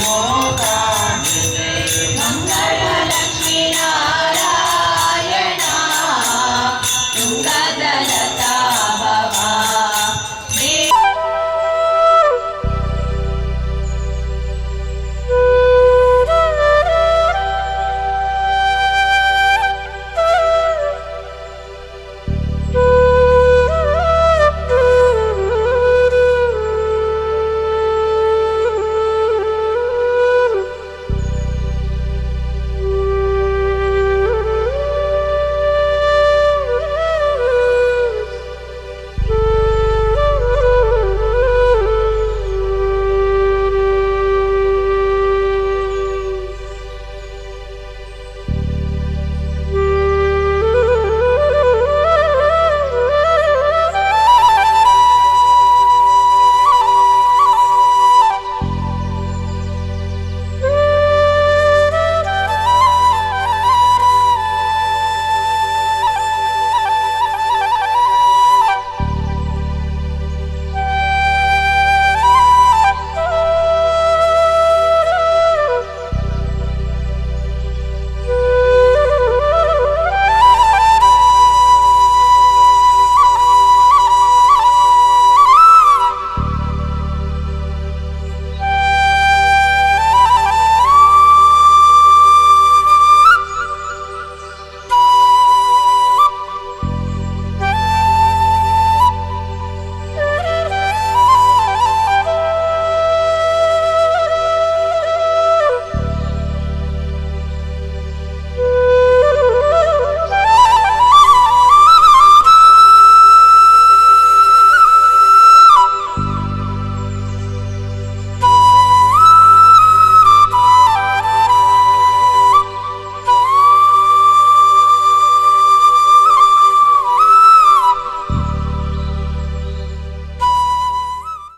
ಮೂಕಾಂಬಿಕೆ. ಮಂಗಳ ಲಕ್ಷ್ಮೀ ನಾರಾಯಣ ತುಂಗದಲತಾ ಭವ.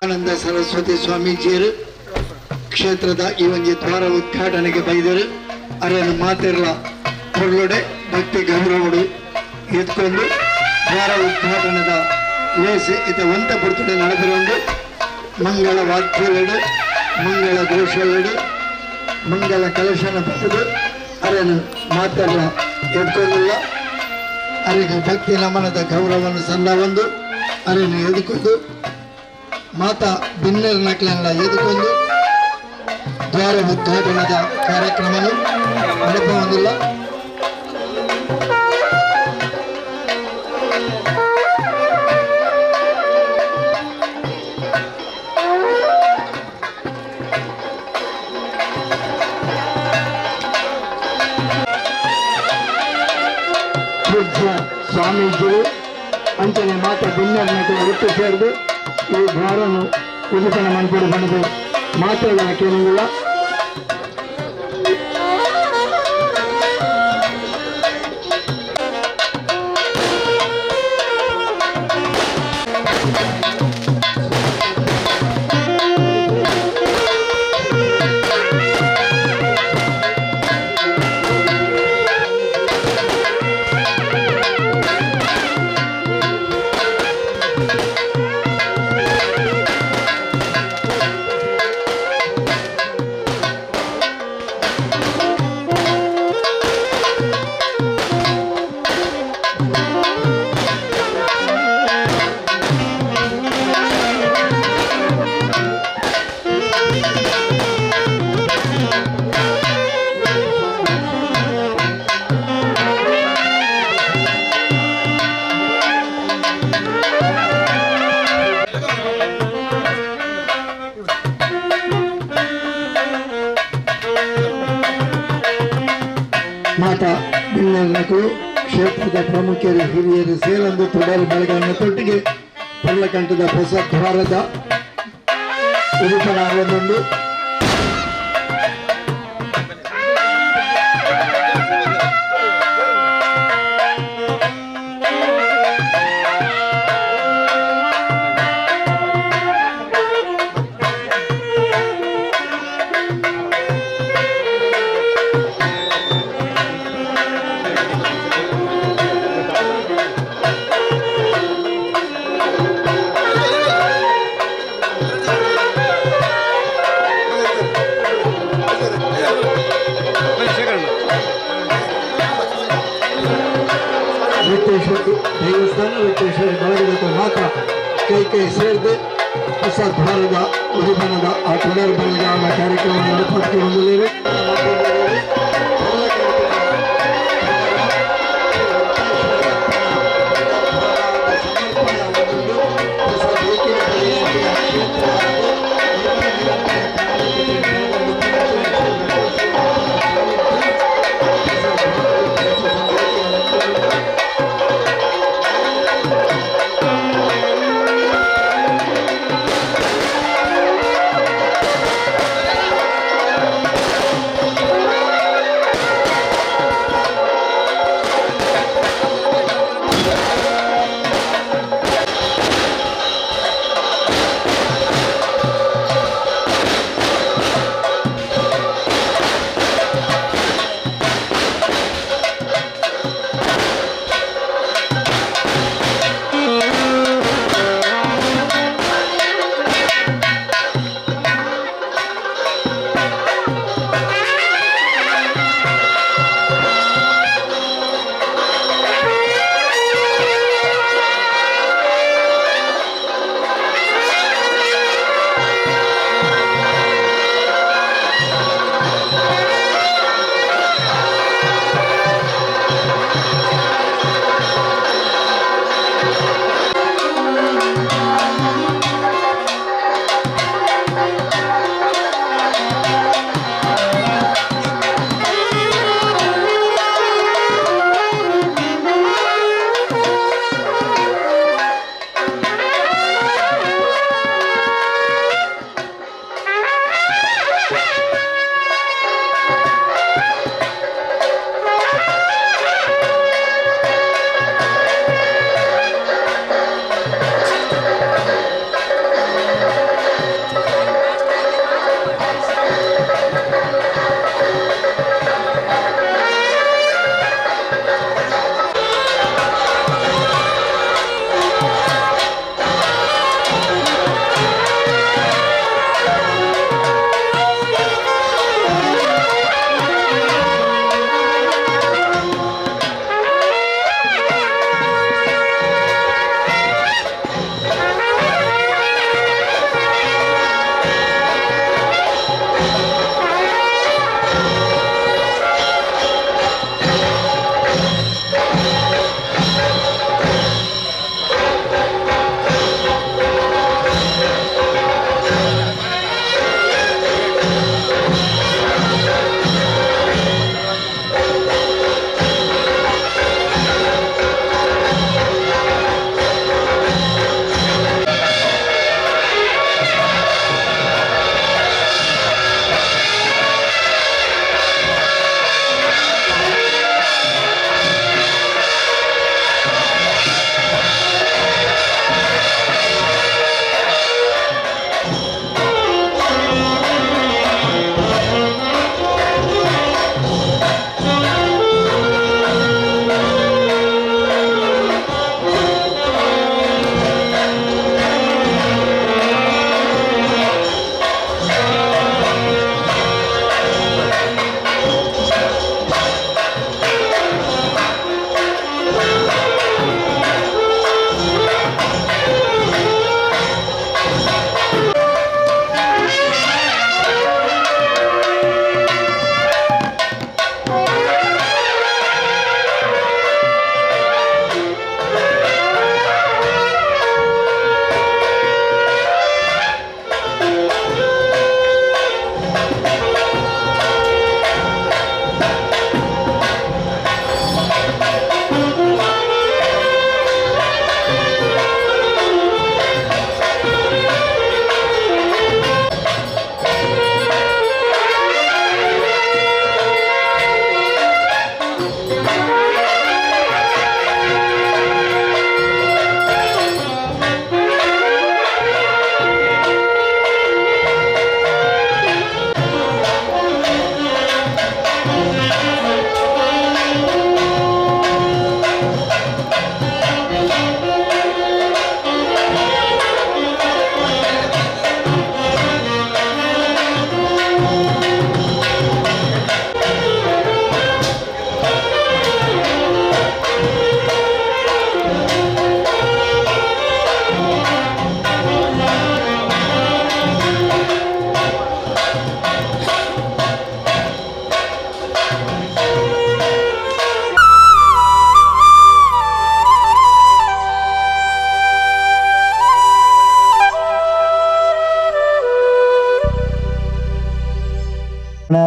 ಆನಂದ ಸರಸ್ವತಿ ಸ್ವಾಮೀಜಿಯರು ಕ್ಷೇತ್ರದ ಈ ಒಂದು ದ್ವಾರ ಉದ್ಘಾಟನೆಗೆ ಬೈದರು. ಅರೆಯನ್ನು ಮಾತಿರಲ ಪೊರ್ಲೊಡೆ ಭಕ್ತಿ ಗೌರವಡು ಎತ್ಕೊಂಡು ದ್ವಾರ ಉದ್ಘಾಟನದ ಲೇಸು ಇತ ಒಂತ ಪುರ್ತುಡೆ ನಡೆದಿರುವಂದು ಮಂಗಳ ವಾದ್ಯಲೆಡು, ಮಂಗಳ ಘೋಷಲೆಡು, ಮಂಗಳ ಕಲಶನ ಬರೆದು ಅರೆಯನ್ನು ಮಾತಿರಲ ಎತ್ಕೊಂಡಿಲ್ಲ. ಅರೆಗೆ ಭಕ್ತಿ ನಮನದ ಗೌರವವನ್ನು ಸಲ್ಲ ಒಂದು ಅರೆಯನ್ನು ಎದುಕೊಂಡು ಮಾತಾ ಬಿನ್ನೆರ್ ನಕ್ಲೆಲ್ಲ ಎದುಕೊಂಡು ದ್ವಾರ ಉದ್ಘಾಟನದ ಕಾರ್ಯಕ್ರಮನು ನಡೆದುಕೊಂಡಿಲ್ಲ. ಪೂಜ್ಯ ಸ್ವಾಮೀಜಿಗಳು ಅಂಚನೆ ಮಾತಾ ಬಿನ್ನೆರ್ ನಕ್ಲೆ ಒಟ್ಟು ಸೇರಿದು ಈ ದ್ವಾರನು ಉದಿಪನ ಮನ್ಪುಡು ಬಂದು ಮಾತೆಗಳ ಕೇಳಿಲ್ಲ. ಮಾತಾ ಬಿನ್ನೆರ್ನಕುಲು ಕ್ಷೇತ್ರದ ಪ್ರಮುಖರು ಹಿರಿಯರು ಸೇರಂದು ತೊಡಲು ಬೆಳಗನ್ನು ತೊಟ್ಟಿಗೆ ಪಳ್ಳಕಂಠದ ಹೊಸ ದ್ವಾರದ ಉಡುಪಣ ಒಂದೊಂದು ಒಟ್ಟಿಗೆ ಸೇರಿದು ಹೊಸ ದ್ವಾರದ ಉದಿಪನದ ಆ ತುಡರ್ ಬೆಳಗಾವಣ ಕಾರ್ಯಕ್ರಮ ನಡೆಪಡಿಸಿಕೊಂಡಿದ್ದೇವೆ.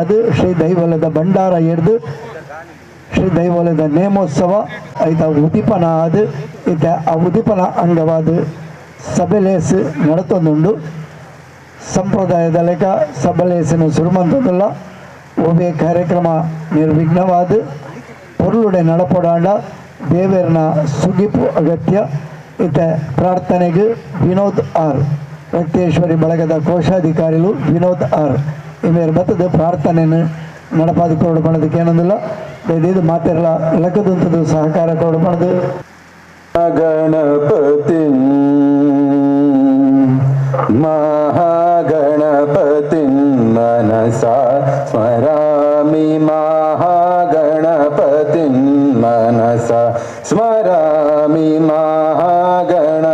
ಅದು ಶ್ರೀ ದೈವಲದ ಭಂಡಾರ ಹಿಡಿದು ಶ್ರೀ ದೈವಲದ ನೇಮೋತ್ಸವ ಐತ ಉದಿಪನ ಅದು ಇತ ಆ ಉದಿಪನ ಅಂಗವಾದ ಸಭೆಲೇಸ್ ನಡತೊಂದುಂಡು. ಸಂಪ್ರದಾಯದ ಲೆಕ್ಕ ಸಭೆಲೇಸಿನ ಸುರುಮಂತದಲ್ಲ ಒಬ್ಬೇ ಕಾರ್ಯಕ್ರಮ ನಿರ್ವಿಘ್ನವಾದ ಪೊರುಳುಡೆ ನಡಪೊಡಾಂಡ ದೇವರನ ಸುಗಿಪು ಅಗತ್ಯ. ಇತ ಪ್ರಾರ್ಥನೆಗೆ ವಿನೋದ್ ಆರ್ ರಕ್ತೇಶ್ವರಿ ಬಳಗದ ಕೋಶಾಧಿಕಾರಿಗಳು ವಿನೋದ್ ಆರ್ ಇಮೇರ್ ಬತ್ತದ ಪ್ರಾರ್ಥನೆಯನ್ನು ನಡಪಾದ ಕೊರಡು ಪಣದಕ್ಕೆ ಏನೊಂದಿಲ್ಲ ದಯದೀದು ಮಾತೆಲ್ಲ ಲಕ್ಕದಂಥದ್ದು ಸಹಕಾರ ಕೊರಡು ಪಣದು. ಗಣಪತಿ ಮಹಾಗಣಪತಿ ಮನಸಾ ಸ್ಮರಾಮಿ ಮಹಾಗಣಪತಿ ಮನಸಾ ಸ್ಮರಾಮಿ ಮಹಾಗಣಪತಿ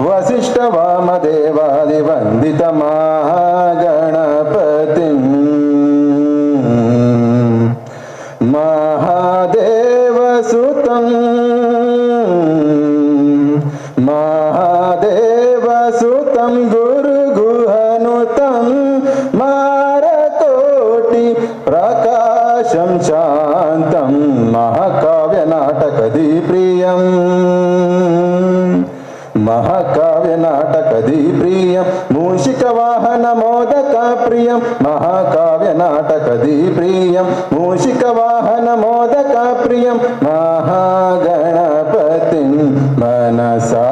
ವಸಿಷ್ಠ ವಾಮದೇವಾದಿ ವಂದಿತ ಮಹಾಗಣಪತಿ ಮಹಾದೇವಸುತಂ ಮಹಾದೇವಸುತಂ ಗುರುಗುಹನುತಂ ಮಾರಕೋಟಿ ಪ್ರಕಾಶಂ ಶಾಂತಂ ಮಹಾಕಾವ್ಯ ನಾಟಕದಿ ಪ್ರಿಯಂ ಮಹಾಕಾವ್ಯ ನಾಟಕದಿ ಪ್ರಿಯಂ ಮೂಷಿಕ ವಾಹನ ಮೋದಕ ಪ್ರಿಯಂ ಮಹಾಕಾವ್ಯ ನಾಟಕದಿ ಪ್ರಿಯಂ ಮೂಷಿಕ ವಾಹನ ಮೋದಕ ಪ್ರಿಯಂ ಮಹಾಗಣಪತಿ ಮನಸಾ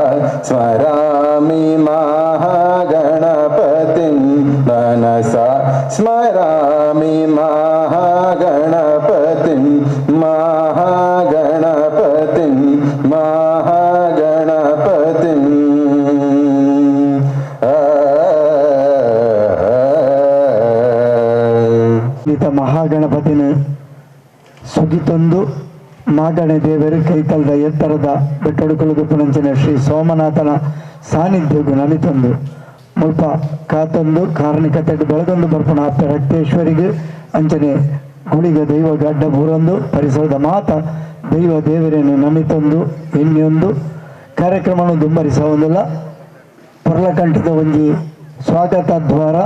ಸ್ಮರಾಮಿ ಮಹಾಗಣಪತಿ ಮನಸಾ ಸ್ಮರಾಮಿ ಮಹಾಗಣಪತಿ ಮಹಾಗಣಪತಿ ಮಹಾಗಣಪತಿ. ಈತ ಮಹಾಗಣಪತಿನ ಸುಗಿತೊಂದು ಮಾಗಣೆ ದೇವರು ಕೈತಲ್ದ ಎತ್ತರದ ಬೆಟ್ಟೊಡುಕುಲುಗು ಪುನಂಚಿನ ಶ್ರೀ ಸೋಮನಾಥನ ಸಾನ್ನಿಧ್ಯಗೂ ನಮಿತೊಂದು ಮುಲ್ಪ ಕಾತೊಂದು ಕಾರ್ಣಿಕತೆ ಬೆಳಗೊಂದು ಬರ್ಪಣ ಅಪ್ಪೆ ರಕ್ತೇಶ್ವರಿಗೆ ಅಂಚನೆ ಗುಳಿಗ ದೈವ ಗಡ್ಡ ಬೂರೊಂದು ಪರಿಸರದ ಮಾತ ದೈವ ದೇವರನ್ನು ನಮಿತೊಂದು ಎಣ್ಣೆಯೊಂದು ಕಾರ್ಯಕ್ರಮವನ್ನು ದುಂಬರಿಸವೊಂದಿಲ್ಲ. ಪೊರ್ಲಕಂಠದ ಒಂಜಿ ಸ್ವಾಗತ ದ್ವಾರ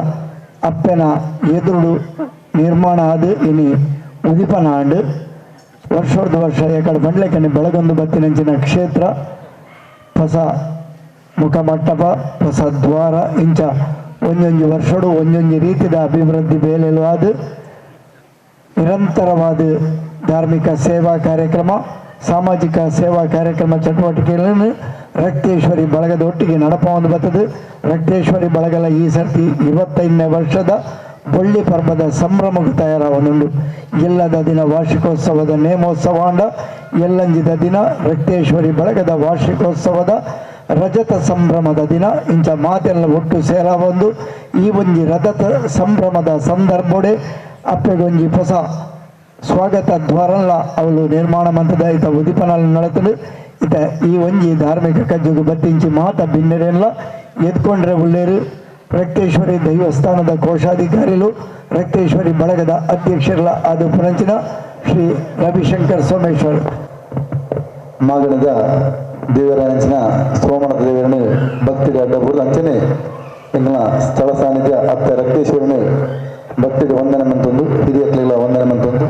ಅಪ್ಪೆನ ಎದುರುಡು ನಿರ್ಮಾಣ ಆದ ಇನಿ ಉದಿಪನ ಆಂಡ್ ವರ್ಷದ ವರ್ಷ ಎಕಡೆ ಬಂಡ್ಲೆಕಣ್ಣಿ ಬೆಳಗೊಂದು ಬತ್ತಿನಂಚಿನ ಕ್ಷೇತ್ರ ಹೊಸ ಮುಖಮಂಟಪ ಹೊಸ ದ್ವಾರ ಇಂಚ ಒಂಜೊಂಜಿ ವರ್ಷಡು ಒಂಜೊಂಜಿ ರೀತಿಯ ಅಭಿವೃದ್ಧಿ ಬೇಲೆಲುವಾದ ನಿರಂತರವಾದ ಧಾರ್ಮಿಕ ಸೇವಾ ಕಾರ್ಯಕ್ರಮ ಸಾಮಾಜಿಕ ಸೇವಾ ಕಾರ್ಯಕ್ರಮ ಚಟುವಟಿಕೆಗಳನ್ನು ರಕ್ತೇಶ್ವರಿ ಬಳಗದ ಒಟ್ಟಿಗೆ ನಡಪವನ್ನು ಬರ್ತದೆ. ರಕ್ತೇಶ್ವರಿ ಬಳಗಲ ಈ ಸರ್ತಿ 25ನೇ ವರ್ಷದ ಬೊಳ್ಳಿ ಪರ್ವದ ಸಂಭ್ರಮಕ್ಕೆ ತಯಾರಾವನುಂಡು. ಎಲ್ಲದ ದಿನ ವಾರ್ಷಿಕೋತ್ಸವದ ನೇಮೋತ್ಸವ ಅಂಡ ಎಲ್ಲಂಜಿದ ದಿನ ರಕ್ತೇಶ್ವರಿ ಬಳಗದ ವಾರ್ಷಿಕೋತ್ಸವದ ರಜತ ಸಂಭ್ರಮದ ದಿನ ಇಂಚ ಮಾತೆಲ್ಲ ಒಟ್ಟು ಸೇರ ಒಂದು ಈ ಒಂಜಿ ರಜತ ಸಂಭ್ರಮದ ಸಂದರ್ಭೋಡೆ ಅಪ್ಪೆಗೊಂಜಿ ಹೊಸ ಸ್ವಾಗತ ದ್ವಾರಲ್ಲ ಅವಳು ನಿರ್ಮಾಣ ಮಂತದ ಈತ ಉದಿಪನಲ್ಲಿ ನಡೆತದೆ. ಈತ ಈ ಒಂಜಿ ಧಾರ್ಮಿಕ ಕಜ್ಜುಗು ಬತ್ತಿಂಚಿ ಮಾತ ಬಿನ್ನೆರೆಲ್ಲ ಎದ್ಕೊಂಡ್ರೆ ಉಳ್ಳೇರು ರಕ್ತೇಶ್ವರಿ ದೈವಸ್ಥಾನದ ಕೋಶಾಧಿಕಾರಿಗಳು ರಕ್ತೇಶ್ವರಿ ಬಳಗದ ಅಧ್ಯಕ್ಷರ ಆದ ಪುರಂಚಿನ ಶ್ರೀ ರವಿಶಂಕರ್ ಸೋಮೇಶ್ವರ್. ಮಾಗಣದ ದೇವರ ಅಂಚಿನ ಸೋಮನಾಥ ದೇವರನ್ನು ಭಕ್ತಿಗೆ ಅಡ್ಡಬೂರ್ದು ಅಂಚನೆ ಎಂಗಳ ಸ್ಥಳ ಸಾನ್ನಿಧ್ಯ ಅತ್ತ ರಕ್ತೇಶ್ವರನು ಭಕ್ತಿಗೆ ವಂದನೆ ಮಂತೊಂದು ಹಿರಿಯಕ್ಲಿಗಳ ವಂದನೆ ಮಂತೊಂದು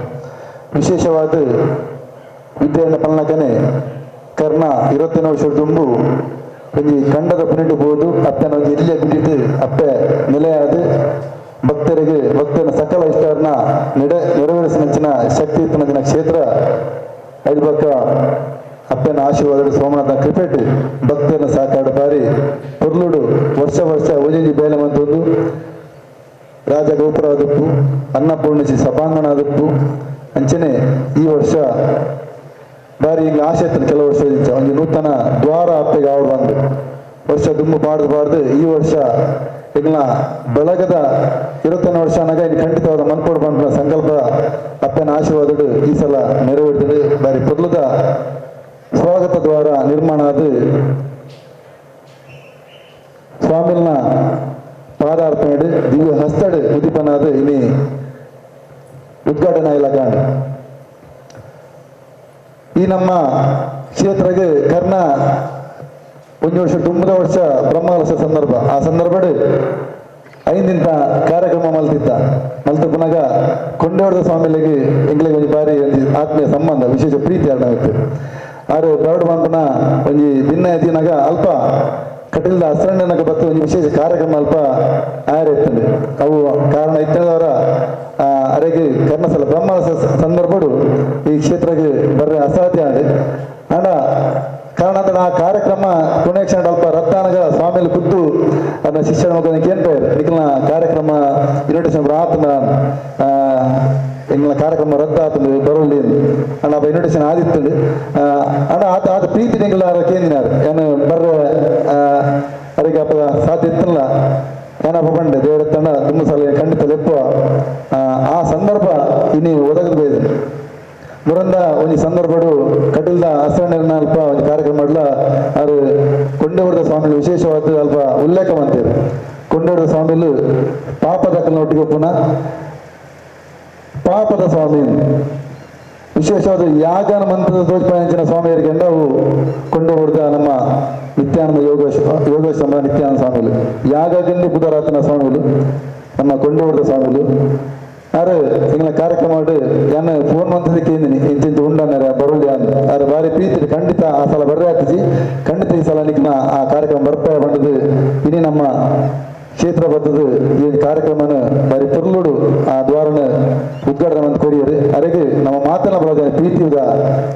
ವಿಶೇಷವಾದ ವಿದ್ಯೆಯನ್ನು ಪಲ್ನಕನೆ ಕರ್ಣ 25 ವರ್ಷ ತುಂಬು ಒಂಜಿ ಕಂಡದ ಪುನಿಟ್ಟು ಬೋದು ಅಪ್ಪನ ಒಂಜಿ ಇಲ್ಲಿಯ ಬಿಟ್ಟಿಟ್ಟು ಅಪ್ಪೆ ನೆಲೆಯಾದ ಭಕ್ತರಿಗೆ ಭಕ್ತನ ಸಕಲ ಇಷ್ಟರನ್ನ ನೆರವೇರಿಸಿನ ಶಕ್ತಿ ದಿನ ಕ್ಷೇತ್ರ ಐದು ಪಕ್ಕ ಅಪ್ಪನ ಆಶೀರ್ವಾದ ಸೋಮನಾಥ ಕ್ರಿಕೆಟ್ ಭಕ್ತರನ್ನ ಸಾಕಾಡ ಬಾರಿ ಪೊರ್ಲುಡು ವರ್ಷ ವರ್ಷ ಒಂಜೊಂಜಿ ಬೇಲೆ ಮಂತೊಂದು ರಾಜಗೋಪುರ ಆದಪ್ಪು ಅನ್ನಪೂರ್ಣಿಸಿ ಸಭಾಂಗಣ ಆದಪ್ಪು ಅಂಚನೆ ಈ ವರ್ಷ ಬಾರಿ ಹಿಂಗೆ ಆಸೆ ಇತ್ತು ಕೆಲವು ವರ್ಷ ಒಂದು ನೂತನ ದ್ವಾರ ಅಪ್ಪೆಗೆ ಆವಡ್ ಬಂದು ವರ್ಷ ದುಂಬು ಬಾಡ್ದು ಬಾಡ್ದು ಈ ವರ್ಷ ಎಂಗ್ಲ ಬೆಳಗದ 25 ವರ್ಷ ಅನ್ನಾಗ ಇನ್ನು ಖಂಡಿತವಾದ ಮನ್ಪೋಡು ಬಂದ ಸಂಕಲ್ಪ ಅಪ್ಪನ ಆಶೀರ್ವಾದಡು ಈ ಸಲ ನೆರವೇರಿದೆ. ಬಾರಿ ಪೊರ್ಲುದ ಸ್ವಾಗತ ದ್ವಾರ ನಿರ್ಮಾಣ ಆದ ಸ್ವಾಮಿಲ್ನ ಪಾದಾರ್ಪಣೆ ದಿವ್ಯ ಹಸ್ತಡು ಉದಿಪನಾದ ಇನಿ ಉದ್ಘಾಟನಾ ಇಲಾಖೆ. ಈ ನಮ್ಮ ಕ್ಷೇತ್ರಕ್ಕೆ ಕರ್ಣ ಒಂದು ವರ್ಷ ತುಂಬದ ವರ್ಷ ಬ್ರಹ್ಮಕಲಶ ಸಂದರ್ಭ, ಆ ಸಂದರ್ಭ ಐದಿಂತ ಕಾರ್ಯಕ್ರಮ ಮಲ್ತಿದ್ದ ಮಲ್ತು ಪುನಗ ಕೊಂಡೋಡದ ಸ್ವಾಮಿಲಿಗೆ ಎಂಗ್ಲಿಗೆ ಒಂಜಿ ಬಾರಿ ಒಂಜಿ ಆತ್ಮೀಯ ಸಂಬಂಧ ವಿಶೇಷ ಪ್ರೀತಿ ಅರ್ಣವಿತ್ತು. ಆರು ಬರಡು ಬಂಪನ ಒಂಜಿ ಭಿನ್ನ ಎತ್ತಿನಾಗ ಅಲ್ಪ ಕಟೀಲ್ದ ಅಸರಣ್ಣನಗ ಬತ್ತು ಒಂಜಿ ವಿಶೇಷ ಕಾರ್ಯಕ್ರಮ ಅಲ್ಪ ಆಯರ ಇತ್ತಂದೆ ಅವು ಕಾರಣ ಇತ್ತದವರ ಅರೆಗೆ ಕರ್ಣಸಲ ಬ್ರಹ್ಮಕಲಶ ಸಂದರ್ಭಡು ಈ ಕ್ಷೇತ್ರಕ್ಕೆ ಬರ್ರೆ ಅಸಾಧ್ಯ ಆಂಡ್. ಆಂಡ ಕಾರಣ ಅಂದ್ರೆ ಆ ಕಾರ್ಯಕ್ರಮ ಪುಣ್ಯಕ್ಷಣ ಅಲ್ಪ ರತ್ತಾನಗ ಸ್ವಾಮಿಲಿ ಖುದ್ದು ಅದನ್ನ ಶಿಷ್ಯನ ಮಗನಿಗೆ ಏನ್ ಪೇರು ನಿಖಲ್ನ ಕಾರ್ಯಕ್ರಮ ಇನ್ವಿಟೇಷನ್ ಆತನ ಎಂಗ್ಲ ಕಾರ್ಯಕ್ರಮ ರದ್ದಾತಂದು ಬರೋಲಿ ಅಣ್ಣ ಅಪ್ಪ ಇನ್ವಿಟೇಷನ್ ಆದಿತ್ತಂದು ಅಣ್ಣ ಆತ ಆತ ಪ್ರೀತಿ ನಿಂಗ್ಲ ಕೇಂದಿನಾರು ಏನು ಬರ್ರೆ ಅದಕ್ಕೆ ಅಪ್ಪ ಸಾಧ್ಯ ಇತ್ತಲ್ಲ ಏನಪ್ಪ ಬಂಡೆ ದೇವರ ತಂಡ ತುಂಬ ಸಲ ಖಂಡಿತ ಲೆಪ್ಪ ಆ ಸಂದರ್ಭ ಇನಿ ಒದಗದು ಬೈದು ಮುರಂದ ಒಂಜಿ ಸಂದರ್ಭಡು ಕಟೀಲ್ದ ಅಸರಣ್ಯನ ಅಲ್ಪ ಒಂದು ಕಾರ್ಯಕ್ರಮ ಮಾಡಲ ಅದು ಕೊಂಡೇವರದ ಸ್ವಾಮಿಗಳು ವಿಶೇಷವಾದ ಅಲ್ಪ ಉಲ್ಲೇಖ ಮಾಡ್ತೇವೆ. ಕೊಂಡೇವರದ ಸ್ವಾಮಿಲು ಪಾಪದ ಒಟ್ಟಿಗೆ ಪುನಃ ಪಾಪದ ಸ್ವಾಮಿ ವಿಶೇಷವಾದ ಯಾಗನ ಮಂತ್ರದ ತೋಜ್ಪಾಯಂಚಿನ ಸ್ವಾಮಿಯರಿಗೆ ಅವು ಕೊಂಡೇವರದ ನಮ್ಮ ನಿತ್ಯಾನಂದ ಯೋಗೇಶ ನಿತ್ಯಾನಂದ ಸ್ವಾಮಿಗಳು ಯಾಗಗಂಡಿ ಪುದರಾತನ ಸ್ವಾಮಿಗಳು ನಮ್ಮ ಕೊಂಡೇವರದ ಸ್ವಾಮಿಗಳು ಆರು ಎಂಗ್ಲ ಕಾರ್ಯಕ್ರಮ ಯಾನ್ ಫೋನ್ ಮಂತದ ಕೇಂದಿನಿ ಇಂಚಿಂಚ ಉಂಡಾರ ಬರೋಲಿ ಆರು ಬಾರಿ ಪ್ರೀತಿ ಖಂಡಿತ ಆ ಸಲ ಬರ್ರೆ ಆತಿಜಿ ಖಂಡಿತ ಈ ಸಲ ನಿಕ್ನ ಆ ಕಾರ್ಯಕ್ರಮ ಬರ್ತಾ ಬಂದದ್ದು ಇನಿ ನಮ್ಮ ಕ್ಷೇತ್ರ ಬರ್ತದ ಈ ಕಾರ್ಯಕ್ರಮನ ಬಾರಿ ಪುರ್ಲುಡು ಆ ದ್ವಾರನ ಉದ್ಘಾಟನೆ ಅಂತ ಕೊರಿಯರು ಅರೆಗೆ ನಮ್ಮ ಮಾತನ್ನ ಬರೋದ ಪ್ರೀತಿಯುದ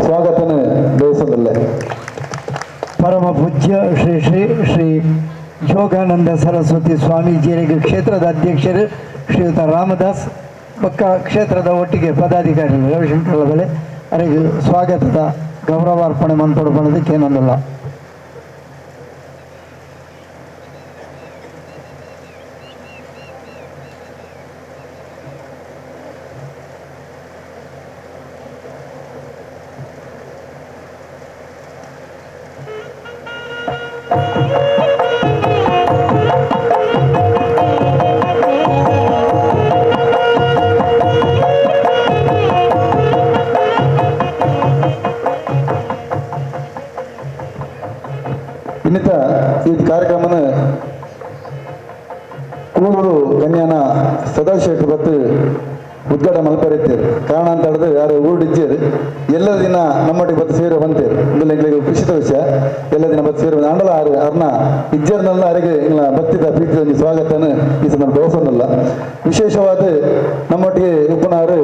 ಸ್ವಾಗತನ ಬಯಸೋದಿಲ್ಲ. ಪರಮ ಪೂಜ್ಯ ಶ್ರೀ ಶ್ರೀ ಶ್ರೀ ಯೋಗಾನಂದ ಸರಸ್ವತಿ ಸ್ವಾಮೀಜಿಯರಿಗೆ ಕ್ಷೇತ್ರದ ಅಧ್ಯಕ್ಷರು ಶ್ರೀಯುತ ರಾಮದಾಸ್ ಬಕ್ಕ ಕ್ಷೇತ್ರದ ಒಟ್ಟಿಗೆ ಪದಾಧಿಕಾರಿಗಳು ರವಿಶಂಕರ್ ಬೆಲೆ ಅವರಿಗೆ ಸ್ವಾಗತದ ಗೌರವಾರ್ಪಣೆ ಮನ್ಪೊಡುಪಣದಕ್ಕೆ ಏನೊಂದಲ್ಲ. ಇನ್ನಿತ ಈ ಕಾರ್ಯಕ್ರಮನ ಕೂಡೂರು ಕನ್ಯಾನ ಸದಾಶಿವ ಬತ್ತು ಉದ್ಘಾಟನೆ ಮಲ್ಪರಿತ್ತೇರು. ಕಾರಣ ಅಂತ ಹೇಳಿದ್ರೆ ಯಾರು ಊರಿಜ್ಜೇರು ಎಲ್ಲ ದಿನ ನಮ್ಮೊಟ್ಟಿಗೆ ಬತ್ತು ಸೇರೋ ಬಂತೇರು ಇಂದೆಲ್ಲ ಎಂಗ್ಲಿಗೆ ಖುಷಿತ ವಿಷಯ ಎಲ್ಲ ದಿನ ಬತ್ತು ಸೇರೋ ಆಂಡಲ ಆರು ಅರ್ನ ಇಜ್ಜೇರ್ನೆಲ್ಲ ಅರೆಗೆ ಇಂಗ್ಲ ಬತ್ತಿದ ಪ್ರೀತಿಯ ಒಂದು ಸ್ವಾಗತನ ಈ ಸಂದರ್ಭ ಬಯಸೋದಲ್ಲ. ವಿಶೇಷವಾದ ನಮ್ಮೊಟ್ಟಿಗೆ ಉಪನಾರು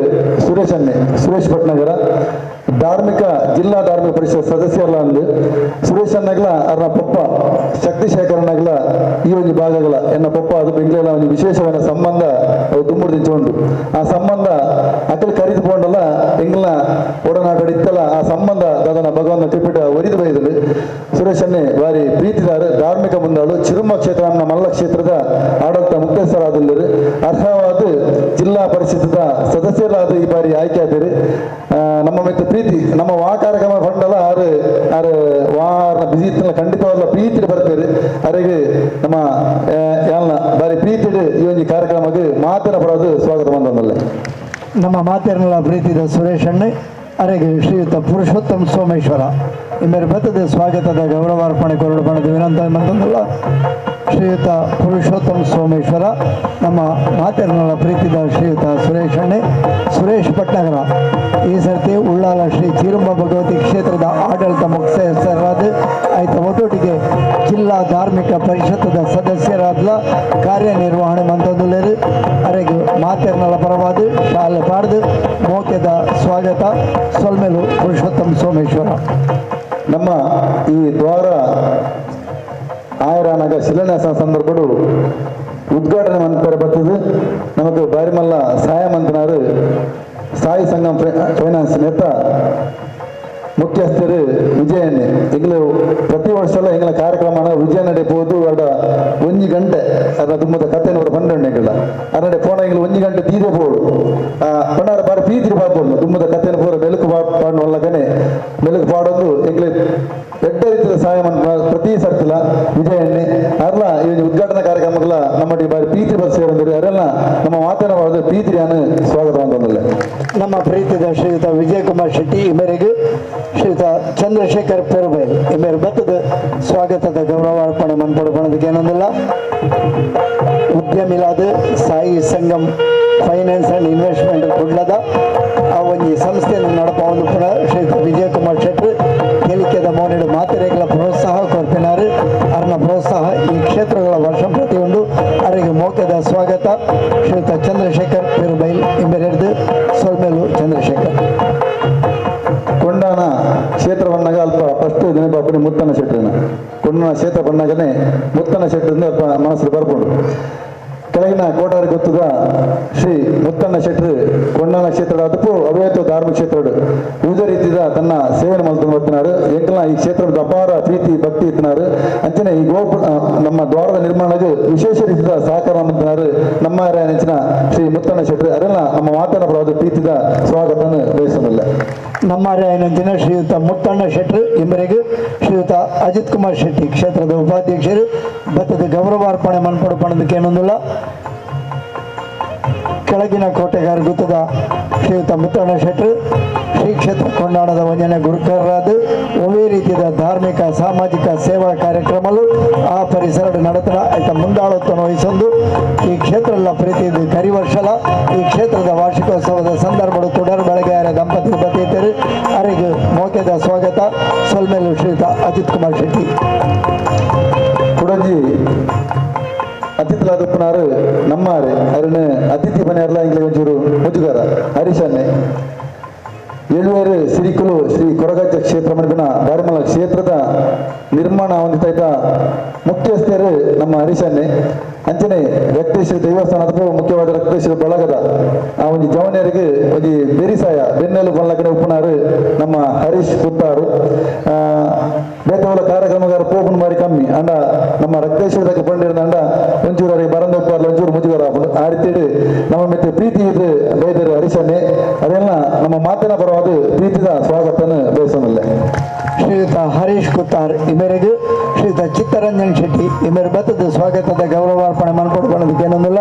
ಸುರೇಶ್ ಅನ್ನೆ ಸುರೇಶ್ ಭಟ್ನಗರ ಧಾರ್ಮಿಕ ಜಿಲ್ಲಾ ಧಾರ್ಮಿಕ ಪರಿಷತ್ ಸದಸ್ಯರಲ್ಲ ಅಂದು ಸುರೇಶ್ ಅನ್ನಗ್ಲ ಅರ್ನ ಪಪ್ಪ ಶಕ್ತಿ ಶೇಖರನಾಗ್ಲ ಈ ಒಂದು ಭಾಗಗಳ ಎನ್ನ ಪಪ್ಪ ಅದು ಬೆಂಗಳೂರ ಒಂದು ವಿಶೇಷವಾದ ಸಂಬಂಧ ದುಮ್ಮುರ್ದಿಂಚ ಉಂಟು. ಆ ಸಂಬಂಧ ಅಕಲ್ ಕರಿದುಕೊಂಡಲ್ಲ ಎಂಗ್ಲ ಒಡನಾಟ ಇತ್ತಲ್ಲ ಆ ಸಂಬಂಧ ದಾದನ ಭಗವಂತ ಕೃಪಿಟ ಒರಿದು ಬೈದಲು ಸುರೇಶ್ ಅನ್ನೆ ಬಾರಿ ಪ್ರೀತಿದಾರ ಧಾರ್ಮಿಕ ಮುಂದಾಳು ಚಿರುಮ ಕ್ಷೇತ್ರ ಮಲ್ಲ ಕ್ಷೇತ್ರದ ಆಡಳಿತ ಮುಖ್ಯಸ್ಥರಾದಲ್ಲರು ಅರ್ಹವಾದ ಜಿಲ್ಲಾ ಪರಿಷತ್ದ ಸದಸ್ಯರಾದ ಈ ಬಾರಿ ಆಯ್ಕೆ ಆದರು. ನಮ್ಮ ಮೆತ್ತ ಪ್ರೀತಿ ನಮ್ಮ ವಾ ಕಾರ್ಯಕ್ರಮ ಫಂಡಲ್ಲ ಆರು ಆರು ವಾರ ಬಿಸಿ ಇತ್ತಲ್ಲ ಖಂಡಿತವಾದ ಪ್ರೀತಿ ಬರ್ತಾರೆ ಅರೆಗೆ ನಮ್ಮ ಯಾಲ್ನ ಬಾರಿ ಪ್ರೀತಿ ಈ ಒಂದು ಕಾರ್ಯಕ್ರಮಕ್ಕೆ ಮಾತಿನ ಪಡೋದು ಸ್ವಾಗತ ಬಂದಲ್ಲ. ನಮ್ಮ ಮಾತಿರಲ್ಲ ಪ್ರೀತಿದ ಸುರೇಶ್ ಅಣ್ಣೆ ಅರೆಗೆ ಶ್ರೀಯುತ ಪುರುಷೋತ್ತಮ ಸೋಮೇಶ್ವರ ಇಮ್ಮರು ಬತ್ತದ ಸ್ವಾಗತದ ಗೌರವಾರ್ಪಣೆ ಕೊರಡು ಬಣದ ವಿನಂತ ಮಂತಂದಲ್ಲ. ಶ್ರೀಯುತ ಪುರುಷೋತ್ತಮ ಸೋಮೇಶ್ವರ ನಮ್ಮ ಮಾತಿರಲ್ಲ ಪ್ರೀತಿದ ಶ್ರೀಯುತ ಸುರೇಶ್ ಅಣ್ಣೆ ಸುರೇಶ್ ಭಟ್ನಗರ ಈ ಸರ್ತಿ ಉಳ್ಳಾಲ ಶ್ರೀ ಚೀರುಂಬ ಭಗವತಿ ಕ್ಷೇತ್ರದ ಆಡಳಿತ ಮುಖ್ಯಸ್ಥರಾದ ಆಯ್ತ ಒಟ್ಟೊಟ್ಟಿಗೆ ಜಿಲ್ಲಾ ಧಾರ್ಮಿಕ ಪರಿಷತ್ತದ ಸದಸ್ಯರಾದ ಕಾರ್ಯನಿರ್ವಹಣೆ ಮಂತಂದುಳ್ಳರು ಅರೆಗೆ ಮಾತೆರ್ನಲ ಪರವಾದ ಶಾಲೆ ಪಾಡ್ದು ಮೋಕೆದ ಸ್ವಾಗತ ಸೊಲ್ಮೆಲು ಪುರುಷೋತ್ತಮ ಸೋಮೇಶ್ವರ. ನಮ್ಮ ಈ ದ್ವಾರ ಆಯರಾನಗ ಶಿಲಾನ್ಯಾಸ ಸಂದರ್ಭಡು ಉದ್ಘಾಟನೆ ಮಂತ್ರ ಬರ್ತದೆ ನಮಗೆ ಬಾರಿಮಲ್ಲ ಸಹಾಯ ಮಂತ್ರಿನಾರು ಸಾಯಿ ಸಂಘಂ ಫೈನಾನ್ಸ್ ನೇತ ಮುಖ್ಯಸ್ಥರು ವಿಜಯಣ್ಣೆ ಎಂಗ್ಲು ಪ್ರತಿ ವರ್ಷ ಎಂಗ್ಲ ಕಾರ್ಯಕ್ರಮ ವಿಜಯನಡೆ ಪೋದು ಅಡ ಒಂಜಿ ಗಂಟೆ ಅದರ ತುಂಬದ ಕತೆ ನೋಡ ಪಂಡಣ್ಣೆ ಎಂಗಲ ಅದರಡೆ ಪೋಣ ಎಂಗ್ಲು ಒಂಜಿ ಗಂಟೆ ತೀರೆ ಪೋಡು ಪಂಡಾರ ಬಾರಿ ಪೀತಿರಿ ಪಾಪೊಂದು ತುಂಬದ ಕತೆನ ಪೂರ ಬೆಲುಕು ಪಾಡು ಒಲ್ಲಕನೆ ಬೆಲುಕು ಪಾಡೊಂದು ಎಂಗ್ಲೆ ಎಡ್ಡ ರೀತಿಯ ಸಹಾಯ ಪ್ರತಿ ಸರ್ತಿಲ ವಿಜಯಣ್ಣೆ ಅರ್ಲ ಈ ಉದ್ಘಾಟನಾ ಕಾರ್ಯಕ್ರಮಗಳ ನಮ್ಮೊಟ್ಟಿಗೆ ಬಾರಿ ಪ್ರೀತಿ ಬಸ್ ಸೇರಂದ್ರೆ ಅರೆಲ್ಲ ನಮ್ಮ ಮಾತನಾಡುವುದು ಪ್ರೀತಿಯನ್ನು ಸ್ವಾಗತ ಅಂತಂದಲ್ಲ. ನಮ್ಮ ಪ್ರೀತಿದ ಶ್ರೀಯುತ ವಿಜಯಕುಮಾರ್ ಶೆಟ್ಟಿ ಈ ಮೇರೆಗೆ ಶ್ರೀಯುತ ಚಂದ್ರಶೇಖರ್ ಪೆರುಬೈಲ್ ಈ ಮೇರೆ ಬತ್ತದ ಸ್ವಾಗತದ ಗೌರವಾರ್ಪಣೆ ಮನ್ಪೊಡಪಣದಕ್ಕೆ ಏನೊಂದಿಲ್ಲ. ಉದ್ಯಮಿಲಾದ Sai Sangam finance and investment ಕುಡ್ಲದ ಆ ಒಂಜಿ ಸಂಸ್ಥೆಯನ್ನು ನಡಪ ಪುನಃ ಶ್ರೀಯುತ ವಿಜಯಕುಮಾರ್ ಶೆಟ್ಟಿ ತೇಲಿಕೆದ ಮೌನಿಡು ಮಾತೆರೆಗಳ ಪ್ರೋತ್ಸಾಹ ಕೊರ್ಪಿನಾರು. ಅರ್ನ ಪ್ರೋತ್ಸಾಹ ಈ ಕ್ಷೇತ್ರಗಳ ವರ್ಷ ಪ್ರತಿಯೊಂದು ಅರಿಗೆ ಮೋಕೆದ ಸ್ವಾಗತ ಶ್ರೀಯುತ ಚಂದ್ರಶೇಖರ್ ಪೆರುಬೈಲ್ ಇಂಬೆರೆಡ್ದು ಸೊಲ್ಮೇಲು ಚಂದ್ರಶೇಖರ್. ಕೊಂಡಾನ ಕ್ಷೇತ್ರ ಬಂದಾಗ ಅಲ್ಪ ಫಸ್ಟ್ ನೆನಪಾಪುನಿ ಮುತ್ತನ ಶೆಟ್ಟರನ್ನ ಕೊಂಡಾನ ಕ್ಷೇತ್ರ ಬಂದಾಗನೇ ಮುತ್ತನ ಶೆಟ್ಟರಿಂದ ಅಲ್ಪ ಮನಸ್ಸು ಬರ್ಕೊಂಡು ಕೆಳಗಿನ ಕೋಟಾರಿ ಗೊತ್ತದ ಶ್ರೀ ಮುತ್ತಣ್ಣ ಶೆಟ್ಟರು ಕೊಂಡಾನ ಕ್ಷೇತ್ರದ ಅದಕ್ಕೂ ಅವೇತ ಧಾರ್ಮಿಕ ಕ್ಷೇತ್ರದ ವಿವಿಧ ರೀತಿಯ ತನ್ನ ಸೇವೆಯನ್ನು ಮಲ್ತು ಬರ್ತಿನಾರು. ಎಂಕಲ್ನ ಈ ಕ್ಷೇತ್ರದ ಅಪಾರ ಪ್ರೀತಿ ಭಕ್ತಿ ಇತ್ತಿನಾರು. ಅಂಚನೆ ಈ ಗೋಪುರ ನಮ್ಮ ದ್ವಾರದ ನಿರ್ಮಾಣಕ್ಕೆ ವಿಶೇಷ ರೀತಿಯ ಸಹಕಾರ ಮಂತಿನಾರು ನಮ್ಮ ನೆಚ್ಚಿನ ಶ್ರೀ ಮುತ್ತಣ್ಣ ಶೆಟ್ಟರು. ಅದೆಲ್ಲ ನಮ್ಮ ಮಾತನಾಡಬಹುದು ಪ್ರೀತಿದ ಸ್ವಾಗತವನ್ನು ಬಯಸಲಿಲ್ಲ. ನಮ್ಮ ರಾಯನಂಚಿನ ಶ್ರೀಯುತ ಮುತ್ತಣ್ಣ ಶೆಟ್ಟರು ಇಂಬರಿಗೆ ಶ್ರೀಯುತ ಅಜಿತ್ ಕುಮಾರ್ ಶೆಟ್ಟಿ ಕ್ಷೇತ್ರದ ಉಪಾಧ್ಯಕ್ಷರು ಭತ್ತದ ಗೌರವಾರ್ಪಣೆ ಮನ್ಪೊಡಪಣದಕ್ಕೆ ಏನೊಂದಿಲ್ಲ. ಕೆಳಗಿನ ಕೋಟೆಗಾರ ಗುತ್ತದ ಶ್ರೀಯುತ ಮುತ್ತಣ್ಣ ಶೆಟ್ಟರು ಶ್ರೀ ಕ್ಷೇತ್ರ ಕೊಂಡಾಣದ ವಂಜನೆ ಗುರುಕರಾದ ಒಳ್ಳೆ ರೀತಿಯ ಧಾರ್ಮಿಕ ಸಾಮಾಜಿಕ ಸೇವಾ ಕಾರ್ಯಕ್ರಮಗಳು ಆ ಪರಿಸರದ ನಡತನ ಆಯ್ತ ಮುಂದಾಳತ್ವವನ್ನು ವಹಿಸೊಂದು ಈ ಕ್ಷೇತ್ರದ ಪ್ರೀತಿ ಕರಿವರ್ಷಲ ಈ ಕ್ಷೇತ್ರದ ವಾರ್ಷಿಕೋತ್ಸವದ ಸಂದರ್ಭಗಳು ತುಡರ್ ಬೆಳಗೆಯರ ದಂಪತಿ ಬತೀತರು ಅರೆಗೆ ಮೋಕೆದ ಸ್ವಾಗತ ಸೊಲ್ಮೇಲು ಶ್ರೀಯುತ ಅಜಿತ್ ಕುಮಾರ್ ಶೆಟ್ಟಿ. ಕುಡಂಜಿ ಅತಿಥಿಲಾದಪ್ಪನಾರು ನಮ್ಮಾರೆ ಅರಣ ಅತಿಥಿ ಮನೆಯಲ್ಲ ಇಂಗ್ಲಿ ಒಂಚೂರು ಮುಜುಗರ ಹರೀಶನ್ನೇ ಏಳುವೇರು ಸಿರಿಕುಲು ಶ್ರೀ ಕೊರಗಜ್ಜ ಕ್ಷೇತ್ರ ಮಣಿಪಿನ ಬಾರಿಮಲ ಕ್ಷೇತ್ರದ ನಿರ್ಮಾಣ ಹೊಂದಿತ ಮುಖ್ಯಸ್ಥರು ನಮ್ಮ ಹರೀಶನ್ನೇ. ಅಂಚನೆ ರಕ್ತೇಶ್ವರ ದೇವಸ್ಥಾನದ ಮುಖ್ಯವಾದ ರಕ್ತೇಶ್ವರ ಬಳಗದ ಆ ಒಂದು ಜವನಿಯರಿಗೆ ಒಂಜಿ ಬೆರಿಸಾಯ ಬೆನ್ನೆಲು ಬಲ್ಲಕಡೆ ಉಪ್ಪನಾರು ನಮ್ಮ ಹರೀಶ್ ಪುತ್ತಾರು. ಬೇತವಲ ಕಾರ್ಯಕ್ರಮಗಾರ ಪೋಪುನ ಬಾರಿ ಕಮ್ಮಿ ಅಂಡ ನಮ್ಮ ರಕ್ತೇಶ್ವರದಾಗ ಪಂಡಿರ್ದ ಅಂಡ ಒಂಚೂರು ಅವರಿಗೆ ಬರಂದ ಉಪ್ಪಾರ್ಲ ಒಂಚೂರು ಮುಜುಗರ ಆ ರೀತಿ ನಮ್ಮ ಮೆತ್ತೆ ಪ್ರೀತಿ ಇದು ಬೈದರು ಹರೀಶನ್ನೇ. ಅದೆಲ್ಲ ನಮ್ಮ ಮಾತಿನ ಪರವಾದ ಪ್ರೀತಿದ ಸ್ವಾಗತನ ಬಯಸೋದಿಲ್ಲ. ಶ್ರೀಯುತ ಹರೀಶ್ ಕುತ್ತಾರ್ ಈ ಮೇರೆಗೆ ಶ್ರೀಯುತ ಚಿತ್ತರಂಜನ್ ಶೆಟ್ಟಿ ಈ ಮೇರೆ ಬತ್ತದ ಸ್ವಾಗತದ ಗೌರವಾರ್ಪಣೆ ಮನ್ಪೊಡ್ಕೊಳ್ಳೋದಕ್ಕೆ ಏನೊಂದಿಲ್ಲ.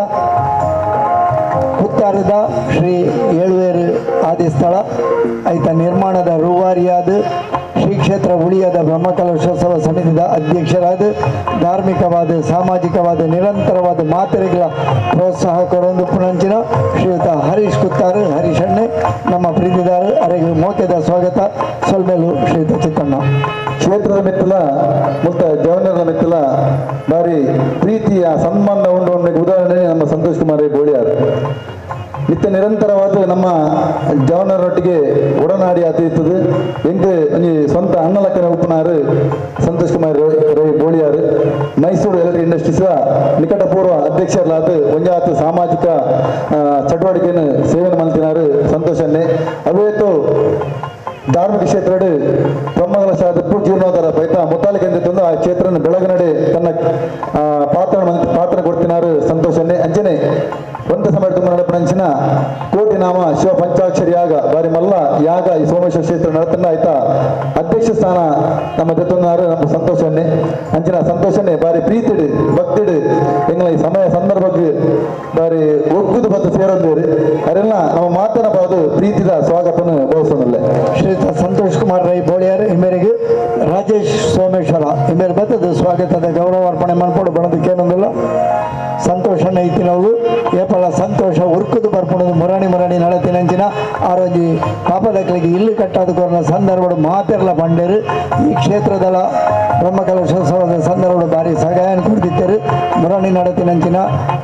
ಕುತ್ತಾರದ ಶ್ರೀ ಏಳುವೇರು ಆದಿಸ್ಥಳ ಐತ ನಿರ್ಮಾಣದ ರೂವಾರಿಯಾದ ಶ್ರೀ ಕ್ಷೇತ್ರ ಉಳಿಯದ ಬ್ರಹ್ಮಕಲಶೋತ್ಸವ ಸಮಿತಿಯ ಅಧ್ಯಕ್ಷರಾದ ಧಾರ್ಮಿಕವಾದ ಸಾಮಾಜಿಕವಾದ ನಿರಂತರವಾದ ಮಾತೆರೆಗಳ ಪ್ರೋತ್ಸಾಹ ಕೊರೊಂದು ಪುನಂಚಿನ ಶ್ರೀಯುತ ಹರೀಶ್ ಕುತ್ತಾರು ಹರೀಶಣ್ಣೆ ನಮ್ಮ ಪ್ರೀತಿದಾರರು ಅರೆಗೆ ಮೋಕೆದ ಸ್ವಾಗತ ಸೊಲ್ಮೇಲು ಶ್ರೀಯುತ ಚಿಕ್ಕಣ್ಣ. ಕ್ಷೇತ್ರದ ಮೆತ್ತಲ ಮುತ್ತ ಜವನರ ಮೆತ್ತಲ ಬಾರಿ ಪ್ರೀತಿಯ ಸನ್ಮಾನ ಉಂಡು ಉದಾಹರಣೆ ನಮ್ಮ ಸಂತೋಷ್ ಕುಮಾರ್ ಬೋಳಿಯಾರ್. ನಿತ್ಯ ನಿರಂತರವಾದ ನಮ್ಮ ಜವನರೊಟ್ಟಿಗೆ ಒಡನಾಡಿ ಆತಿರ್ತದೆ. ಎಂಕ್ ಒಂಜಿ ಸ್ವಂತ ಅಣ್ಣಲಕ್ಕನ ಉಪ್ಪನಾರು ಸಂತೋಷ್ ಕುಮಾರ್ ರೈ ಬೋಳಿಯಾರ್. ಮೈಸೂರು ಎಲೆಕ್ಟ್ರಿಕ್ ಇಂಡಸ್ಟ್ರೀಸ್ ನಿಕಟಪೂರ್ವ ಅಧ್ಯಕ್ಷರಾದ ಒಂಜಾತ ಸಾಮಾಜಿಕ ಚಟುವಟಿಕೆಯನ್ನು ಸೇವನೆ ಮಲ್ತಿನಾರು ಸಂತೋಷನ್ನೇ. ಅವೇತು ಧಾರ್ಮಿಕ ಕ್ಷೇತ್ರಡ್ ಬ್ರಹ್ಮಗಳ ಶಾದಪ್ಪು ಜೀರ್ಣೋದ್ಧಾರ ಬೈತ ಮುತ್ತಾಲಿಕೆಂದು ತಂದು ಆ ಕ್ಷೇತ್ರನ ಬೆಳಗನಡೆ ತನ್ನ ಪಾತ್ರ ಪಾತ್ರ ಕೊಡ್ತಿನಾರು ಸಂತೋಷನ್ನೇ. ಅಂಚನೆ ಒಂದ ಸಮಯ ತುಂಬ ನಡಪನಂಚಿನ ಕೋಟಿ ನಾಮ ಶಿವ ಪಂಚಾಕ್ಷರಿ ಯಾಗ ಬಾರಿ ಮಲ್ಲ ಯಾಗ ಈ ಸೋಮೇಶ್ವರ ಕ್ಷೇತ್ರ ನಡತನ ಆಯ್ತಾ ಅಧ್ಯಕ್ಷ ಸ್ಥಾನ ನಮ್ಮ ದತ್ತನಾರು ನಮ್ಮ ಸಂತೋಷನ್ನೇ. ಅಂಚಿನ ಸಂತೋಷನ್ನೇ ಬಾರಿ ಪ್ರೀತಿಡು ಭಕ್ತಿಡು ಎಂಗಳ ಈ ಸಮಯ ಸಂದರ್ಭಕ್ಕೆ ಬಾರಿ ಒಗ್ಗುದು ಬತ್ತು ಸೇರೊಂದೇರು ಅದೆಲ್ಲ ನಮ್ಮ ಮಾತನ ಬಾದು ಪ್ರೀತಿದ ಸ್ವಾಗತವನ್ನು ಬಯಸೋದಿಲ್ಲ. ಶ್ರೀಯುತ ಸಂತೋಷ್ ಕುಮಾರ್ ರೈ ಬೋಳಿಯಾರ್ ಈ ಮೇರೆಗೆ ರಾಜೇಶ್ ಸೋಮೇಶ್ವರ ಈ ಮೇರೆ ಬತ್ತದ ಸ್ವಾಗತದ ಗೌರವಾರ್ಪಣೆ ಮನ್ಪೊಡು ಬಣದಕ್ಕೇನೊಂದಿಲ್ಲ. ಸಂತೋಷನ ಇತ್ತಿನವು ಏಪಲ ಸಂತೋಷ ಉರ್ಕುದು ಬರ್ಪುಣದು ಮುರಾಣಿ ಮುರಾಣಿ ನಳತಿನಂಚಿನ ಆರೋಜಿ ಪಾಪದಕ್ಕಲಿಗೆ ಇಲ್ಲು ಕಟ್ಟಾದ ಸಂದರ್ಭಡು ಮಾತೆರ್ಲ ಬಂಡೇರು ಈ ಕ್ಷೇತ್ರದಲ ಬ್ರಹ್ಮಕಲಶೋತ್ಸವದ ಸಂದರ್ಭಡು ಬಾರಿ ಸಗಾಯನ ಕೊಡ್ತಿದ್ದರು. ಮುರಾಣಿ ನಡತಿನಂಚಿನ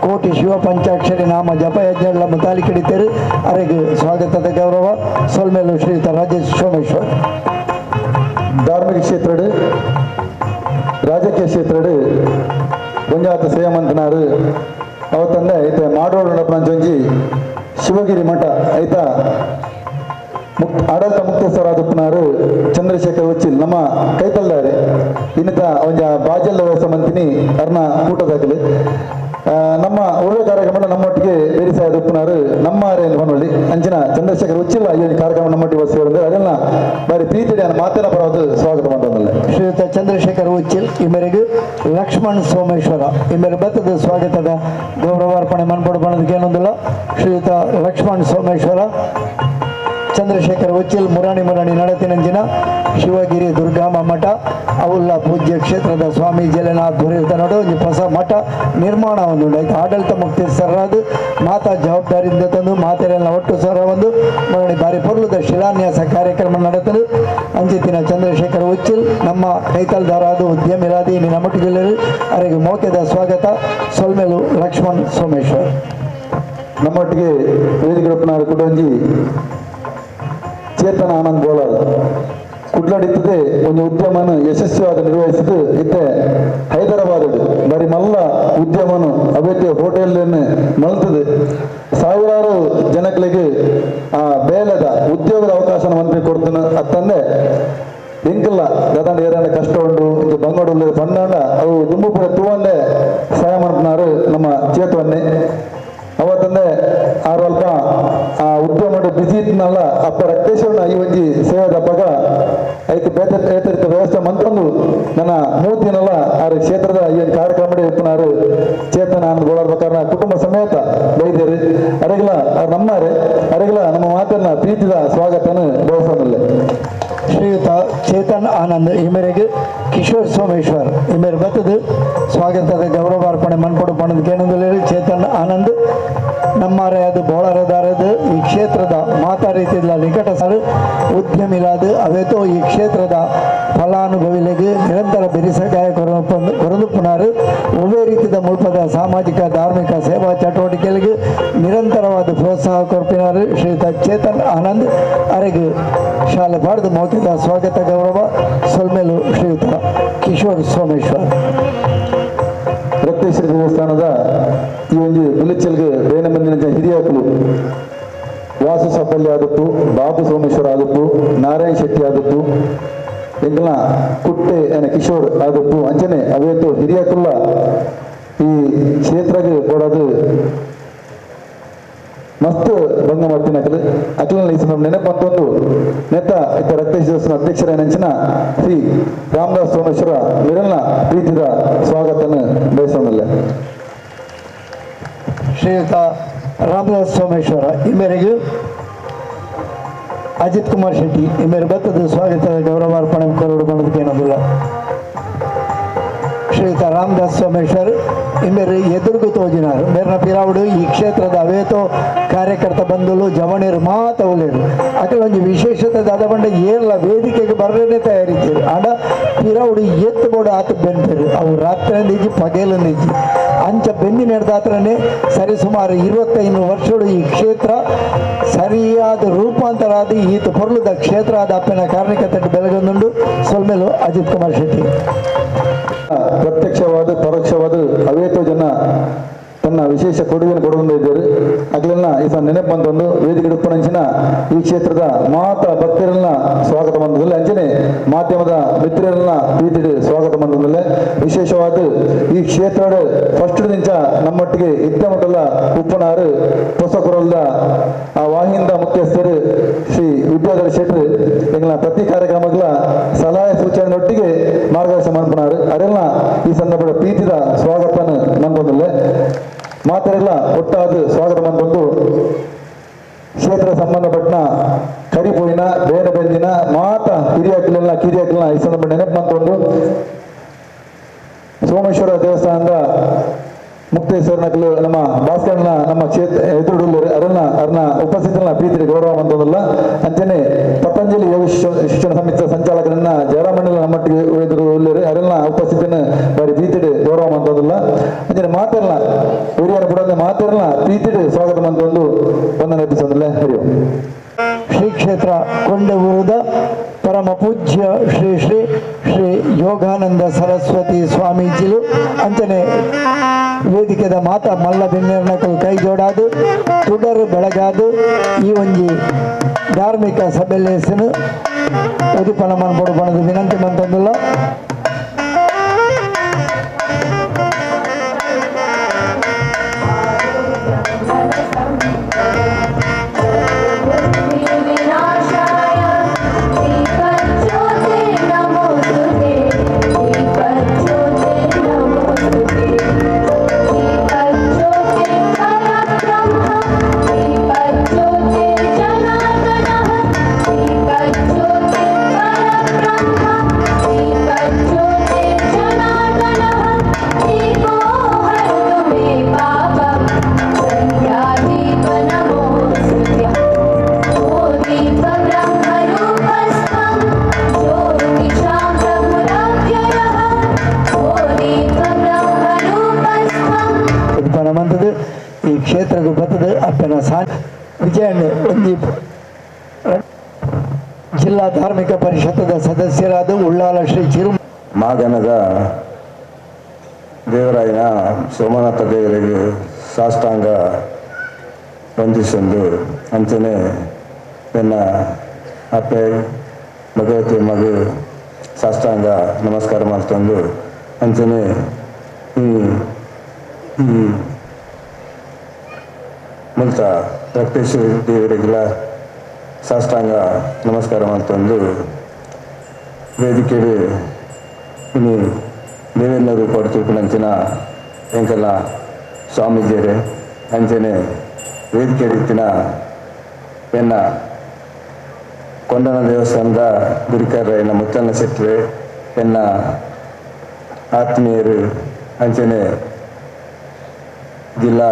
ಕೋಟಿ ಶಿವ ಪಂಚಾಕ್ಷರಿ ನಾಮ ಜಪಯಜ್ಞಗಳ ಮುತಾಲಿ ಕಿಡಿತೇರು ಅರೆಗೆ ಸ್ವಾಗತದ ಗೌರವ ಸೊಲ್ಮೇಲು ಶ್ರೀಯುತ ರಾಜೇಶ್ ಸೋಮೇಶ್ವರ್. ಧಾರ್ಮಿಕ ಕ್ಷೇತ್ರಡು ರಾಜಕೀಯ ಕ್ಷೇತ್ರಡು ಒಂಜಾತ ಸೇಮಂತನಾರು ಅವತ್ತಂದೆ ಐತೆ ಮಾಡೋಣ ಒಂಜಿ ಶಿವಗಿರಿ ಮಠ ಐತಾ ಆಡಳಿತ ಮುಕ್ತಸ್ಥರಾದಪ್ಪನಾರು ಚಂದ್ರಶೇಖರ್ ಉಚ್ಚಿಲ್ ನಮ್ಮ ಕೈತಲ್ದಾರೆ ಇನ್ನಿತ ಒಂಜ ಬಾಜಲ್ ವ್ಯವಸ್ಥೆ ಮಂತಿನಿ ಅರ್ನ ಕೂಟದಾಗಲಿ ನಮ್ಮ ಒಳ್ಳೆ ಕಾರ್ಯಕ್ರಮ ನಮ್ಮೊಟ್ಟಿಗೆ ಬೇರಿಸಾಯದಪ್ಪನಾರು ನಮ್ಮ ಹೊನ್ನೊಳ್ಳಿ ಅಂಚಿನ ಚಂದ್ರಶೇಖರ್ ಉಚ್ಚಿಲ್ಲ ಈ ಕಾರ್ಯಕ್ರಮ ನಮ್ಮೊಟ್ಟಿಗೆ ಸೇರಿದ್ರೆ ಅದೆಲ್ಲ ಬಾರಿ ಪ್ರೀತಿ ಮಾತಿನ ಪರವಾದ ಸ್ವಾಗತ ಮಾಡೋದಿಲ್ಲ. ಶ್ರೀಯುತ ಚಂದ್ರಶೇಖರ್ ಉಚ್ಚಿಲ್ ಈ ಮೇರೆಗೆ ಲಕ್ಷ್ಮಣ್ ಸೋಮೇಶ್ವರ ಈ ಮೇರೆ ಬತ್ತದ ಸ್ವಾಗತದ ಗೌರವಾರ್ಪಣೆ ಮನ್ಪಡು ಬಣ್ಣದಕ್ಕೆ ಏನೊಂದಿಲ್ಲ. ಶ್ರೀಯುತ ಲಕ್ಷ್ಮಣ್ ಸೋಮೇಶ್ವರ, ಚಂದ್ರಶೇಖರ್ ಉಚ್ಚಿಲ್ ಮುರಾಣಿ ಮುರಾಣಿ ನಡತಿನಂಚಿನ ಶಿವಗಿರಿ ದುರ್ಗಾಮ ಮಠ ಅವುಲ್ಲ ಪೂಜ್ಯ ಕ್ಷೇತ್ರದ ಸ್ವಾಮೀಜಿಯಲ್ಲಿನ ದೊರೆಯುತ್ತ ನಡು ಒಂಜಿ ಹೊಸ ಮಠ ನಿರ್ಮಾಣ ಒಂದು ಆಯ್ತು. ಆಡಳಿತ ಮುಕ್ತಿ ಸರ್ರಾದು ಮಾತಾ ಜವಾಬ್ದಾರಿಯಿಂದ ತಂದು ಮಾತೆರೆಲ್ಲ ಒಟ್ಟು ಸರ ಒಂದು ಮುರಾಣಿ ಬಾರಿ ಪೊರ್ಲುದ ಶಿಲಾನ್ಯಾಸ ಕಾರ್ಯಕ್ರಮ ನಡೆತಲು. ಅಂಚಿತಿನ ಚಂದ್ರಶೇಖರ್ ಉಚ್ಚಿಲ್ ನಮ್ಮ ಕೈತಲ್ದಾರಾದ ಉದ್ಯಮಿರಾದಿ ನಮ್ಮೊಟ್ಟಿಗೆಲ್ಲರು ಅವರಿಗೆ ಮೌಖ್ಯದ ಸ್ವಾಗತ. ಸೊಲ್ಮೆಲು ಲಕ್ಷ್ಮಣ್ ಸೋಮೇಶ್ವರ್. ನಮ್ಮೊಟ್ಟಿಗೆ ವೇದಿಕೆ ಕುಡೊಂಜಿ ಚೇತನ ಆನಂದ್ ಬೋಲಾರ್ ಕುಡ್ಲಾಡಿತ್ತದೆ ಒಂದು ಉದ್ಯಮನ ಯಶಸ್ವಿಯಾದ ನಿರ್ವಹಿಸಿದ್ದು ಇತ್ತೆ ಹೈದರಾಬಾದ್ ಬರಿ ಮಲ್ಲ ಉದ್ಯಮನು ಅವೇತೆ ಹೋಟೆಲ್ ಮಲ್ತದೆ ಸಾವಿರಾರು ಜನಗಳಿಗೆ ಆ ಬೇಲದ ಉದ್ಯೋಗದ ಅವಕಾಶ ಮಂತ್ರಿ ಕೊಡ್ತಾನೆ ಅತ್ತಂದೆ ಎಂಕಲ್ಲ ದಾದಾಂಡ ಏರಾಂಡ ಕಷ್ಟ ಉಂಡು ಇದು ಬಂಗೋಡು ಪಂಡಾಂಡ ಅವು ದುಂಬು ಪೂರ ತೂವಂದೆ ಸಹಾಯ ಮಾಡ್ತಿನಾರು ನಮ್ಮ ಚೇತವನ್ನೇ. ಅವತ್ತಂದೆ ಆರು ಅಲ್ಪ ಆ ಉದ್ಯಮ ಬಿಸಿ ಇತ್ತನಲ್ಲ ಅಪ್ಪ ರಕ್ತೇಶ್ವರನ ಈ ಒಂಜಿ ಸೇವಾದ ಅಪ್ಪಗ ಐತೆ ಬೇತೆ ಬೇತೆ ವ್ಯವಸ್ಥೆ ಮಂತೊಂದು ನನ್ನ ಮೂತಿನಲ್ಲ ಆರು ಕ್ಷೇತ್ರದ ಈ ಒಂದು ಕಾರ್ಯಕ್ರಮ ಇಪ್ಪನಾರು ಚೇತನ ಆನಂದ್ ಗೋಳಾರ್ಬೇಕಾರನ ಕುಟುಂಬ ಸಮೇತ ಬೈದೇರಿ ಅರೆಗಲ ನಮ್ಮಾರೆ ಅರೆಗಲ ನಮ್ಮ ಮಾತನ್ನ ಪ್ರೀತಿದ ಸ್ವಾಗತನ ಬಯಸೋದಿಲ್ಲ. ಶ್ರೀಯುತ ಚೇತನ್ ಆನಂದ್ ಈ ಮೇರೆಗೆ ಕಿಶೋರ್ ಸೋಮೇಶ್ವರ್ ಈ ಮೇರೆ ಬತ್ತದು ಸ್ವಾಗತದ ಗೌರವಾರ್ಪಣೆ ಮನ್ಪಡು ಪಣದ ಚೇತನ್ ಆನಂದ್ ನಮ್ಮಾರೆ ಅದು ಬೋಳರದಾರದು ಈ ಕ್ಷೇತ್ರದ ಮಾತಾ ರೀತಿಯ ನಿಕಟ ಸರ್ ಉದ್ಯಮಿಲಾದ ಅವೇತೋ ಈ ಕ್ಷೇತ್ರದ ಫಲಾನುಭವಿಗಳಿಗೆ ನಿರಂತರ ಬೆರಿಸಕಾಯ ಕೊರಂದುಪುನಾರು ಒಳ್ಳೆ ರೀತಿಯ ಮುಲ್ಪದ ಸಾಮಾಜಿಕ ಧಾರ್ಮಿಕ ಸೇವಾ ಚಟುವಟಿಕೆಗಳಿಗೆ ನಿರಂತರವಾದ ಪ್ರೋತ್ಸಾಹ ಕೊರ್ಪಿನಾರು ಶ್ರೀಯುತ ಚೇತನ್ ಆನಂದ್ ಅರೆಗೆ ಶಾಲೆ ಬಾರ್ದು ಮೌಖಿಕ ಸ್ವಾಗತ ಗೌರವ. ಸೊಲ್ಮೇಲು ಶ್ರೀಯುತ ಕಿಶೋರ್ ಸೋಮೇಶ್ವರ್. ರಕ್ತೇಶ್ವರ ದೇವಸ್ಥಾನದ ಈ ಒಂದು ಬುಲೆಚ್ಚಲ್ಗೆ ಬೇನೆ ಬಂದಿನ ಹಿರಿಯಾಕಲು ವಾಸು ಸಫಲ್ಯ ಆದತ್ತು, ಬಾಬು ಸೋಮೇಶ್ವರ ಆದತ್ತು, ನಾರಾಯಣ ಶೆಟ್ಟಿ ಆದತ್ತು, ಎಂಕಲ್ನ ಕುಟ್ಟೆ ಏನ ಕಿಶೋರ್ ಆದತ್ತು ಅಂಚನೆ ಅವೇತು ಹಿರಿಯಾಕುಲ್ಲ ಈ ಕ್ಷೇತ್ರಗೆ ಕೊಡೋದು ಮಸ್ತ್ ಭಂಗ ಮಾಡ್ತೀನಿ ಅಕಲು ಅಖಿಲ ಈ ಸಂದರ್ಭ ನೆನಪಂತೊಂದು ನೆತ್ತ ಇತ್ತ ರಕ್ತೇಶ್ವರ ದೇವಸ್ಥಾನ ಅಧ್ಯಕ್ಷರ ಶ್ರೀ ರಾಮದಾಸ್ ಸೋಮೇಶ್ವರ ಮಿರಲ್ನ ಪ್ರೀತಿದ ಸ್ವಾಗತನ ಬಯಸೋದಿಲ್ಲ. ಶ್ರೀಯುತ ರಾಮದಾಸ್ ಸೋಮೇಶ್ವರ ಈ ಮೇರೆಗೆ ಅಜಿತ್ ಕುಮಾರ್ ಶೆಟ್ಟಿ ಈ ಮೇರೆ ಬತ್ತದ ಸ್ವಾಗತದ ಗೌರವಾರ್ಪಣೆ ಕೊರಡು ಬಣ್ಣದಕ್ಕೆ ಏನದಿಲ್ಲ. ಶ್ರೀಯುತ ರಾಮದಾಸ್ ಸೋಮೇಶ್ವರ್ ಈ ಮೇರೆ ಎದುರುಗು ತೋಜಿನಾರು ಮೇರಿನ ಪಿರಾವುಡು ಈ ಕ್ಷೇತ್ರದ ಅವೇತೋ ಕಾರ್ಯಕರ್ತ ಬಂಧುಲು ಜವಣಿರು ಮಾತ ಉಲೇರು ಅಕಲೊಂಜಿ ವಿಶೇಷತೆ ದಾದ ಬಂಡ ಏರ್ಲ ವೇದಿಕೆಗೆ ಬರಲೇನೆ ತಯಾರಿದ್ದೀರು ಆಂಡ ಪಿರಾವುಡು ಎತ್ತು ಬೋಡು ಆತ ಬೆನ್ಪೇರು ಅವು ರಾತ್ರಿ ನಿಜಿ ಪಗೇಲು ನಿಜಿ ಅಂಚ ಬೆನ್ನಿ ನಡೆದಾತ್ರನೇ ಸರಿಸುಮಾರು 25 ವರ್ಷಗಳು ಈ ಕ್ಷೇತ್ರ ಸರಿಯಾದ ರೂಪಾಂತರ ಆದ ಈತ ಪೊರ್ಲುದ ಕ್ಷೇತ್ರ ಆದ ಅಪ್ಪನ ಕಾರಣಿಕ ಬೆಳಗೊಂದುಂಡು. ಸೊಲ್ಮೇಲು ಅಜಿತ್ ಕುಮಾರ್ ಶೆಟ್ಟಿ. ಪ್ರತ್ಯಕ್ಷವಾದ ಪರೋಕ್ಷವಾದ ಅವೇತೋ ಜನ ತನ್ನ ವಿಶೇಷ ಕೊಡುಗೆಯನ್ನು ಕೊಡುವಂತ ಇದ್ದಾರೆ. ಅಗಲೆಲ್ಲ ಈ ಸಹ ನೆನಪು ಬಂತೊಂದು ವೇದಿಕೆ ಉಪ್ಪನಂಚಿನ ಈ ಕ್ಷೇತ್ರದ ಮಾತ ಭಕ್ತರನ್ನ ಸ್ವಾಗತ ಬಂದದಲ್ಲ ಅಂಚನೆ ಮಾಧ್ಯಮದ ಮಿತ್ರರನ್ನ ಪ್ರೀತಿ ಸ್ವಾಗತ ಬಂದದಲ್ಲ. ವಿಶೇಷವಾದ ಈ ಕ್ಷೇತ್ರದ ಫಸ್ಟ್ ನಿಂಚ ನಮ್ಮೊಟ್ಟಿಗೆ ಇತ್ತ ಮಟ್ಟಲ್ಲ ಉಪ್ಪನಾರು ಹೊಸಕೊರಲ್ದ ಆ ವಾಹಿನಿದ ಮುಖ್ಯಸ್ಥರು ಶ್ರೀ ವಿದ್ಯಾಧರ ಶೆಟ್ಟರು ಎಂಗಳ ಪ್ರತಿ ಕಾರ್ಯಕ್ರಮಗಳ ಸಲಹೆ ಸೂಚನೆಯೊಟ್ಟಿಗೆ ಮಾರ್ಗದರ್ಶನ ಮಾಡ್ಪನಾರು ಅದೆಲ್ಲ ಈ ಸಂದರ್ಭದ ಪ್ರೀತಿದ ಸ್ವಾಗತನ ನಂಬೊಂದಿಲ್ಲ. ಮಾತೆಲ್ಲ ಒಟ್ಟಾದ ಸ್ವಾಗತ ಬಂದು ಕ್ಷೇತ್ರ ಸಂಬಂಧಪಟ್ಟ ಕರಿಪೋಯಿನ ಬೇರೆ ಬೆಂದಿನ ಮಾತ ಹಿರಿಯಾಕ್ಲೆಲ್ಲ ಕಿರಿಯಾಕ್ಲೆಲ್ಲ ಈ ಸಂದರ್ಭ ನೆನಪು ಬಂತೊಂದು ಸೋಮೇಶ್ವರ ದೇವಸ್ಥಾನದ ಮುಕ್ತೇಶ್ವರನಕಲು ನಮ್ಮ ಭಾಸ್ಕರನ ನಮ್ಮ ಕ್ಷೇತ್ರ ಎದುರುಡುಳ್ಳರು ಅದನ್ನ ಅರ್ನ ಉಪಸ್ಥಿತರನ್ನ ಪ್ರೀತಿ ಗೌರವ ಬಂತದಲ್ಲ. ಅಂಚನೆ ಪತಂಜಲಿ ಯೋಗ ಶಿಕ್ಷಣ ಸಮಿತಿ ಸಂಚಾಲಕರನ್ನ ಜಯರಾಮಣ್ಣ ನಮ್ಮೊಟ್ಟಿಗೆ ಎದುರು ಉಳ್ಳರು ಅದನ್ನ ಉಪಸ್ಥಿತನ ಬಾರಿ ಪ್ರೀತಿಡು ಗೌರವ ಬಂತದಲ್ಲ. ಅಂಚನೆ ಮಾತೆಲ್ಲ ಹಿರಿಯರ ಬುಡದ ಮಾತೆಲ್ಲ ಪ್ರೀತಿಡು ಸ್ವಾಗತ ಬಂತೊಂದು ವಂದನೆ ಅರ್ಪಿಸೋದಿಲ್ಲ. ಹರಿಯೋ. ಶ್ರೀ ಕ್ಷೇತ್ರ ಕೊಂಡೂರದ ಪರಮ ಪೂಜ್ಯ ಶ್ರೀ ಶ್ರೀ ಶ್ರೀ ಯೋಗಾನಂದ ಸರಸ್ವತಿ ಸ್ವಾಮೀಜಿಲು ಅಂಚನೆ ವೇದಿಕೆದ ಮಾತಾ ಮಲ್ಲ ಬೆನ್ನೇರ್ನಕಲು ಕೈ ಜೋಡಾದು ತುಡರು ಬೆಳಗಾದು ಈ ಒಂಜಿ ಧಾರ್ಮಿಕ ಸಭೆಲೇಸನು ಉದಿಪನ ಮನ್ಪೊಡು ಬಣದ ವಿನಂತಿ ಮಂತೊಂದುಲ್ಲ. विनाशाय दीपज्योतिर्नमोऽस्तु ते। ಬತ್ತದು ಅಪ್ಪನ ಸಾ ವಿಜಯಣ್ಣ ಒಂಜಿ ಜಿಲ್ಲಾ ಧಾರ್ಮಿಕ ಪರಿಷತ್ತದ ಸದಸ್ಯರಾದ ಉಳ್ಳಾಲ ಶ್ರೀ ಚಿರು ಮಾಗನದ ದೇವರಾಯನ ಸೋಮನಾಥ ದೇವರಿಗೆ ಸಾಷ್ಟಾಂಗ ವಂದಿಸೊಂದು ಅಂಚನೆ ನನ್ನ ಅಪ್ಪೆ ಭಗವತಿ ಮಗು ಸಾಷ್ಟಾಂಗ ನಮಸ್ಕಾರ ಮಾಡ್ತಂದು ಅಂಚನೆ ಈ ಈ ಮುಲ್ತ ರಕ್ತೇಶ್ವರಿ ದೇವರಿಗೆಲ್ಲ ಸಾಷ್ಟಾಂಗ ನಮಸ್ಕಾರ ಮಾಡ್ತಂದು ವೇದಿಕೆಗೆ ಇನ್ನು ದೇವೆಲ್ಲ ರೂಪಾಡು ತೂಪಿನಂಚಿನ ಎಂಕಲ್ಲ ಸ್ವಾಮೀಜಿಯರೇ ಅಂಚನೆ ವೇದಿಕೆ ರೀತಿನ ಎನ್ನ ಕೊಂಡನ ದೇವಸ್ಥಾನದ ಗುರಿಕಾರರಾಯನ ಮುತ್ತಣ್ಣ ಶೆಟ್ಟರೆ ಎನ್ನ ಆತ್ಮೀಯರು ಅಂಚನೆ ಜಿಲ್ಲಾ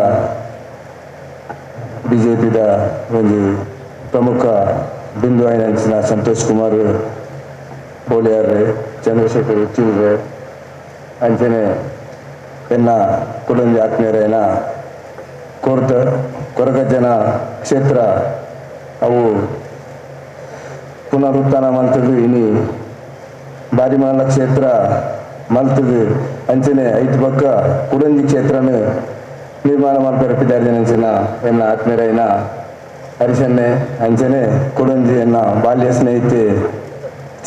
ಬಿಜೆಪಿದ ಒಂದು ಪ್ರಮುಖ ಬಿಂದು ಅಂಚಿನ ಸಂತೋಷ್ ಕುಮಾರ್ ಬೋಳಿಯಾರ್ರೆ ಚಂದ್ರಶೇಖರ್ ಉಚ್ಚಿಲ್ರೆ ಅಂಚನೆ ಎನ್ನ ಕುಡಂಜಿ ಆತ್ಮೀಯರೇನ ಕೋರ್ತ ಕೊರಗಜ್ಜನ ಕ್ಷೇತ್ರ ಅವು ಪುನರುತ್ಥಾನ ಮಲ್ತದು ಇನಿ ಬಾರಿಮಾಲ ಕ್ಷೇತ್ರ ಮಲ್ತದು ಅಂಚನೆ ಐತು ಪಕ್ಕ ಕುಡಂಜಿ ಕ್ಷೇತ್ರನು ನಿರ್ಮಾಣ ಮಲ್ಪೆರಪಿದ್ದಾರೆ ಅಂಚಿನ ಎನ್ನ ಆತ್ಮೀಯರೈನ ಹರಿಶನ್ನೆ ಅಂಚನೆ ಕುಡಂಜಿ ಎನ್ನ ಬಾಲ್ಯ ಸ್ನೇಹಿತೆ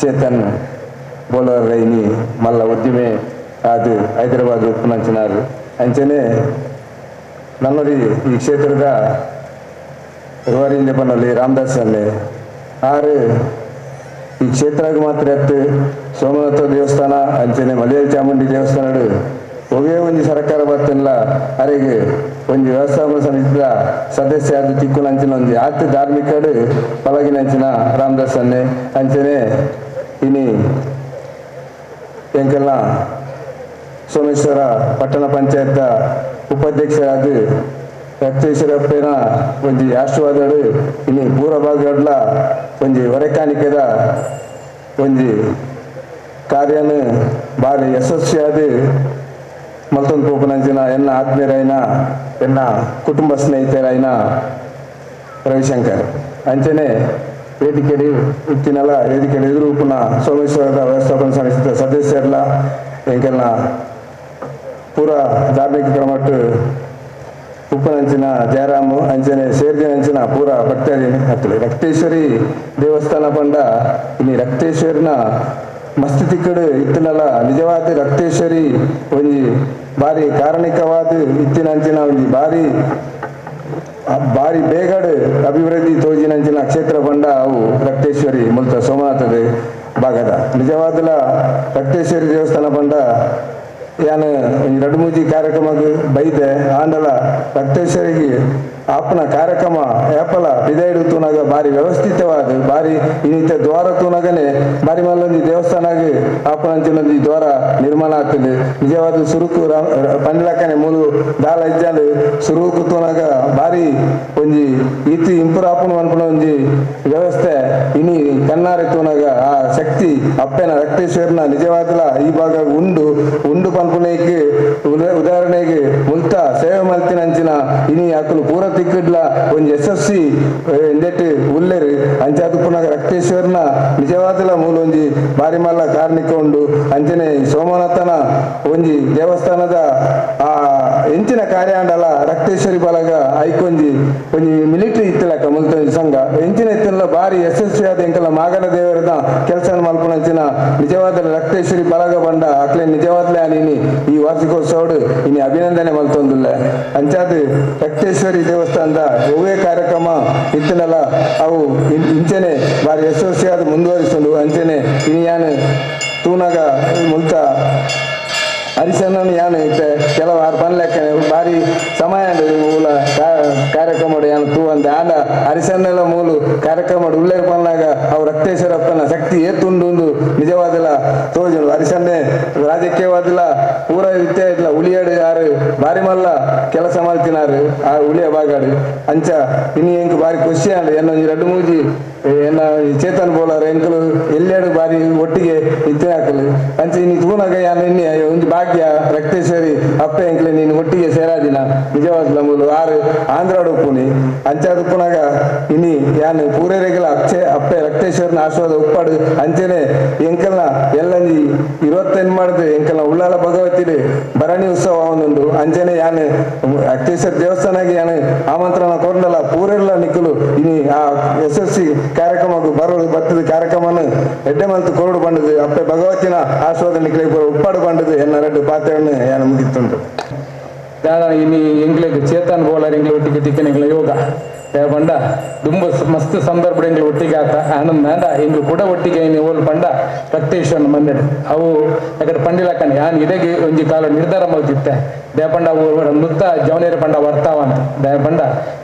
ಚೇತನ್ ಬೋಲರ್ ರೈನಿ ಮಲ್ಲ ಉದ್ದಿಮೆ ಅದು ಹೈದರಾಬಾದ್ ಉಪ್ಪುನಂಚಿನಾರು ಅಂಚನೆ ನನ್ನೊರಿ ಈ ಕ್ಷೇತ್ರದ ರುವಾರಿಂದ ಪನ್ನಲ್ಲಿ ರಾಮದಾಸ್ ಅನ್ನೆ ಆರು ಈ ಕ್ಷೇತ್ರಕ್ಕೆ ಮಾತ್ರ ಎತ್ತು ಸೋಮನಾಥ ದೇವಸ್ಥಾನ ಅಂಚನೆ ಮಲಯಾಳ ಚಾಮುಂಡಿ ದೇವಸ್ಥಾನ ಒವೇ ಒಂಜಿ ಸರ್ಕಾರ ಬತ್ತಲ್ಲ ಅರೆಗೆ ಒಂಜಿ ವ್ಯವಸ್ಥಾಪನ ಸಮಿತಿದ ಸದಸ್ಯ ಆದ ತಿಕ್ಕುನಂಚಿನ ಒಂಜಿ ಆತ ಧಾರ್ಮಿಕಡು ಪಲಗಿನಂಚಿನ ರಾಮದಾಸ್ ಅನ್ನೆ ಅಂಚನೆ ಇನಿ ಎಂಕೆಲ್ಲ ಸೋಮೇಶ್ವರ ಪಟ್ಟಣ ಪಂಚಾಯತ್ ಉಪಾಧ್ಯಕ್ಷರಾದ ರಕ್ತೇಶ್ವರಪ್ಪನ ಒಂಜಿ ಆಶೀರ್ವಾದಡು ಇನಿ ಪೂರ ಭಾಗಡ್ಲ ಒಂಜಿ ಹೊರೆಕಾಣಿಕೆದ ಒಂಜಿ ಕಾರ್ಯನ ಭಾರಿ ಯಶಸ್ವಿಯಾದ ಮಲ್ತೊಂದು ಪೋಪನಂಚಿನ ಎನ್ನ ಆತ್ಮೀಯರಾಯನ ಎನ್ನ ಕುಟುಂಬ ಸ್ನೇಹಿತರಾಯನ ರವಿಶಂಕರ್ ಅಂಚನೆ ವೇದಿಕೆಡಿ ಇತ್ತಿನಲ್ಲ ವೇದಿಕೆಡಿ ಎದುರು ಪುನಃ ಸೋಮೇಶ್ವರದ ವ್ಯವಸ್ಥಾಪನ ಸಮಿತಿಯ ಸದಸ್ಯರ್ಲ ಎಂಕೆಲ್ಲ ಪೂರ ಧಾರ್ಮಿಕ ಕ್ರಮಟ್ಟು ಉಪ್ಪನಂಚಿನ ಜಯರಾಮು ಅಂಚನೆ ಸೇರ್ದಿನಂಚಿನ ಪೂರ ಭಕ್ತರಿ ಹತ್ತಲಿ ರಕ್ತೇಶ್ವರಿ ದೇವಸ್ಥಾನ ಪಂಡ ಇನಿ ರಕ್ತೇಶ್ವರಿನ ಮಸ್ತ್ ತಿಕ್ಕಡು ಇತ್ತಿನಲ್ಲ ನಿಜವಾದ ರಕ್ತೇಶ್ವರಿ ಒಂಜಿ ಬಾರಿ ಕಾರಣಿಕವಾದ ಇತ್ತಿನಂಚಿನ ಒಂಜಿ ಬಾರಿ ಬಾರಿ ಬೇಗಡು ಅಭಿವೃದ್ಧಿ ತೋಜಿನಂಚಿನ ಕ್ಷೇತ್ರ ಪಂಡ ಅವು ರಕ್ತೇಶ್ವರಿ ಮುಲ್ತ ಸೋಮನಾಥದ ಭಾಗದ ನಿಜವಾದಲ ರಕ್ತೇಶ್ವರಿ ದೇವಸ್ಥಾನ ಪಂಡ ಯಾನು ಒಂಜಿ ರಡ್ಡು ಮೂಜಿ ಕಾರ್ಯಕ್ರಮಕ್ಕೆ ಬೈದೆ ಆಂಡಲ ರಕ್ತೇಶ್ವರಿಗೆ ಆಪನ ಕಾರ್ಯಕ್ರಮ ಏಪಲ ಬಿದಾಯಿಡು ತೂನಾಗ ಬಾರಿ ವ್ಯವಸ್ಥಿತವಾದ ಬಾರಿ ಇನ್ನಿತ ದ್ವಾರ ತೂನಾಗನೆ ಬಾರಿ ಮಲ್ಲೊಂಜಿ ದೇವಸ್ಥಾನಗೆ ಆಪನಂಚಿನೊಂಜಿ ದ್ವಾರ ನಿರ್ಮಾಣ ಆಗ್ತದೆ. ನಿಜವಾದ ಸುರುಕು ಪಂಡ್ಲಕ್ಕನೆ ಮೂಲು ದಾಲ ಇಜ್ಜಾಲು ಸುರುಕು ತೂನಾಗ ಬಾರಿ ಒಂಜಿ ಇತ್ತು ಇಂಪ್ರೂವ್ ಆಪನ ಮನ್ಪುನ ಒಂಜಿ ವ್ಯವಸ್ಥೆ ಇನಿ ಕಣ್ಣಾರೆ ತೂನಾಗ ಆ ಶಕ್ತಿ ಅಪ್ಪೆನ ರಕ್ತೇಶ್ವರನ ನಿಜವಾದಲ ಈ ಭಾಗ ಉಂಡು ಉಂಡು ಪನ್ಪುನೈಕ್ ಉದಾಹರಣೆಗೆ ಮುಲ್ತ ಸೇವೆ ಮಲ್ತಿನ ಅಂಚಿನ ಇನಿ ಅಕುಲು ಪೂರ ತಿಕ್ಕಿಡ್ಲ ಒಂಜಿ ಯಶಸ್ವಿ ಇಂದೆಟ್ ಉಲ್ಲೆರು ಅಂಚಾದ ಪುನಗ ರಕ್ತೇಶ್ವರನ ನಿಜವಾದಲ ಮೂಲ ಒಂಜಿ ಬಾರಿ ಮಲ್ಲ ಕಾರ್ಣಿಕ ಉಂಡು. ಅಂಚನೆ ಸೋಮನಾಥನ ಒಂಜಿ ದೇವಸ್ಥಾನದ ಆ ಎಂಚಿನ ಕಾರ್ಯಾಂಡಲ ರಕ್ತೇಶ್ವರಿ ಬಲಗ ಐಕೊಂಜಿ ಒಂಜಿ ಮಿಲಿಟರಿ ಇತ್ತಲಕ್ಕ ಮುಲ್ತ ಸಂಘ ಎಂಚಿನ ಇತ್ತಲ್ಲ ಬಾರಿ ಯಶಸ್ವಿಯಾದ ಎಂಕಲ ಮಾಗನ ದೇವರದ ಕೆಲಸ ಮಲ್ಪುನಂಚಿನ ನಿಜವಾದ ರಕ್ತೇಶ್ವರಿ ಬಲಗ ಬಂಡ ಅಕ್ಲೆ ನಿಜವಾದ್ಲೇ ಇನಿ ಈ ವಾರ್ಷಿಕೋತ್ಸವಡು ಇನಿ ಅಭಿನಂದನೆ ಮಲ್ತೊಂದುಲ್ಲ. ಅಂಚಾದ ರಕ್ತೇಶ್ವರಿ ದೇವಸ್ಥಾನದ ಒವ್ವೇ ಕಾರ್ಯಕ್ರಮ ಇತ್ತನಲ್ಲ ಅವು ಇಂಚನೆ ಬಾರಿ ಯಶಸ್ವಿಯಾದ ಮುಂದುವರಿಸಲು ಅಂಚನೆ ಇನಿ ಯಾನು ತೂನಾಗ ಮುಲ್ತ ಹರಿಸಣ್ಣನ ಯಾನು ಇತ್ತೆ ಕೆಲವು ಆರು ಪನ್ಲೆಕ್ಕನೆ ಬಾರಿ ಸಮಯ ಮೂಲ ಕಾರ್ಯಕ್ರಮ ಯಾನು ತೂ ಅಂದೆ ಆಂಡ ಹರಿಸಣ್ಣೆಲ್ಲ ಮೂಲು ಕಾರ್ಯಕ್ರಮ ಉಲ್ಲೇಖ ಪನ್ನಾಗ ಅವು ರಕ್ತೇಶ್ವರಪ್ಪನ ಶಕ್ತಿ ಏತುಂಡು ನಿಜವಾದಲ ತೋಜುಂಡು. ಹರಿಸಣ್ಣೆ ರಾಜಕೀಯವಾದಲ ಪೂರ ವಿದ್ಯೆ ಇಲ್ಲ ಉಳಿಯಾಡು ಯಾರು ಬಾರಿ ಮಲ್ಲ ಕೆಲಸ ಮಲ್ತಿನಾರು ಆ ಉಳಿಯ ಬಾಗಾಡು ಅಂಚ ಇನಿ ಎಂಕ್ ಬಾರಿ ಖುಷಿ ಆಂಡ್ ಎನ್ನ ಒಂಜಿ ರಡ್ಡು ಮೂಜಿ ಎನ್ನ ಚೇತನ್ ಬೋಲಾರ್ ಎಂಕುಲು ಎಲ್ಲೆಡು ಬಾರಿ ಒಟ್ಟಿಗೆ ಇತ್ತಿನಾಕಲು ಅಂಚ ಇನಿ ತೂನಗ ಯಾನ್ ಎನ್ನಿ ಒಂಜಿ ಭಾಗ್ಯ ರಕ್ತೇಶ್ವರಿ ಅಪ್ಪೆ ಎಂಕ್ಲೆ ನೀನು ಒಟ್ಟಿಗೆ ಸೇರಾದಿನ ನಿಜವಾದ ಮೂಲು ಆರು ಆಂಧ್ರಾಡು ಉಪ್ಪುನಿ ಅಂಚ ಉಪ್ಪುನಾಗ ಇನಿ ಯಾನ್ ಪೂರೇರೆಗಳ ಅಕ್ಷೆ ಅಪ್ಪೆ ರಕ್ತೇಶ್ವರನ ಆಶೀರ್ವಾದ ಉಪ್ಪಾಡು ಅಂಚನೆ ಎಂಕಲ್ನ ಎಲ್ಲಂಜಿ 25 ಮಾಡಿದ್ರೆ ಎಂಕಲ್ನ ಉಳ್ಳಾಲ ಭಗವತಿಡು ಭರಣಿ ಉತ್ಸವ ಒಂದುಂಡು ಅಂಚನೆ ಯಾನ್ ರಕ್ತೇಶ್ವರ ದೇವಸ್ಥಾನಕ್ಕೆ ಯಾನ್ ಆಮಂತ್ರಣ ಕೊರಂಡಲ ಪೂರೆಲ್ಲ ನಿಕ್ಕಲು ಇನಿ ಆ ಯಶಸ್ವಿ ಕಾರ್ಯಕ್ರಮಕ್ಕೆ ಬರೋಡು ಬತ್ತದ ಕಾರ್ಯಕ್ರಮನ ಎಡ್ಡೆ ಮಲ್ತು ಕೊರಡು ಬಂಡದು ಅಪ್ಪೆ ಭಗವತಿನ ಆಶೀರ್ವಾದ ನಿಕ್ಕಲಿಗೆ ಬರೋ ಉಪ್ಪಾಡು ಬಂಡದು ಎನ್ನ ರೆಡ್ಡು ಪಾತ್ರೆಯನ್ನು ಯಾನ್ ಮುಗಿತ್ತುಂಟು. ದಾದಾ ಇನಿ ಎಂಗ್ಲೆಗ್ ಚೇತನ್ ಬೋಲಾರ್ ಎಂಗ್ಲೆ ಒಟ್ಟಿಗೆ ತಿಕ್ಕನ ಎಂಗ್ಲ ಯೋಗ ಪಂಡ ದುಂಬ ಮಸ್ತ್ ಸಂದರ್ಭ ಎಂಗ್ಲ ಒಟ್ಟಿಗೆ ಆತ ಆನಂದ ಆಂಡ ಎಂಗ್ಲು ಕೂಡ ಒಟ್ಟಿಗೆ ಇನಿ ಓಲ್ ಪಂಡ ರಕ್ತೇಶ್ವರನ ಮನ್ನೆಡು ಅವು ಯಾಕಡೆ ಪಂಡಿಲಕ್ಕನೆ ಯಾನ್ ಇಡೆಗೆ ಒಂಜಿ ಕಾಲ ನಿರ್ಧಾರ ಮಲ್ತಿತ್ತೆ ದಯಪಂಡ ಅವು ಮೃತ ಜವನೇರ ಪಂಡ ವರ್ತಾವ ಅಂತ ದಯಪಂಡ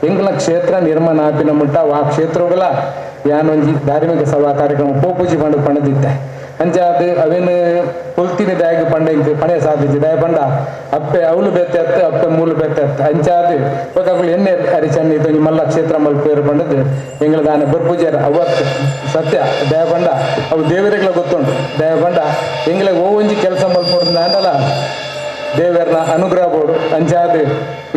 ಎಂಗ್ಲ ಕ್ಷೇತ್ರ ನಿರ್ಮಾಣ ಆಪಿನ ಮುಟ್ಟ ಆ ಕ್ಷೇತ್ರಗಳ ಯಾನ್ ಒಂಜಿ ಧಾರ್ಮಿಕ ಸಭಾ ಕಾರ್ಯಕ್ರಮ ಪೋಪೂಜಿ ಪಂಡ ಪಣದಿತ್ತೆ ಅಂಚ ಅದು ಅವೇನು ಪೊಲ್ತಿನ ದಾಯಗ ಪಂಡ ಇಂಕ್ ಪಣೆ ಸಾಧಿಸಿ ದಯ ಪಂಡ ಅಪ್ಪೆ ಅವಳು ಬೆತ್ತೆ ಅತ್ತ ಅಪ್ಪೆ ಮೂಲು ಬೆತ್ತೆ ಅತ್ತ ಅಂಚಾದು ಒಕ್ಕಗಳು ಎಣ್ಣೆ ಅರಿಚನ್ನ ಇದು ಮಲ್ಲ ಕ್ಷೇತ್ರ ಮಲ್ಪೇರು ಪಂಡದು ಎಂಗಳ ದಾನ ಬರ್ಪೂಜಾರ ಅವತ್ತು ಸತ್ಯ ದಯ ಪಂಡ ಅವು ದೇವರಿಗಳ ಗೊತ್ತುಂಟು ದಯ ಪಂಡ ಎಂಗ್ಲಿಗೆ ಒಂಜಿ ಕೆಲಸ ಮಲ್ಪೊಡು ಅಂಡಲ ದೇವರನ್ನ ಅನುಗ್ರಹ ಬೋಡು ಅಂಚಾದು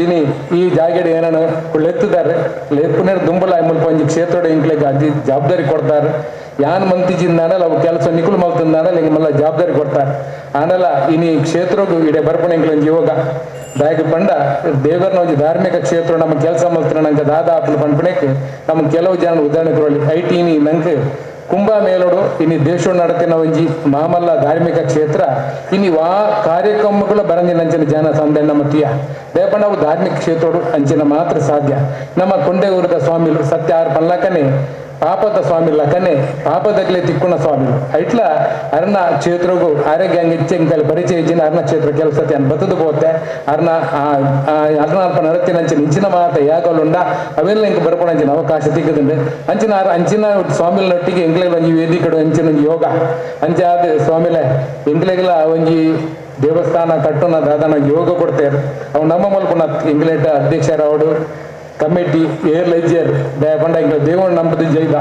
ಇನಿ ಈ ಜಾಗೆಡ್ ಏನನ್ನು ಲೆತ್ತುದಾರೆ ಲೆಪ್ಪುನೇರು ದುಂಬಲ ಮುಲ್ಪ ಒಂಜಿ ಕ್ಷೇತ್ರದ ಎಂಕ್ಲೆಗ್ ಅದಿ ಜವಾಬ್ದಾರಿ ಕೊಡ್ತಾರೆ ಯಾನ್ ಮಂತಿಜಿಂದಾನಲ್ಲ ಅವು ಕೆಲಸ ನಿಕುಲು ಮಲ್ತಂದಾನಲ್ಲ ಹಿಂಗೆ ಮಲ್ಲ ಜವಾಬ್ದಾರಿ ಕೊಡ್ತಾರೆ ಆನಲ್ಲ ಇನಿ ಕ್ಷೇತ್ರಗೂ ಇಡೆ ಬರ್ಪಣೆ ಎಂಕ್ಲೊಂಜಿ ಯೋಗ ದಾಯಕ ಪಂಡ ದೇವರನ್ನ ಒಂಜಿ ಧಾರ್ಮಿಕ ಕ್ಷೇತ್ರ ನಮ್ಮ ಕೆಲಸ ಮಲ್ತನ ನಂಗೆ ದಾದಾ ಆಪಲು ಪಂಪಣೆಕ್ ನಮ್ಮ ಕೆಲವು ಜನ ಉದಾಹರಣೆ ಕೊಡಲಿ I T ಇನಿ ನಂಗೆ ಕುಂಭ ಮೇಲೋಡು ಇನಿ ದೇಶ ನಡತಿನ ಒಂಜಿ ಮಾಮಲ್ಲ ಧಾರ್ಮಿಕ ಕ್ಷೇತ್ರ ಇನಿ ವಾ ಕಾರ್ಯಕ್ರಮಗಳ ಬರಂದಿನ ಅಂಚಿನ ಜನ ಸಂದೆ ನಮ್ಮ ತೀಯ ದೇಪಣ್ಣ ಅವು ಧಾರ್ಮಿಕ ಕ್ಷೇತ್ರೋಡು ಅಂಚಿನ ಮಾತ್ರ ಸಾಧ್ಯ. ನಮ್ಮ ಕೊಂಡೆಗೂರದ ಸ್ವಾಮಿಲು ಸತ್ಯ ಆರ್ ಪಲ್ಲಕನೆ ಪಾಪದ ಸ್ವಾಮಿ ಲಕನೆ ಪಾಪದಗ್ಲೆ ತಿಕ್ಕುಣ ಸ್ವಾಮಿ ಐಟ್ಲ ಅರ್ಣ ಕ್ಷೇತ್ರಗೂ ಆರೋಗ್ಯ ಹಂಗೆ ಪರಿಚಯ ಇಜ್ಜಿನ ಅರ್ಣ ಕ್ಷೇತ್ರ ಕೆಲಸ ಅನ್ ಬತ್ತದು ಪೋತೆ ಅರ್ಣ ಅರ್ಣ ಅಲ್ಪ ನಡತಿನ ಅಂಚಿನ ಇಂಚಿನ ಮಾತ ಯಾಗಲುಂಡ ಅವೆಲ್ಲ ಇಂಕ ಬರ್ಪಣ ಅಂಚಿನ ಅವಕಾಶ ತಿಕ್ಕದುಂಡು ಅಂಚಿನ ಅಂಚಿನ ಸ್ವಾಮಿಲೊಟ್ಟಿಗೆ ಎಂಗ್ಲೆಗಳ ಒಂಜಿ ವೇದಿಕಡು ಅಂಚಿನ ಒಂಜಿ ಯೋಗ ಅಂಚಾದ ಸ್ವಾಮಿಲೆ ಎಂಗ್ಲೆಗಳ ಒಂಜಿ ದೇವಸ್ಥಾನ ಕಟ್ಟುನ ದಾದನ ಯೋಗ ಕೊಡ್ತೇರು ಅವು ನಮ್ಮ ಮಲ್ಪುನ ಇಂಗ್ಲೇಟ ಅಧ್ಯಕ್ಷರವಡು ಕಮಿಟಿ ಏರ್ ಲಜ್ಜರ್ ದಯಪಂಡ ಇಂಗ್ಲ ದೇವಣ್ಣ ನಂಬುದು ಜೈದ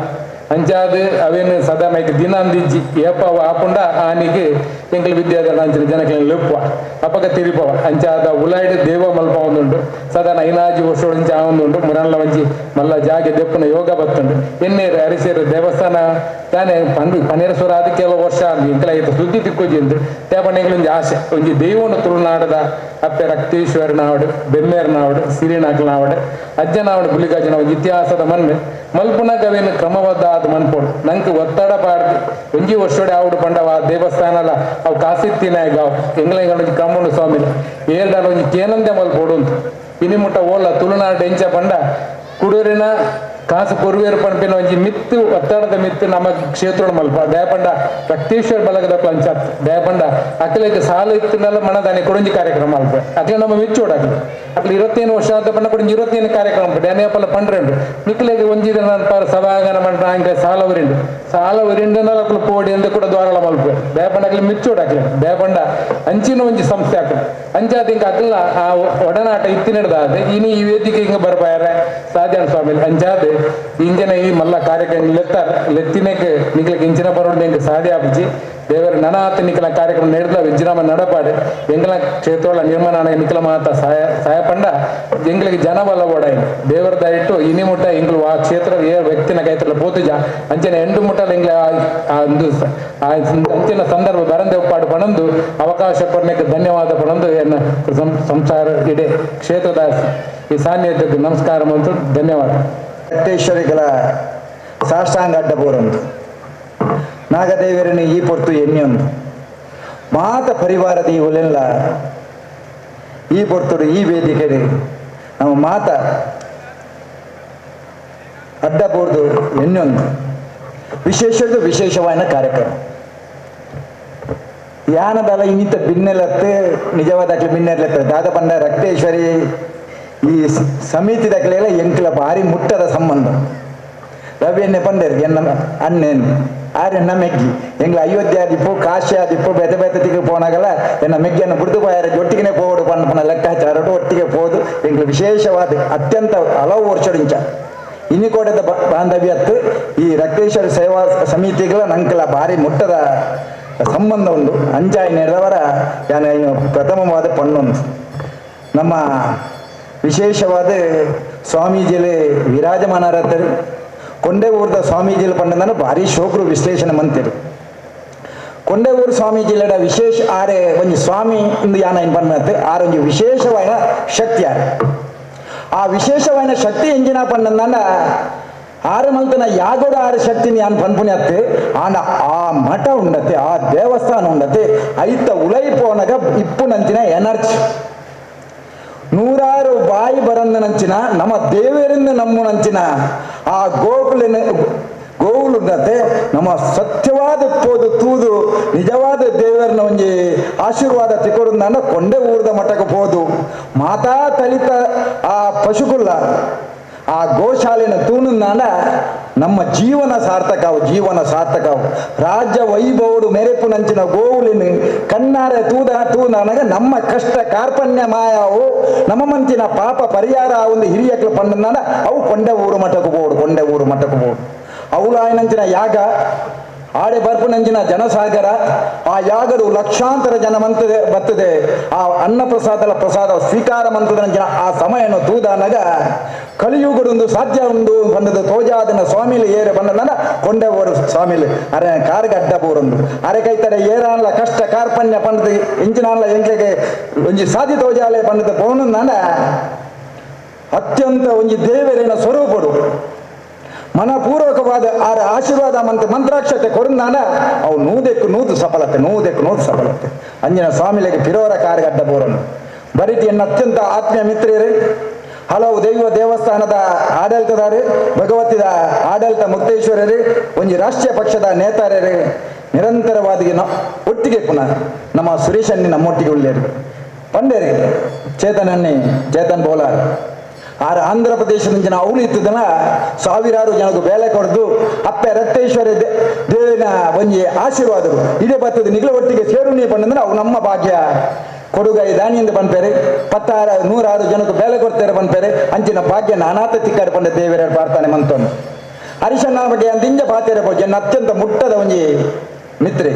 ಅಂಚಾದ ಅವೇನು ಸದಾ ಮೈಕ್ ದಿನ ಅಂದಿಜ್ಜಿ ಏಪ ಆಪುಂಡ ಆನಿಗೆ ಎಂಕಲ್ ವಿದ್ಯಾಧರ ಅಂಚಿನ ಜನಕ್ಕೆ ಲೆಪ್ಪುವ ಅಪಗ ತಿರಿಪವ ಅಂಚಾದ ಉಲಾಯ್ಡ್ ದೇವ ಮಲ್ಪ ಒಂದುಂಡು ಸದಾ ಐನಾಜಿ ವರ್ಷ ಇಂಚ ಒಂದುಂಡು ಮುರಣ್ಲ ಒಂಜಿ ಮಲ್ಲ ಜಾಗೆ ದೆಪ್ಪುನ ಯೋಗ ಬತ್ತುಂಡು ಎನ್ನೇರು ಅರಿಸೇರು ದೇವಸ್ಥಾನ ತಾನೇ ಪಂಡು ಪನ್ನೇರಸ್ವರ ಆದ ಕೆಲವು ವರ್ಷ ಎಂಕಲ ಐತ ಸುದ್ದಿ ತಿಕ್ಕೋಜಿಂದು ತೇಪಣ್ಣ ಎಂಕಲೊಂಜಿ ಆಸೆ ಒಂಜಿ ದೈವನ ತುಳುನಾಡದ ಅಪ್ಪೆ ರಕ್ತೇಶ್ವರನಾವಡು ಬೆಮ್ಮೇರ್ನಾವಡು ಸಿರಿನಾಕ್ಲನಾವಡು ಅಜ್ಜನಾವಡು ಗುಲಿಗಾಜನ ಒಂಜಿ ಇತಿಹಾಸದ ಮಣ್ಣು ಮಲ್ಪುನಾಗ ಅವೇನು ಕ್ರಮಬದ್ಧ ಆದ ಮನ್ಪೋಡು ನಂಗೆ ಒತ್ತಡ ಪಾಡ್ದು ಒಂಜಿ ವರ್ಷೋಡೆ ಆವಡು ಪಂಡವ ಆ ದೇವಸ್ಥಾನಲ ಅವು ಕಾಸಿತ್ತಿನಾಗ ಎಂಗ್ಲ ಒಂಜಿ ಕಾಮುಂಡು ಸ್ವಾಮಿ ಏರ್ಡಾಲ ಒಂಜಿ ಕೇನಂದೆ ಮಲ್ಪೋಡು ಅಂತ ಇನಿ ಮುಟ್ಟ ಓಲ ತುಳುನಾಡು ಎಂಚ ಪಂಡ ಕುಡೂರಿನ ಕಾಸು ಕೊರುವೇರು ಪಂಪಿನ ಒಂಜಿ ಮಿತ್ತು ಒತ್ತಡದ ಮಿತ್ತು ನಮ್ಮ ಕ್ಷೇತ್ರ ಮಲ್ಪ ದಯಪಂಡ ರಕ್ತೇಶ್ವರ ಬಲಗದ ಪಂಚಾತ್ ದಯಪಂಡ ಅಕ್ಲೆಗ್ ಸಾಲ ಇತ್ತಿನಲ್ಲ ಮನದಾನೆ ಕೊಡೊಂಜಿ ಕಾರ್ಯಕ್ರಮ ಅಲ್ಪ ಅಕ್ಲೆ ನಮ್ಮ ಮೆಚ್ಚೋಡು ಅಕ್ಲೆ 25 ವರ್ಷ ಆದ ಪಂಡ ಕೊಡೊಂಜಿ 25 ಕಾರ್ಯಕ್ರಮ ಡ್ಯಾನೇಪಲ್ಲ ಪಂಡ್ರೆಂಡು ನಿಕ್ಲೆಗ್ ಒಂಜಿ ಸಭಾಂಗಣ ಮಂಡ ಹಂಗೆ ಸಾಲ ಉರಿಂಡು ಸಾಲ ಉರಿಂಡನಲ್ಲ ಅಕ್ಲು ಪೋಡಿ ಅಂದ ಕೂಡ ದ್ವಾರಳ ಮಲ್ಪ ದಯಪಂಡ ಅಕ್ಲೆ ಮೆಚ್ಚೋಡು ಅಕ್ಲೆ ದಯಪಂಡ ಅಂಚಿನ ಒಂಜಿ ಸಂಸ್ಥೆ ಅಕ್ಲೆ ಅಂಚಾದ ಹಿಂಗೆ ಅಕ್ಲ ಆ ಒಡನಾಟ ಇತ್ತಿನಡ್ದಾದ ಇನಿ ಈ ವೇದಿಕೆ ಹಿಂಗೆ ಬರ್ಬಾರ ಸಾಧ್ಯ ಸ್ವಾಮಿ ಅಂಚಾದ ಇಂಜನ ಈ ಮಲ್ಲ ಕಾರ್ಯಕ್ರಮ ಲೆತ್ತಾರ ಲೆತ್ತಿನಕ್ಕೆ ನಿಕ್ಲಕ್ಕೆ ಇಂಚಿನ ಬರೋಡು ಎಂಕ್ ಸಾಧ್ಯ ಆಪಿಜಿ ದೇವರ ನನ ಆತ ನಿಕ್ಲ ಕಾರ್ಯಕ್ರಮ ನಡೆದ ವಿಜ್ರಾಮ ನಡಪಾಡು ಎಂಗ್ಲ ಕ್ಷೇತ್ರಗಳ ನಿರ್ಮಾಣ ನಿಕ್ಲ ಮಾತ ಸಹಾಯ ಸಹಾಯ ಪಂಡ ಎಂಗ್ಲಿಗೆ ಜನ ಬಲ ಓಡಾಯಿ ದೇವರ ದಯಟ್ಟು ಇನಿ ಮುಟ್ಟ ಎಂಗ್ಲು ಆ ಕ್ಷೇತ್ರ ಏ ವ್ಯಕ್ತಿನ ಕೈತಲ್ಲ ಪೋತುಜ ಅಂಚನೆ ಎಂಡು ಮುಟ್ಟಲ ಎಂಗ್ಲ ಒಂದು ಅಂಚಿನ ಸಂದರ್ಭ ಬರಂದೆ ಒಪ್ಪಾಡು ಪಣಂದು ಅವಕಾಶ ಕೊಡ್ಲಿಕ್ಕೆ ಧನ್ಯವಾದ ಪಣಂದು ಎನ್ನ ಸಂಸಾರ ಇಡೀ ಕ್ಷೇತ್ರದ ಈ ಸಾನ್ನಿಧ್ಯಕ್ಕೆ ನಮಸ್ಕಾರ ಮತ್ತು ಧನ್ಯವಾದ. ರಕ್ತೇಶ್ವರಿಗಳ ಸಾಷ್ಟಾಂಗ ಅಡ್ಡಪೋರೊಂದು ನಾಗದೇವರನ್ನು ಈ ಪೊರ್ತು ಎಣ್ಣೆಯೊಂದು ಮಾತ ಪರಿವಾರದ ಈ ಒಲೆಲ್ಲ ಈ ಪೊರ್ತುಡು ಈ ವೇದಿಕೆ ನಮ್ಮ ಮಾತ ಅಡ್ಡಪೋರ್ದು ಎಣ್ಣೆಯೊಂದು ವಿಶೇಷದ್ದು ವಿಶೇಷವಾದ ಕಾರ್ಯಕ್ರಮ ಯಾನದಲ್ಲ ಇನ್ನಿತ ಬಿನ್ನೆಲತ್ತೆ ನಿಜವಾದ ಬಿನ್ನೆಲತ್ತೆ ದಾದ ಪಂಡ ರಕ್ತೇಶ್ವರಿ ಈ ಸಮಿತಿ ದಕ್ಕಲೆಲ್ಲ ಎಂಕ್ಲ ಭಾರಿ ಮುಟ್ಟದ ಸಂಬಂಧ ರವಿಯನ್ನೇ ಪಂಡೇರು ಎನ್ನ ಅಣ್ಣೇನು ಆರೆ ಎನ್ನ ಮೆಗ್ಗಿ ಎಂಗ್ಲ ಅಯೋಧ್ಯೆ ಆದಿಪ್ಪು ಕಾಶಿ ಆದಿಪ್ಪು ಬೇತೆ ಬೇತೆ ತಿಕ್ಕ ಪೋನಾಗಲ್ಲ ಎನ್ನ ಮೆಗ್ಗಿಯನ್ನು ಬುಡ್ದು ಪೋಯಾರ ಒಟ್ಟಿಗೆ ಪೋಡು ಪನ್ಪುನ ಲೆಕ್ಕಾಚಾರಡು ಒಟ್ಟಿಗೆ ಪೋದು ಎಂಗ್ಲ ವಿಶೇಷವಾದ ಅತ್ಯಂತ ಹಲವು ವರ್ಷದಿಂಚ ಇನ್ನಿಕೋಟದ ಬಾಂಧವ್ಯತ್ತು ಈ ರಕ್ತೇಶ್ವರ ಸೇವಾ ಸಮಿತಿಗಳ ನಂಕಲ ಭಾರಿ ಮುಟ್ಟದ ಸಂಬಂಧ ಉಂಡು ಅಂಚಾಯಿ ನೆರವರ ಯಾನ ಪ್ರಥಮವಾದ ಪಣ್ಣೊಂದು ನಮ್ಮ ವಿಶೇಷವಾದ ಸ್ವಾಮೀಜಿಲಿ ವಿರಾಜಮಾನರತ್ತರು ಕೊಂಡೆ ಊರದ ಸ್ವಾಮೀಜಿಲಿ ಪಂಡಂದನು ಭಾರಿ ಶೋಕರು ವಿಶ್ಲೇಷಣೆ ಮಂತಿರು ಕೊಂಡೆ ಊರು ಸ್ವಾಮೀಜಿಲಡ ವಿಶೇಷ ಆರೆ ಒಂಜಿ ಸ್ವಾಮಿ ಇಂದು ಯಾನ ಏನು ಪಣ್ಣತ್ತೆ ಆರೊಂಜಿ ವಿಶೇಷವಾದ ಶಕ್ತಿ ಆರೆ ಆ ವಿಶೇಷವಾದ ಶಕ್ತಿ ಎಂಜಿನ ಪಣ್ಣಂದನ ಆರು ಮಲ್ತನ ಯಾಗೋಡ ಆರು ಶಕ್ತಿನಿ ಯಾನ್ ಪನ್ಪುನಿ ಅತ್ತೆ ಆಂಡ ಆ ಮಠ ಉಂಡತ್ತೆ ಆ ದೇವಸ್ಥಾನ ಉಂಡತ್ತೆ ಐತ ಉಲೈ ಪೋನಗ ಇಪ್ಪುನಂಚಿನ ಎನರ್ಜಿ ನೂರಾರು ಬಾಯಿ ಬರಂದನಂಚಿನ ನಮ್ಮ ದೇವರಿಂದ ನಮ್ಮನಂಚಿನ ಆ ಗೋಕುಲಿನ ಗೋವುಲುಂಡತ್ತೆ ನಮ್ಮ ಸತ್ಯವಾದ ಪೋದು ತೂದು ನಿಜವಾದ ದೇವರನ್ನ ಒಂಜಿ ಆಶೀರ್ವಾದ ತಿಕೊಡುಂದಾಂಡ ಕೊಂಡೆ ಊರದ ಮಠಕ್ಕೆ ಪೋದು ಮಾತಾ ತಲಿತ ಆ ಪಶುಕುಲ್ಲ ಆ ಗೋಶಾಲೆನ ತೂನುಂದಾಂಡ ನಮ್ಮ ಜೀವನ ಸಾರ್ಥಕವು ಜೀವನ ಸಾರ್ಥಕವು ರಾಜ್ಯ ವೈಭವಡು ಮೆರೆಪುನಂಚಿನ ಗೋವುಲಿನ ಕಣ್ಣಾರೆ ತೂದ ತೂನಾನಗ ನಮ್ಮ ಕಷ್ಟ ಕಾರ್ಪಣ್ಯ ಮಾಯಾವು ನಮ್ಮ ಮಂಚಿನ ಪಾಪ ಪರಿಹಾರ ಒಂದು ಹಿರಿಯಕ್ಲು ಪಂಡಂದಾಂಡ ಅವು ಕೊಂಡೆ ಊರು ಮಠಕ್ಕೆ ಬೋಡು ಕೊಂಡೆ ಊರು ಮಠಕ್ಕೆ ಬೋಡು ಅವಲಾಯನಂಚಿನ ಯಾಗ ಆಡೆ ಬರ್ಪುನಂಚಿನ ಜನಸಾಗರ ಆ ಯಾಗಡು ಲಕ್ಷಾಂತರ ಜನ ಮಂತದೆ ಬರ್ತದೆ ಆ ಅನ್ನಪ್ರಸಾದಲ ಪ್ರಸಾದ ಸ್ವೀಕಾರ ಮಂತದನಂಚಿನ ಆ ಸಮಯನು ತೂದಾನಗ ಕಲಿಯುಗಡೊಂದು ಸಾಧ್ಯ ಉಂಡು ಬಂದದ್ದು ತೋಜಾದನ ಸ್ವಾಮಿಲಿ ಏರೆ ಬಂದನ ಕೊಂಡೆ ಓರು ಸ್ವಾಮಿಲಿ ಅರೆ ಕಾರ್ಗೆ ಅಡ್ಡ ಬೋರೊಂದು ಅರೆ ಕೈತಡೆ ಏರಾನ್ಲ ಕಷ್ಟ ಕಾರ್ಪಣ್ಯ ಪಂಡದ ಇಂಚಿನಾನ್ಲ ಎಂಕ್ಲೆಗೆ ಒಂಜಿ ಸಾಧಿ ತೋಜಾಲೆ ಬಂದದ ಪೋನುಂದಾಂಡ ಅತ್ಯಂತ ಒಂಜಿ ದೇವರೇನ ಸ್ವರೂಪಡು ಮನಪೂರ್ವಕವಾದ ಆರ ಆಶೀರ್ವಾದ ಮಂತ್ರ ಮಂತ್ರಾಕ್ಷತೆ ಕೊರುಂದಾನ ಅವು ನೂದೆಕ್ಕು ನೂದು ಸಫಲತೆ ನೂದೆಕ್ಕು ನೂದು ಸಫಲತೆ ಅಂಜಿನ ಸ್ವಾಮಿಲೆಗೆ ಪಿರೋರ ಕಾರ್ಗಡ್ಡ ಬೋರನು ಬರಿಟಿ ಎನ್ನ ಅತ್ಯಂತ ಆತ್ಮೀಯ ಮಿತ್ರರೇ ಹಲವು ದೈವ ದೇವಸ್ಥಾನದ ಆಡಳಿತದಾರೆ ಭಗವತಿದ ಆಡಳಿತ ಮುಕ್ತೇಶ್ವರರೇ ಒಂಜಿ ರಾಷ್ಟ್ರೀಯ ಪಕ್ಷದ ನೇತಾರರೇ ನಿರಂತರವಾದ ಒಟ್ಟಿಗೆ ಪುನಃ ನಮ್ಮ ಸುರೇಶನ್ನಿ ನಮ್ಮೊಟ್ಟಿಗೆ ಉಳ್ಳೇರು ಪಂಡೇರಿ ಚೇತನನ್ನಿ ಚೇತನ್ ಬೋಲಾರ್ ಆರ ಆಂಧ್ರ ಪ್ರದೇಶದ ಅವಳು ಇತ್ತದನ ಸಾವಿರಾರು ಜನకు ಬೇಲೆ ಕೊಡ್ದು ಅಪ್ಪೆ ರಕ್ತೇಶ್ವರ ದೇವಿನ ಒಂಜಿ ಆಶೀರ್ವಾದರು ಇದೇ ಬರ್ತದೆ ನಿಗಲ ಒಟ್ಟಿಗೆ ಸೇರು ನೀ ಬಂದಂದ್ರೆ ಅವು ನಮ್ಮ ಭಾಗ್ಯ ಕೊಡುಗೈ ದಾನಿಯಿಂದ ಪನ್ಪೇರೆ ಪತ್ತಾರ ನೂರಾರು ಜನಕ್ಕೆ ಬೇಲೆ ಕೊಡ್ತಾರೆ ಪನ್ಪೇರೆ ಅಂಚಿನ ಭಾಗ್ಯ ನಾನಾತ ತಿಕ್ಕಾಡು ಪಂಡ ದೇವರ ಪ್ರಾರ್ಥನೆ ಮಂತೊಂದು ಹರಿಶಣ್ಣ ಬಗ್ಗೆ ಅಂದಿಂಜ ಪಾತೇರೆ ಜನ ಅತ್ಯಂತ ಮುಟ್ಟದ ಒಂಜಿ ಮಿತ್ರೆ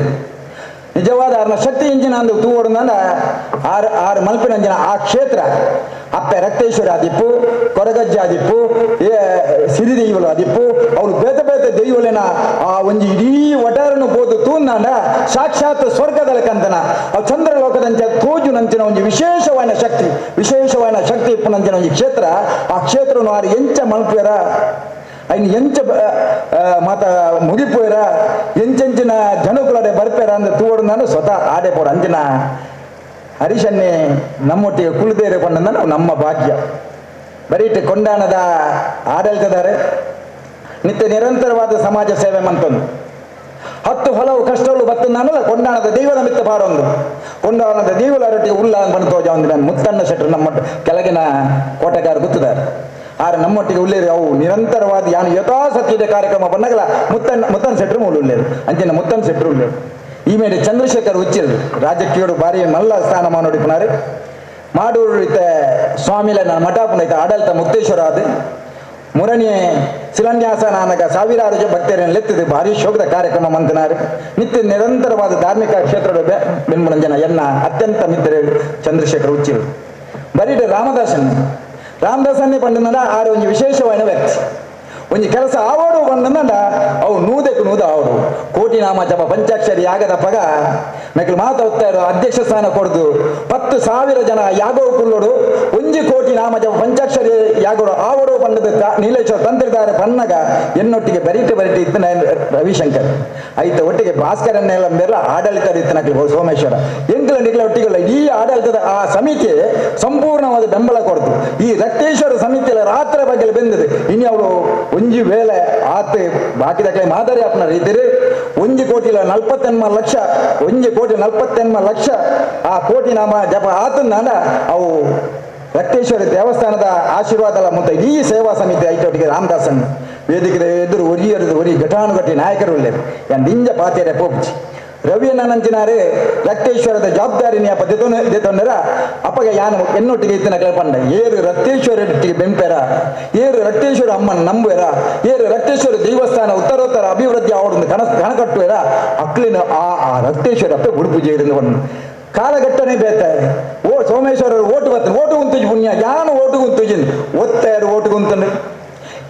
ನಿಜವಾದ ಆರ್ನ ಶಕ್ತಿ ಇಂಜಿನ ಅಂದು ತೂವೊಡುಂದಾಂಡ ಆರು ಆರು ಮಲ್ಪಿನಂಜಿನ ಆ ಕ್ಷೇತ್ರ ಅಪ್ಪೆ ರಕ್ತೇಶ್ವರ ಆದಿಪ್ಪು ಕೊರಗಜ್ಜ ಆದಿಪ್ಪು ಸಿರಿ ದೈವಲು ಆದಿಪ್ಪು ಅವ್ರು ಬೇತೆ ಬೇತೆ ದೈವಲೆನ ಆ ಒಂಜಿ ಇಡೀ ಒಟಾರನ್ನು ಪೋದು ತೂಂದಾಂಡ ಸಾಕ್ಷಾತ್ ಸ್ವರ್ಗದ ಕಂತನ ಆ ಚಂದ್ರಲೋಕದಂಚ ತೋಜುನಂಚಿನ ಒಂಜಿ ವಿಶೇಷವಾದ ಶಕ್ತಿ ವಿಶೇಷವಾದ ಶಕ್ತಿ ಇಪ್ಪುನಂಚಿನ ಒಂಜಿ ಕ್ಷೇತ್ರ ಆ ಕ್ಷೇತ್ರನು ಆರು ಎಂಚ ಮಲ್ಪುವೆರ ಐನ್ ಎಂಚ ಮಾತ ಮುಗಿಪೋಯರ ಎಂಚೆಂಚಿನ ಜನಕುಲಡೆ ಬರ್ಪೇರ ಅಂದ ತೂವಡು ನಾನು ಸ್ವತಃ ಆಡೆ ಪೋಡು ಅಂಚಿನ ಹರೀಶನ್ನೇ ನಮ್ಮೊಟ್ಟಿಗೆ ಕುಳಿದೇರೆ ಕೊಂಡಂದ ನಮ್ಮ ಭಾಗ್ಯ ಬರೀಟೆ ಕೊಂಡಾಣದ ಆಡಳಿತದಾರೆ ನಿತ್ಯ ನಿರಂತರವಾದ ಸಮಾಜ ಸೇವೆ ಮಂತೊಂದು ಹತ್ತು ಹಲವು ಕಷ್ಟಗಳು ಬತ್ತು ನಾನಲ್ಲ ಕೊಂಡಾಣದ ದೈವದ ಮಿತ್ತ ಪಾರೊಂದು ಕೊಂಡಾಣದ ದೈವಲ ರೊಟ್ಟಿಗೆ ಉಲ್ಲ ಬಂದು ತೋಜ ಒಂದು ನಾನು ಮುತ್ತಣ್ಣ ಶೆಟ್ಟರು ನಮ್ಮ ಕೆಳಗಿನ ಕೋಟೆಗಾರ ಗೊತ್ತಿದ್ದಾರೆ ಆರೆ ನಮ್ಮೊಟ್ಟಿಗೆ ಉಳ್ಳೇರು ಅವು ನಿರಂತರವಾದ ಯಾನು ಯಥಾ ಸತ್ಯದ ಕಾರ್ಯಕ್ರಮ ಬಂದಾಗಲ ಮುತ್ತಣ್ಣ ಮುತ್ತನ್ ಶೆಟ್ಟರು ಮೂಲ ಉಳ್ಳೇರು ಅಂಚಿನ ಮುತ್ತನ್ ಶೆಟ್ಟರು ಉಳ್ಳೇರು ಈ ಮೇಲೆ ಚಂದ್ರಶೇಖರ್ ಉಚ್ಚಿಲ್ ರಾಜಕೀಯಡು ಭಾರಿ ಮಲ್ಲ ಸ್ಥಾನಮಾನ ಹೊಡಿಪುನಾರು ಮಾಡೂರು ಇತ್ತ ಸ್ವಾಮಿಲ ಮಠ ಪುನೈತ ಆಡಳಿತ ಮುಕ್ತೇಶ್ವರ ಅದು ಮುರಣಿಯ ಶಿಲಾನ್ಯಾಸ ನಾನಕ ಸಾವಿರಾರು ಜನ ಭಕ್ತರನ್ನು ಲೆತ್ತಿದೆ ಭಾರಿ ಶೋಕದ ಕಾರ್ಯಕ್ರಮ ಮಂತನಾರು ನಿತ್ಯ ನಿರಂತರವಾದ ಧಾರ್ಮಿಕ ಕ್ಷೇತ್ರದ ಬೆನ್ಮುನಂಜನ ಎನ್ನ ಅತ್ಯಂತ ಮಿತ್ರರು ಚಂದ್ರಶೇಖರ್ ಉಚ್ಚಿಲ್ ಬರೀಟ ರಾಮದಾಸನ್ ರಾಮದಾಸನ್ನೇ ಪಂಡನಂದ ಆರು ಒಂಜಿ ವಿಶೇಷವಾದ ವ್ಯಕ್ತಿ ಒಂಜಿ ಕೆಲಸ ಆವೋಡು ಬಂದಂದ ಅವು ನೂದೆಕ್ಕು ನೂದ ಆವಡು ಕೋಟಿ ನಾಮ ಜಪ ಪಂಚಾಕ್ಷರಿ ಯಾಗದ ಪಗ ಮೆಕ್ಲು ಮಾತಾಡ್ತಾರು ಅಧ್ಯಕ್ಷ ಸ್ಥಾನ ಕೊಡ್ದು 10,000 ಜನ ಯಾಗೋ ಕುಲ್ಲೋಡು ಒಂಜಿ ಕೋಟಿ ನಾಮ ಜಪ ಪಂಚಾಕ್ಷರಿ ಯಾಗೋಡು ಆವಡು ಬಂದದ ನೀಲೇಶ್ವರ ತಂತ್ರಿದ್ದಾರೆ ಪನ್ನಗ ಎನ್ನೊಟ್ಟಿಗೆ ಬರೀಟೆ ಬರೀಟೆ ಇತ್ತು ರವಿಶಂಕರ್ ಐತ ಒಟ್ಟಿಗೆ ಭಾಸ್ಕರನ್ನೆಲ್ಲ ಬೇರೆ ಆಡಳಿತ ಇತ್ತನಕ್ಲಿ ಸೋಮೇಶ್ವರ ಎಂಕಲ ನಿಗ್ಲ ಒಟ್ಟಿಗೆ ಈ ಆಡಳಿತದ ಆ ಸಮಿತಿ ಸಂಪೂರ್ಣವಾದ ಬೆಂಬಲ ಕೊಡ್ತು. ಈ ರಕ್ತೇಶ್ವರ ಸಮಿತಿಯ ರಾತ್ರಿ ಬಗ್ಗೆ ಬೆಂದது ಇನ್ನು ಅವಳು ಒಂಜಿ ವೇಳೆ ಆತ ಬಾಕಿದಕ್ಕೆ ಮಾದರಿ ಅಪ್ಪನ ರೀತಿರಿ 1,48 ಲಕ್ಷ 1,48 ಲಕ್ಷ ಆ ಕೋಟಿ ನಾಮ ಜಪ ಆತನ ಅವು ರಕ್ತೇಶ್ವರ ದೇವಸ್ಥಾನದ ಆಶೀರ್ವಾದ ಮತ್ತು ಇಡೀ ಸೇವಾ ಸಮಿತಿ ಐಟೊಟ್ಟಿಗೆ ರಾಮದಾಸನ್ ವೇದಿಕೆ ಎದುರು ಒರಿಯರು ಒರಿ ಘಟಾನುಘಟಿ ನಾಯಕರು ಉಳ್ಳೇರು ಯಾನ್ ದಿಂಜ ಪಾತೆರೆ ಪೋಪುಜಿ ರವಿಯನ್ನ ನಂಚಿನಾರೆ ರಕ್ತೇಶ್ವರದ ಜವಾಬ್ದಾರಿ ಅಪ್ಪ ದೆತೊಂದರ ಅಪ್ಪಗ ಯಾನು ಎನ್ನೊಟ್ಟಿಗೆ ಇತ್ತಿನ ಪಂಡ ಏರು ರಕ್ತೇಶ್ವರೊಟ್ಟಿಗೆ ಬೆಂಪೆರ ಏರು ರಕ್ತೇಶ್ವರ ಅಮ್ಮನ ನಂಬುವೆರ ಏರು ರಕ್ತೇಶ್ವರ ದೇವಸ್ಥಾನ ಉತ್ತರೋತ್ತರ ಅಭಿವೃದ್ಧಿ ಅವರೊಂದು ಕಣಕಟ್ಟುವೆರ ಅಕ್ಲಿನ ಆ ಆ ರಕ್ತೇಶ್ವರ ಅಪ್ಪೆ ಉಡುಪು ಜೇರಿಂದ ಕಾಲಘಟ್ಟನೆ ಬೇತಾರೆ ಓ ಸೋಮೇಶ್ವರರು ಓಟು ಬರ್ತದೆ ಓಟು ಗುಂತುಜಿ ಪುಣ್ಯ ಯಾನು ಓಟು ಗುಂತುಜಿನ್ ಒತ್ತಾರು ಓಟು ಗುಂತಂದ್ರೆ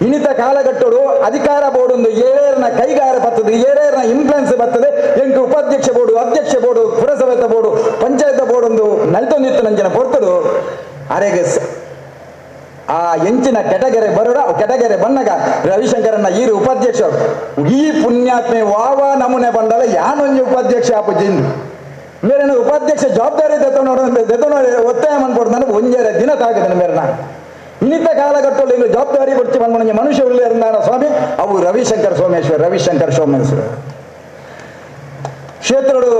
ಇನಿತ ಕಾಲಘಟ್ಟಡು ಅಧಿಕಾರ ಬೋರ್ಡ್ ಏಳೇರ್ನ ಕೈಗಾರ ಬರ್ತದೆ ಏಳೇರ್ನ ಇನ್ಫ್ಲುಯೆನ್ಸ್ ಬರ್ತದೆ ಎಂಟು ಉಪಾಧ್ಯಕ್ಷ ಬೋರ್ಡು ಅಧ್ಯಕ್ಷ ಬೋರ್ಡು ಪುರಸಭೆತ ಬೋರ್ಡು ಪಂಚಾಯತ್ ಬೋರ್ಡ್ ಒಂದು ನಲ್ತೊಂದಿತ್ತು ನಂಜಿನ ಪೊರ್ತಡು ಅರೆಗೆ ಆ ಎಂಚಿನ ಕೆಟಗೆರೆ ಬರೋಡ ಕೆಟಗೆರೆ ಬನ್ನಗ ರವಿಶಂಕರನ್ನ ಈರು ಉಪಾಧ್ಯಕ್ಷ ಈ ಪುಣ್ಯಾತ್ಮೆ ವಾವ ನಮೂನೆ ಬಂದಲ್ಲ ಯಾನೊಂಜಿ ಉಪಾಧ್ಯಕ್ಷ ಆಪುಜಿಂದು ಮೇರೆ ಉಪಾಧ್ಯಕ್ಷ ಜವಾಬ್ದಾರಿ ದೆತೊನೋ ಒತ್ತಾಯ ಮನ್ಪೊಡ್ದು ಒಂಜೇರೆ ದಿನ ತಾಗದ ಮೇರೆನ ಇನ್ನಿತ ಕಾಲಘಟ್ಟಲ್ಲಿ ಇಂದು ಜವಾಬ್ದಾರಿ ಕೊಡ್ತಿ ಬಂದ ಮನುಷ್ಯ ಉಳ್ಳೆ ಸ್ವಾಮಿ ಅವು ರವಿಶಂಕರ್ ಸೋಮೇಶ್ವರ್ ರವಿಶಂಕರ್ ಸೋಮೇಶ್ವರ್ ಕ್ಷೇತ್ರಡು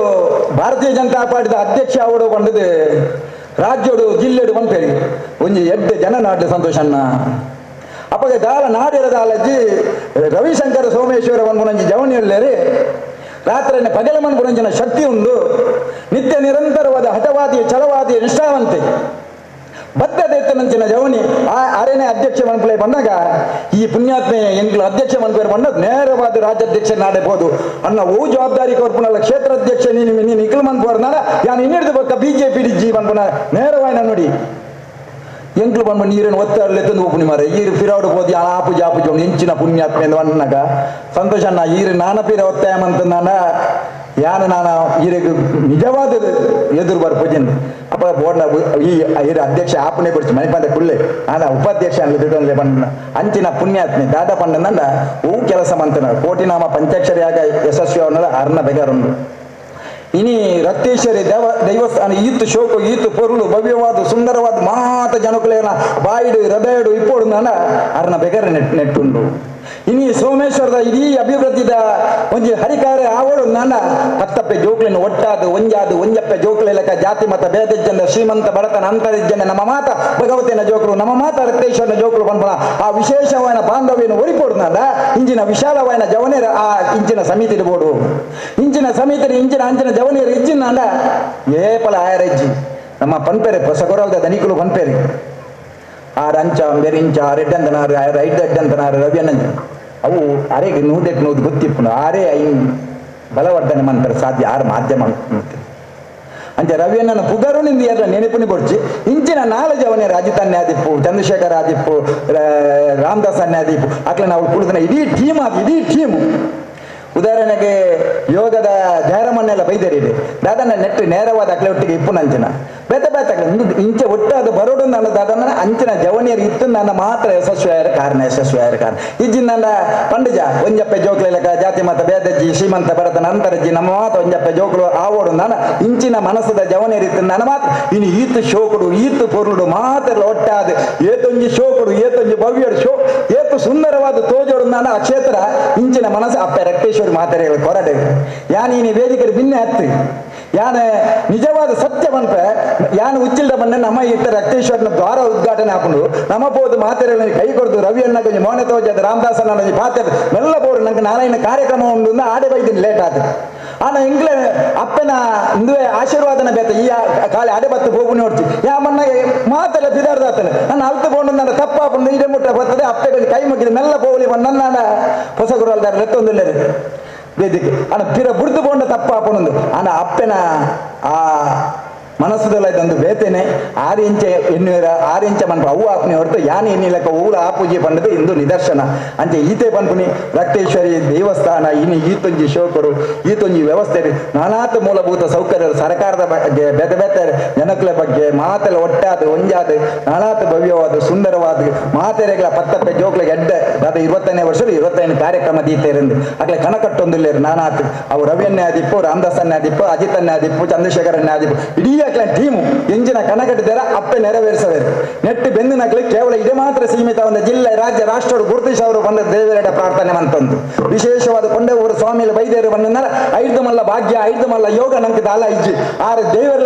ಭಾರತೀಯ ಜನತಾ ಪಾರ್ಟಿದ ಅಧ್ಯಕ್ಷ ಅವರು ಬಂದದ್ದು ರಾಜ್ಯಡು ಜಿಲ್ಲೆಡು ಬಂಪೇರಿ ಒಂಜಿ ಎಡ್ಡೆ ಜನ ನಾಡ್ಲೆ ಸಂತೋಷಣ್ಣ ಅಪ್ಪಗೆ ದಾಲ ನಾಡಿರದ ಅಜ್ಜಿ ರವಿಶಂಕರ ಸೋಮೇಶ್ವರ ಬಂದು ಜವಣಿ ಉಳ್ಳೇರಿ ರಾತ್ರಿಯ ಪಗಲ ಮನ್ಪುನಂಚಿನ ಶಕ್ತಿ ಉಂಡು ನಿತ್ಯ ನಿರಂತರವಾದ ಹಠವಾದಿ ಛಲವಾದಿ ನಿಷ್ಠಾವಂತೆ ಬದ್ಧತೆ ಇತ್ತನಂಚಿನ ಜವನಿ ಆ ಅರೆನೆ ಅಧ್ಯಕ್ಷ ಮನ್ಪುಲೆ ಬಂದಾಗ ಈ ಪುಣ್ಯಾತ್ಮೆ ಎಂಗ್ಲು ಅಧ್ಯಕ್ಷ ಮನ್ಪೇರು ಬಂದ ನೇರವಾದ ರಾಜ್ಯಾಧ್ಯಕ್ಷ ನಾಡೆಬೋದು ಅನ್ನ ಓ ಜವಾಬ್ದಾರಿ ಕೊರ್ಪುನಲ್ಲ ಕ್ಷೇತ್ರಾಧ್ಯಕ್ಷ ನೀನು ನೀನು ಇಕ್ಲು ಮನ್ಪೋರ್ನಾಲ ಯಾನು ಇನ್ನಿಡ್ದು ಬಕ್ಕ ಬಿಜೆಪಿ ಡಿಜಿ ಮನ್ಪುನ ನೇರವಾಯ್ನ ನೋಡಿ ಎಂಕ್ಲು ಬಂದು ನೀರನ್ನು ಒತ್ತಾಡಲೆ ತಂದು ಒಪ್ಪುನಿ ಮಾರೆ ಈರು ಫಿರಾಡು ಹೋದಿ ಆಪು ಜಾಪು ಜೋನ್ ಎಂಚಿನ ಪುಣ್ಯಾತ್ಮೆ ಅನ್ನಗ ಸಂತೋಷಣ್ಣ ಈರು ನಾನ ಪೀರ ಒತ್ತಾಯ ಮಂತಂದಾನ ಯಾನು ನಾನು ಈರಿಗೆ ನಿಜವಾದ ಎದುರು ಬರ್ಪುಜಿನ್ ಅಪ್ಪ ಬೋರ್ಡ್ನ ಈ ಈರ ಅಧ್ಯಕ್ಷ ಆಪನೆ ಬಿಡ್ಚಿ ಮಣಿಪಾಂಡ ಕುಳ್ಳೆ ಆನ ಉಪಾಧ್ಯಕ್ಷ ಅನ್ಲೆ ಬಂದ ಅಂಚಿನ ಪುಣ್ಯಾತ್ಮೆ ದಾದ ಪಂಡನಂದ ಹೂ ಕೆಲಸ ಮಂತನ ಕೋಟಿನಾಮ ಪಂಚಾಕ್ಷರಿಯಾಗ ಯಶಸ್ವಿ ಅವನಲ್ಲ ಅರ್ನ ಬೆಗರುಂಡು ಇನಿ ರಕ್ತೇಶ್ವರಿ ದೇವಸ್ಥಾನ ಈತು ಶೋಕು ಈತು ಪೊರುಳು ಭವ್ಯವಾದ ಸುಂದರವಾದ ಮಾತ ಜನಕುಲೇನ ಬಾಯಿಡು ಹೃದಯಡು ಇಪ್ಪೋಡು ನಾನ ಅರ್ನ ಬೆಗರ ನೆಟ್ಟುಂಡು ಇನಿ ಸೋಮೇಶ್ವರದ ಇಡೀ ಅಭಿವೃದ್ಧಿದ ಒಂಜಿ ಹರಿಕಾರ ಆವಡು ನಾನ ಪತ್ತಪ್ಪೆ ಜೋಕ್ಲಿನ ಒಟ್ಟಾದ ಒಂಜಾದ ಒಂಜಪ್ಪೆ ಜೋಕ್ಲೆಲಕ ಜಾತಿ ಮತ ಭೇದಜ್ಜನ ಶ್ರೀಮಂತ ಬಡತನ ಅಂತರಿಜ್ಜನ ನಮ್ಮ ಮಾತ ಭಗವತಿನ ಜೋಕ್ಲು ನಮ್ಮ ಮಾತ ರಕ್ತೇಶ್ವರನ ಜೋಕ್ಲು ಬಂದ್ಪಣ ಆ ವಿಶೇಷವಾದ ಬಾಂಧವ್ಯನ ಒರಿಪೋಡು ನಾನ ಇಂಜಿನ ವಿಶಾಲವಾದ ಜವನೇರ ಆ ಇಂಚಿನ ಸಮಿತಿ ಬೋಡು ಇಂಚಿನ ಸಮಿತಿ ಇಂಚಿನ ಅಂಚಿನ ಜವನೇರ ಇಜ್ಜಿನ ನಾನ ಏಪಲ ಆಯರಜ್ಜಿ ನಮ್ಮ ಪನ್ಪೆರೆ ಹೊಸಗೊರಲ್ದ ದನಿಕುಲು ಪನ್ಪೆರೆ ಆರ್ ಅಂಚ ಬೆರಿಂಚ ಆರ್ ಎಡ್ಡಂತನಾರು ಆರ್ ಐದು ಅಡ್ಡಂತನಾರು ರವಿಯನಂಜ ಅವು ಅರೆಗೆ ನೂದಕ್ಕೆ ನೂದು ಗೊತ್ತಿಪ್ಪುನು ಆರೇ ಐನ್ ಬಲವರ್ಧನೆ ಮಂತ್ರ ಸಾಧ್ಯ ಆರು ಮಾಧ್ಯಮ ಅಂಚೆ ರವಿಯಣ್ಣನ ಪುಗರು ನಿಂದು ಎಲ್ಲ ನೆನಪುನಿ ಕೊಡ್ಚಿ ಇಂಚಿನ ನಾಲ್ಕು ಜವನೇ ರಾಜಿತ್ ಅನ್ಯಾದಿಪ್ಪು ಚಂದ್ರಶೇಖರ್ ಆದಿಪ್ಪು ರಾಮದಾಸ್ ಅನ್ಯಾದಿಪ್ಪು ಅಕ್ಲೆ ನಾವು ಕುಳಿತನ ಇಡೀ ಟೀಮ್ ಅದು ಇಡೀ ಟೀಮ್ ಉದಾಹರಣೆಗೆ ಯೋಗದ ಜಯರಾಮನ್ನೆಲ್ಲ ಬೈದರಿದೆ ದಾದನ ನೆಟ್ಟು ನೇರವಾದ ಅಕ್ಲೆ ಒಟ್ಟಿಗೆ ಇಪ್ಪು ನಂಚಿನ ಬೇತೆ ಬೇತೆ ಇಂಚೆ ಒಟ್ಟಾದ ಬರೋಡು ನನ್ನ ದಾದನ ಅಂಚಿನ ಜವನಿಯರು ಇತ್ತು ನನ್ನ ಮಾತ್ರ ಯಶಸ್ವಿಯಾರ ಕಾರಣ ಯಶಸ್ವಿಯಾರ ಕಾರಣ ಇಜ್ಜಿ ನನ್ನ ಪಂಡಿಜ ಒಂಜಪ್ಪೆ ಜೋಕ್ಲೆಲಕ ಜಾತಿ ಮತ ಬೇದಜ್ಜಿ ಶ್ರೀಮಂತ ಭರತನ ಅಂತರಜ್ಜಿ ನಮ್ಮ ಮಾತ ಒಂಜಪ್ಪೆ ಜೋಕ್ಲು ಆವೋಡು ನನ್ನ ಇಂಚಿನ ಮನಸ್ಸದ ಜವನಿಯರು ಇತ್ತು ನನ್ನ ಮಾತ್ರ ಇನ್ನು ಈತು ಶೋಕುಡು ಈತು ಪೊರುಡು ಮಾತ್ರ ಒಟ್ಟಾದ ಏತೊಂಜಿ ಶೋಕುಡು ಏತೊಂಜಿ ಭವ್ಯಡು ಶೋ ಏತು ಸುಂದರವಾದ ತೋಜೋಡು ನನ್ನ ಆ ಕ್ಷೇತ್ರ ಇಂಚಿನ ಮನಸ್ಸು ಅಪ್ಪೆ ರಕ್ತೇಶ್ವರಿ ಮಾತಾಡಿಗಳು ಕೊರಡೆ ಯಾನ್ ಈ ವೇದಿಕೆ ಭಿನ್ನ ಹತ್ತು ಯಾನ ನಿಜವಾದ ಸತ್ಯ ಬಂಪೆ ಯಾನು ಉಚ್ಚಿಲ್ದ ಬಂದ ನಮ್ಮ ಇತ್ತ ರಕ್ತೇಶ್ವರನ ದ್ವಾರ ಉದ್ಘಾಟನೆ ಹಾಕೊಂಡು ನಮ್ಮ ಬೋದು ಮಾತೆರೆಗಳನ್ನು ಕೈ ಕೊಡ್ದು ರವಿಯಣ್ಣ ಕೊಂಚ ಮೌನ ತೋಜದ ರಾಮದಾಸನ ಪಾತ್ರ ಮೆಲ್ಲ ಬೋರು ನಂಗೆ ನಾರಾಯಣ ಕಾರ್ಯಕ್ರಮ ಉಂಡು ಆಡೆ ಬೈದಿನಿ ಲೇಟ್ ಆದ ಆನ ಇಂಗ್ಲೆ ಅಪ್ಪನ ಇಂದುವೆ ಆಶೀರ್ವಾದನ ಬೇತ ಈ ಕಾಲಿ ಆಡೆ ಬತ್ತು ಹೋಗು ನೋಡ್ತಿ ಯಾ ಮನ್ನ ಮಾತೆಲ್ಲ ಬಿದಾರ್ದಾತನೆ ನಾನು ಅಲ್ತು ಕೊಂಡು ನನ್ನ ತಪ್ಪಾಪಂದು ಇಡೆ ಮುಟ್ಟ ಬರ್ತದೆ ಅಪ್ಪೆ ಕೊಂಚ ಕೈ ಮುಗಿದ ಮೆಲ್ಲ ಪೋಲಿ ನನ್ನ ಹೊಸ ಗುರುವಲ್ದಾರ ಲೆತ್ತೊಂದಿಲ್ಲ ವೇದಿಕೆ ಅಣ್ಣ ಪಿರ ಬುಡ್ದು ಕೊಂಡ ತಪ್ಪಾಪನೊಂದು ಅಣ್ಣ ಅಪ್ಪನ ಆ ಮನಸ್ಸುದಲ್ಲ ಇದೊಂದು ಬೇತೇನೆ 6 ಇಂಚೆ ಎನ್ನುವರ 6 ಇಂಚ ಮನ್ಪ ಅವು ಆಪುನಿ ಹೊರತು ಯಾನೆ ಎನ್ನಿಲಕ್ಕ ಊಲ ಆಪೂಜೆ ಪಂಡದು ಇಂದು ನಿದರ್ಶನ ಅಂಚೆ ಈತೆ ಪನ್ಪುನಿ ರಕ್ತೇಶ್ವರಿ ದೇವಸ್ಥಾನ ಇನ್ನು ಈತೊಂಜಿ ಶೋಕರು ಈತೊಂಜಿ ವ್ಯವಸ್ಥೆ ನಾನಾತ ಮೂಲಭೂತ ಸೌಕರ್ಯ ಸರ್ಕಾರದ ಬಗ್ಗೆ ಬೇತೆ ಬೇತೆ ಜನಕುಲ ಬಗ್ಗೆ ಮಾತೆಲ್ಲ ಒಟ್ಟಾದ ಒಂಜಾದ ನಾನಾತ ಭವ್ಯವಾದ ಸುಂದರವಾದ ಮಾತೆರೆಗಳ ಪತ್ತಪ್ಪೆ ಜೋಕ್ಲೆಗೆ ಎಡ್ಡೆ ದಾದ 20ನೇ ವರ್ಷದ 25 ಕಾರ್ಯಕ್ರಮ ದೀತೇರಂದು ಅಕ್ಲೆ ಕಣಕಟ್ಟೊಂದಿಲ್ಲೇರು ನಾನಾತ್ ಅವು ರವಿಯನ್ನೇ ಆದಿಪ್ಪು ರಾಮದಾಸನ್ನೇ ಆದಿಪ್ಪು ಅಜಿತನ್ನೇ ಆದಿಪ್ಪು ಚಂದ್ರಶೇಖರನ್ನೇ ಆದಿಪ್ಪು ಇಡೀ ಟೀಮು ಎಂಜಿನ ಕಣಕಟ್ಟಿದ್ದಾರೆ ಅಪ್ಪೆ ನೆರವೇರಿಸಬೇಕು ನೆಟ್ಟು ಬೆಂದಿನಕ್ಲೆ ಕೇವಲ ಇದೇ ಮಾತ್ರ ಸೀಮಿತ ಒಂದು ಜಿಲ್ಲೆ ರಾಜ್ಯ ರಾಷ್ಟ್ರ ಗುರುತಿಸಿ ಅವರು ಬಂದ ದೇವರೆಡ ಪ್ರಾರ್ಥನೆ ಮಂತಂದು ವಿಶೇಷವಾದ ಕೊಂಡವರು ಸ್ವಾಮಿಯಲ್ಲಿ ಬೈದೇರು ಬಂದ ಐದು ಮಲ್ಲ ಭಾಗ್ಯ ಐದು ಮಲ್ಲ ಯೋಗ ನಂಗೆ ದಾಲ ಇಜ್ಜಿ ಆರು ದೇವರ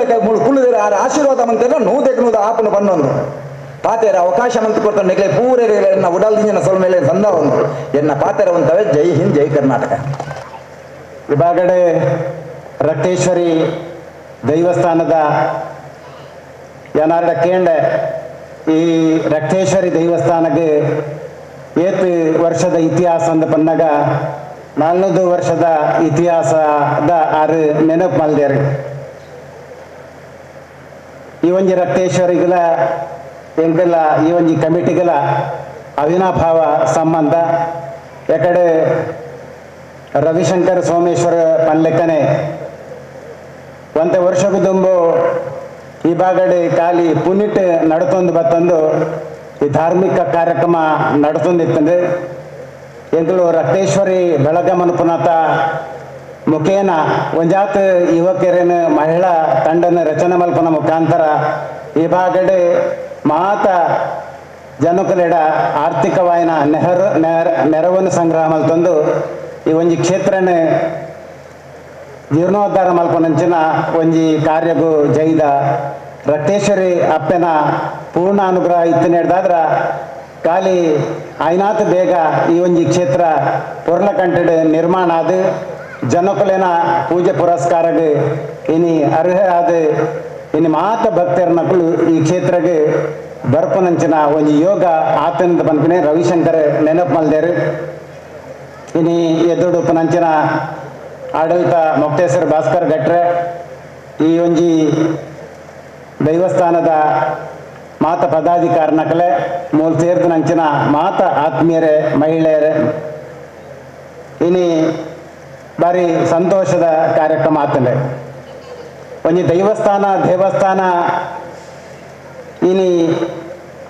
ಕುಳ್ಳುದೇರು ಆರು ಆಶೀರ್ವಾದ ಮಂತ ನೂದಕ್ಕೆ ನೂದು ಆಪನು ಬನ್ನೊಂದು. ಪಾತೆರ ಅವಕಾಶ ಮಂತ್ ಕೊಡ್ತಾನೆ ನೆಕ್ಲೆ ಪೂರೆ ಎನ್ನ ಉಡಲ್ದಿಂಜನ ಸೊಲ್ಮೇಲೆ ಸಂದ ಒಂದು ಎನ್ನ ಪಾತೆರ ಉಂತವೆ. ಜೈ ಹಿಂದ್, ಜೈ ಕರ್ನಾಟಕ. ವಿಭಾಗಡೆ ರಕ್ತೇಶ್ವರಿ ದೈವಸ್ಥಾನದ ಏನಾರ ಕೇಂಡೆ ಈ ರಕ್ತೇಶ್ವರಿ ದೇವಸ್ಥಾನಕ್ಕೆ ಏತ್ ವರ್ಷದ ಇತಿಹಾಸ ಅಂದ ಪನ್ನಾಗ 400 ವರ್ಷದ ಇತಿಹಾಸದ ಆರು ನೆನಪು ಮಲ್ದೇರು. ಈ ಒಂಜಿ ರಕ್ತೇಶ್ವರಿಗಳ ಎಂಕಲ್ಲ ಈ ಒಂಜಿ ಕಮಿಟಿಗಳ ಅವಿನಾಭಾವ ಸಂಬಂಧ. ಯಾಕಡೆ ರವಿಶಂಕರ್ ಸೋಮೇಶ್ವರ ಪನ್ಲೆಕ್ಕನೆ ಒಂತೆ ವರ್ಷಕ್ಕೂ ದುಂಬು ಈ ಬಾಗಡೆ ಖಾಲಿ ಪುನಿಟ್ ನಡತೊಂದು ಬತ್ತಂದು ಈ ಧಾರ್ಮಿಕ ಕಾರ್ಯಕ್ರಮ ನಡತೊಂದಿತ್ತಂದು ಎಂಕಲು ರಕ್ತೇಶ್ವರಿ ಬೆಳಗ ಮನುಪುನಾಥ ಮುಖೇನ ಒಂಜಾತ ಯುವಕರನ್ನು ಮಹಿಳಾ ತಂಡನ ರಚನೆ ಮಲ್ಪನ ಮುಖಾಂತರ ಈ ಬಾಗಡೆ ಮಾತ ಜನಕುಲೆಡ ಆರ್ಥಿಕವಾಯಿನ ನೆರವನ್ನು ಸಂಗ್ರಹ ಮಲ್ತೊಂದು ಈ ಒಂಜಿ ಕ್ಷೇತ್ರನೇ ಜೀರ್ಣೋದ್ಧಾರ ಮಲ್ಪನಂಚಿನ ಒಂಜಿ ಕಾರ್ಯಗೂ ಜೈದ ರಕ್ತೇಶ್ವರಿ ಅಪ್ಪನ ಪೂರ್ಣ ಅನುಗ್ರಹ ಇತ್ತು ನಡೆದಾದ್ರ ಖಾಲಿ ಐನಾತ್ ಬೇಗ ಈ ಒಂಜಿ ಕ್ಷೇತ್ರ ಪೊರ್ಲಕಂಟೆಡ್ ನಿರ್ಮಾಣ ಆದ ಜನಕುಲೆನ ಪೂಜೆ ಪುರಸ್ಕಾರಗೆ ಇನಿ ಅರ್ಹ ಆದ ಇನಿ ಮಾತ ಭಕ್ತರನಕುಲು ಈ ಕ್ಷೇತ್ರಗೆ ಬರ್ಪನಂಚಿನ ಒಂಜಿ ಯೋಗ ಆತನದ ಪನ್ಪಿನ ರವಿಶಂಕರ್ ನೆನಪು ಮಲ್ದೇರು. ಇನಿ ಎದುಡು ಪನಂಚಿನ ಆಡಳಿತ ಮೊಕ್ತೇಶ್ವರ ಭಾಸ್ಕರ್ ಗಟ್ರೆ ಈ ಒಂಜಿ ದೈವಸ್ಥಾನದ ಮಾತ ಪದಾಧಿಕಾರನಕಲೆ ಮೂಲ ಸೇರ್ದನಂಚಿನ ಮಾತ ಆತ್ಮೀಯರೇ ಮಹಿಳೆಯರೇ, ಇನಿ ಬಾರಿ ಸಂತೋಷದ ಕಾರ್ಯಕ್ರಮ ಆತಂದೆ. ಒಂಜಿ ದೈವಸ್ಥಾನ ದೇವಸ್ಥಾನ ಇನಿ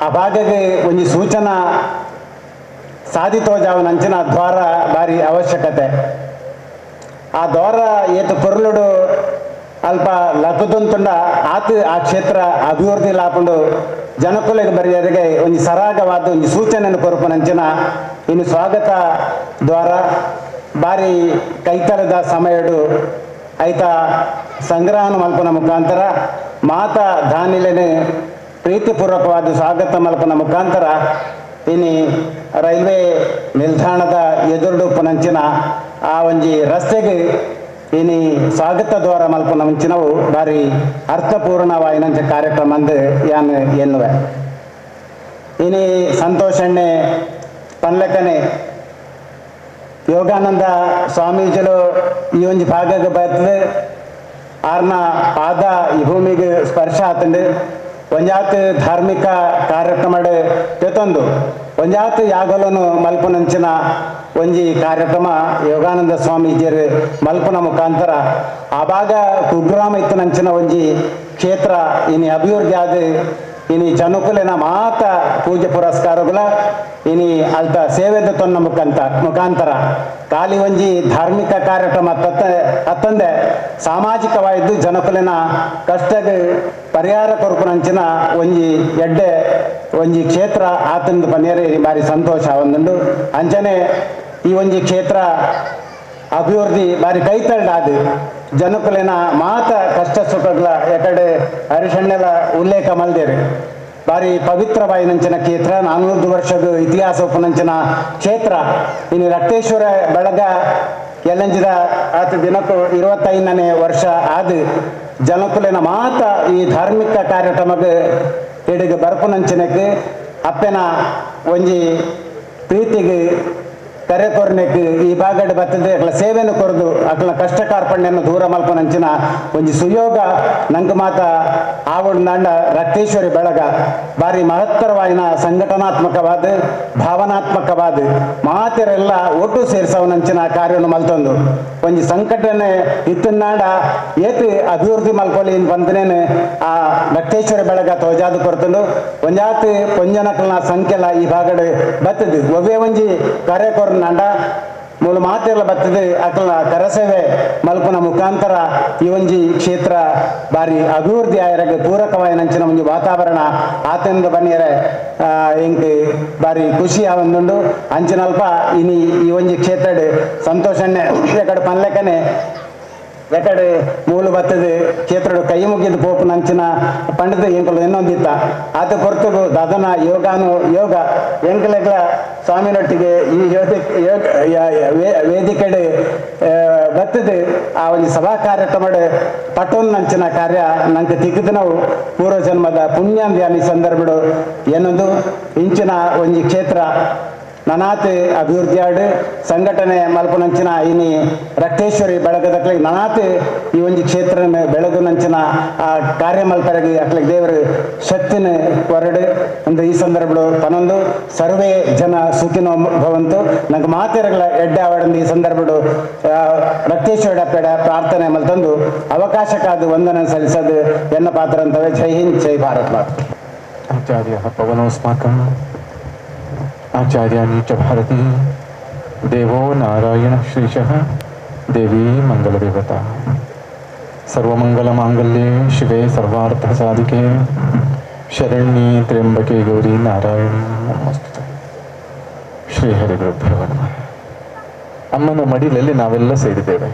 ಆ ಭಾಗಕ್ಕೆ ಒಂಜಿ ಸೂಚನಾ ಸಾಧಿತೋಜಾವನಂಚಿನ ದ್ವಾರ ಬಾರಿ ಅವಶ್ಯಕತೆ. ಆ ದ್ವಾರ ಏತು ಪೊರ್ಲುಡು ಅಲ್ಪ ಲಕುದಂತುಂಡ ಆತ ಆ ಕ್ಷೇತ್ರ ಅಭಿವೃದ್ಧಿ ಲಾಪುಂಡು ಜನಕುಲೆಗೆ ಬರೆಯರಿಗೆ ಒಂಜಿ ಸರಾಗವಾದ ಒಂಜಿ ಸೂಚನೆಯನ್ನು ಕೊರಪುನಂಚಿನ ಇನ್ನು ಸ್ವಾಗತ ದ್ವಾರ ಬಾರಿ ಕೈತಲದ ಸಮಯಡು ಐತ ಸಂಗ್ರಹನ ಮಲ್ಪನ ಮುಖಾಂತರ ಮಾತಾ ದಾನಿಲೆನೆ ಪ್ರೀತಿಪೂರ್ವಕವಾದ ಸ್ವಾಗತ ಮಲ್ಪನ ಮುಖಾಂತರ ಇನಿ ರೈಲ್ವೆ ನಿಲ್ದಾಣದ ಎದುರುಡು ಪುನಂಚಿನ ಆ ಒಂಜಿ ರಸ್ತೆಗೆ ಇನಿ ಸ್ವಾಗತ ದ್ವಾರ ಮಲ್ಪನ ಮುಂಚಿನವು ಬಾರಿ ಅರ್ಥಪೂರ್ಣವಾಯಿನಂಚ ಕಾರ್ಯಕ್ರಮ ಅಂದು ಯಾನ್ ಎನ್ನುವೆ. ಇನಿ ಸಂತೋಷಣ್ಣೆ ಪನ್ಲಕನೆ ಯೋಗಾನಂದ ಸ್ವಾಮೀಜಿಲು ಈ ಒಂಜಿ ಭಾಗಕ್ಕೆ ಬರ್ತದೆ ಆರ್ನ ಪಾದ ಈ ಭೂಮಿಗೆ ಸ್ಪರ್ಶ ಆತಂಡು ಒಂಜಾತ್ ಧಾರ್ಮಿಕ ಕಾರ್ಯಕ್ರಮ ತೆತ್ತೊಂದು ಒಂಜಾತ್ ಯಾಗಲನು ಮಲ್ಪನಂಚಿನ ಒಂಜಿ ಕಾರ್ಯಕ್ರಮ ಯೋಗಾನಂದ ಸ್ವಾಮೀಜಿಯರು ಮಲ್ಪನ ಮುಖಾಂತರ ಆ ಭಾಗ ಕುಗ್ರಾಮ ಇತ್ತನಂಚಿನ ಒಂಜಿ ಕ್ಷೇತ್ರ ಇನಿ ಅಭಿವೃದ್ಧಿ ಆದ ಇನಿ ಜನಕುಲೆನ ಮಾತ ಪೂಜೆ ಪುರಸ್ಕಾರಗಳ ಇನಿ ಅಲ್ತ ಸೇವೆದ ತೊನ್ನ ಮುಖಾಂತರ ಖಾಲಿ ಒಂಜಿ ಧಾರ್ಮಿಕ ಕಾರ್ಯಕ್ರಮ ಅತ್ತಂದೆ ಸಾಮಾಜಿಕವಾಗಿದ್ದು ಜನಕುಲೆನ ಕಷ್ಟಕ್ಕೆ ಪರಿಹಾರ ಕೊರಪುನಂಚಿನ ಒಂಜಿ ಎಡ್ಡೆ ಒಂಜಿ ಕ್ಷೇತ್ರ ಆತಂದು ಪನ್ನೇರಿ ಬಾರಿ ಸಂತೋಷ ಒಂದುಂಡು. ಅಂಚನೆ ಈ ಒಂಜಿ ಕ್ಷೇತ್ರ ಅಭಿವೃದ್ಧಿ ಬಾರಿ ಕೈತಳ್ಡಾದು ಜನಕುಲೆನ ಮಾತ ಕಷ್ಟ ಸುಖಗಳ ಎಕಡೆ ಹರಿಷಣ್ಣೆಲ ಉಲ್ಲೇಖ ಮಲ್ದೇರು. ಬಾರಿ ಪವಿತ್ರವಾಯಿನಂಚಿನ ಕ್ಷೇತ್ರ, 400 ವರ್ಷದ ಇತಿಹಾಸ ಉಪನಂಚಿನ ಕ್ಷೇತ್ರ. ಇನ್ನು ರಕ್ತೇಶ್ವರ ಬೆಳಗ ಎಲ್ಲಂಜಿದ ಆತ ದಿನಕ್ಕೂ 25ನೇ ವರ್ಷ ಆದ ಜನಕುಲೆನ ಮಾತ ಈ ಧಾರ್ಮಿಕ ಕಾರ್ಯಕ್ರಮಕ್ಕೆ ಎಡಿಗೆ ಬರ್ಪುನಂಚಿನಕ್ಕೆ ಅಪ್ಪನ ಒಂಜಿ ಪ್ರೀತಿಗೆ ಕರೆ ಕೊರ್ನೆಕ್ ಈ ಭಾಗಡ್ ಬರ್ತದೆ ಅಕ್ಲ ಸೇವೆಯನ್ನು ಕೊರದು ಅಕ್ಲ ಕಷ್ಟ ಕಾರ್ಪಣ್ಯನ್ನು ದೂರ ಮಲ್ಪನಂಚಿನ ಒಂಜಿ ಸುಯೋಗ ನಂಗೆ ಮಾತ ಆವಡ್ನಾಂಡ ರಕ್ತೇಶ್ವರಿ ಬೆಳಗ ಬಾರಿ ಮಹತ್ತರವಾಯಿನ ಸಂಘಟನಾತ್ಮಕವಾದ ಭಾವನಾತ್ಮಕವಾದ ಮಾತೆರೆಲ್ಲ ಒಟ್ಟು ಸೇರಿಸವನಂಚಿನ ಕಾರ್ಯವನ್ನು ಮಲ್ತೊಂದು ಒಂಜಿ ಸಂಕಟನೆ ಇತ್ತನಾಡ ಏತು ಅಭಿವೃದ್ಧಿ ಮಲ್ಕೊಲಿ ಬಂದನೇನೆ ಆ ರಕ್ತೇಶ್ವರಿ ಬೆಳಗ ತೋಜಾದು ಕೊರತಂಡು ಒಂಜಾತ್ ಪೊಂಜನಕಲ್ನ ಸಂಖ್ಯೆಲ ಈ ಭಾಗಡ್ ಬರ್ತದೆ. ಒವ್ವೇ ಒಂಜಿ ಕಾರ್ಯ ನಾಂಡ ಮೂಲ ಮಾತೆಲ್ಲ ಬರ್ತದೆ ಅಕಲ ಕರಸೇವೆ ಮಲ್ಪನ ಮುಖಾಂತರ ಈ ಒಂಜಿ ಕ್ಷೇತ್ರ ಬಾರಿ ಅಭಿವೃದ್ಧಿ ಆಯರಗೆ ಪೂರಕವಾಯಿನಂಚಿನ ಒಂಜಿ ವಾತಾವರಣ ಆತಂದ ಬನ್ನಿಯರೆ ಎಂಕ್ ಬಾರಿ ಖುಷಿ ಆವಂದುಂಡು. ಅಂಚಿನಲ್ಪ ಇನಿ ಈ ಒಂಜಿ ಕ್ಷೇತ್ರಡ್ ಸಂತೋಷಣ್ಣೆ ಕಡೆ ಪನ್ಲೆಕನೆ ಎಕಡೆ ಮೂಲು ಬತ್ತದ ಕ್ಷೇತ್ರಡು ಕೈ ಮುಗಿದ ಪೋಪು ನಂಚಿನ ಪಂಡದ ಎಂಕಲು ಇನ್ನೊಂದಿತ್ತ ಆತ ಹೊರತುಗು ದಾದನ ಯೋಗಾನು ಯೋಗ ಎಂಕಲೆಗ್ಲ ಸ್ವಾಮಿನೊಟ್ಟಿಗೆ ಈ ವೇದಿಕೆಡೆ ಬತ್ತದ ಆ ಒಂದು ಸಭಾ ಕಾರ್ಯಕ್ರಮ ಪಟ್ಟೊಂದು ನಂಚಿನ ಕಾರ್ಯ ನಂಗೆ ತಿಕ್ಕಿದ ನಾವು ಪೂರ್ವ ಜನ್ಮದ ಪುಣ್ಯಾಂದ್ಯಾನಿ ಸಂದರ್ಭಡು ಏನೊಂದು ಇಂಚಿನ ಒಂದು ಕ್ಷೇತ್ರ ನನಾತ್ ಅಭಿವೃದ್ಧಿಯಾಡು ಸಂಘಟನೆ ಮಲ್ಪುನಂಚಿನ ಇನಿ ರಕ್ತೇಶ್ವರಿ ಬೆಳಗದಕ್ಲೆ ನನಾತ್ ಈ ಒಂದು ಕ್ಷೇತ್ರನ ಬೆಳಗುನಂಚಿನ ಆ ಕಾರ್ಯ ಮಲ್ಪರಗಿ ಅಕ್ಲೆ ದೇವರು ಶಕ್ತಿನ ಹೊರಡು ಒಂದು ಈ ಸಂದರ್ಭಗಳು ಪನೊಂದು ಸರ್ವೇ ಜನ ಸುಖಿನೋ ಭವಂತು ನಂಗೆ ಮಾತೆರಗಳ ಎಡ್ಡೆ ಆವಡಂದು ಈ ಸಂದರ್ಭಡು ರಕ್ತೇಶ್ವರ ಪೇಡ ಪ್ರಾರ್ಥನೆ ಮಲ್ತಂದು ಅವಕಾಶಕ್ಕಾದ ವಂದನೆ ಸಲ್ಲಿಸೋದು ಎನ್ನ ಪಾತ್ರ ಅಂತವೆ. ಜೈ ಹಿಂದ್, ಜೈ ಭಾರತ್ ಮಾತು. ಆಚಾರ್ಯ ಪವನೋಸ್ಮಾಕಂ ಆಚಾರ್ಯಾಣಿ ಚ ಭಾರತಿ ದೇವೋ ನಾರಾಯಣ ಶ್ರೀಶಃ ದೇವಿ ಮಂಗಲದೇವತಾ. ಸರ್ವಮಂಗಲಮಾಂಗಲ್ಯೆ ಶಿವೆ ಸರ್ವಾರ್ಥ ಸಾಧಿಕೆ ಶರಣ್ಯೇ ತ್ರ್ಯಂಬಕೆ ಗೌರಿ ನಾರಾಯಣಿ ನಮೋಸ್ತುತೆ. ಶ್ರೀ ಹರಿಗುರುಭ್ಯೋ ನಮಃ. ಅಮ್ಮನ ಮಡಿಲಲ್ಲಿ ನಾವೆಲ್ಲ ಸೇರಿದ್ದೇವೆ.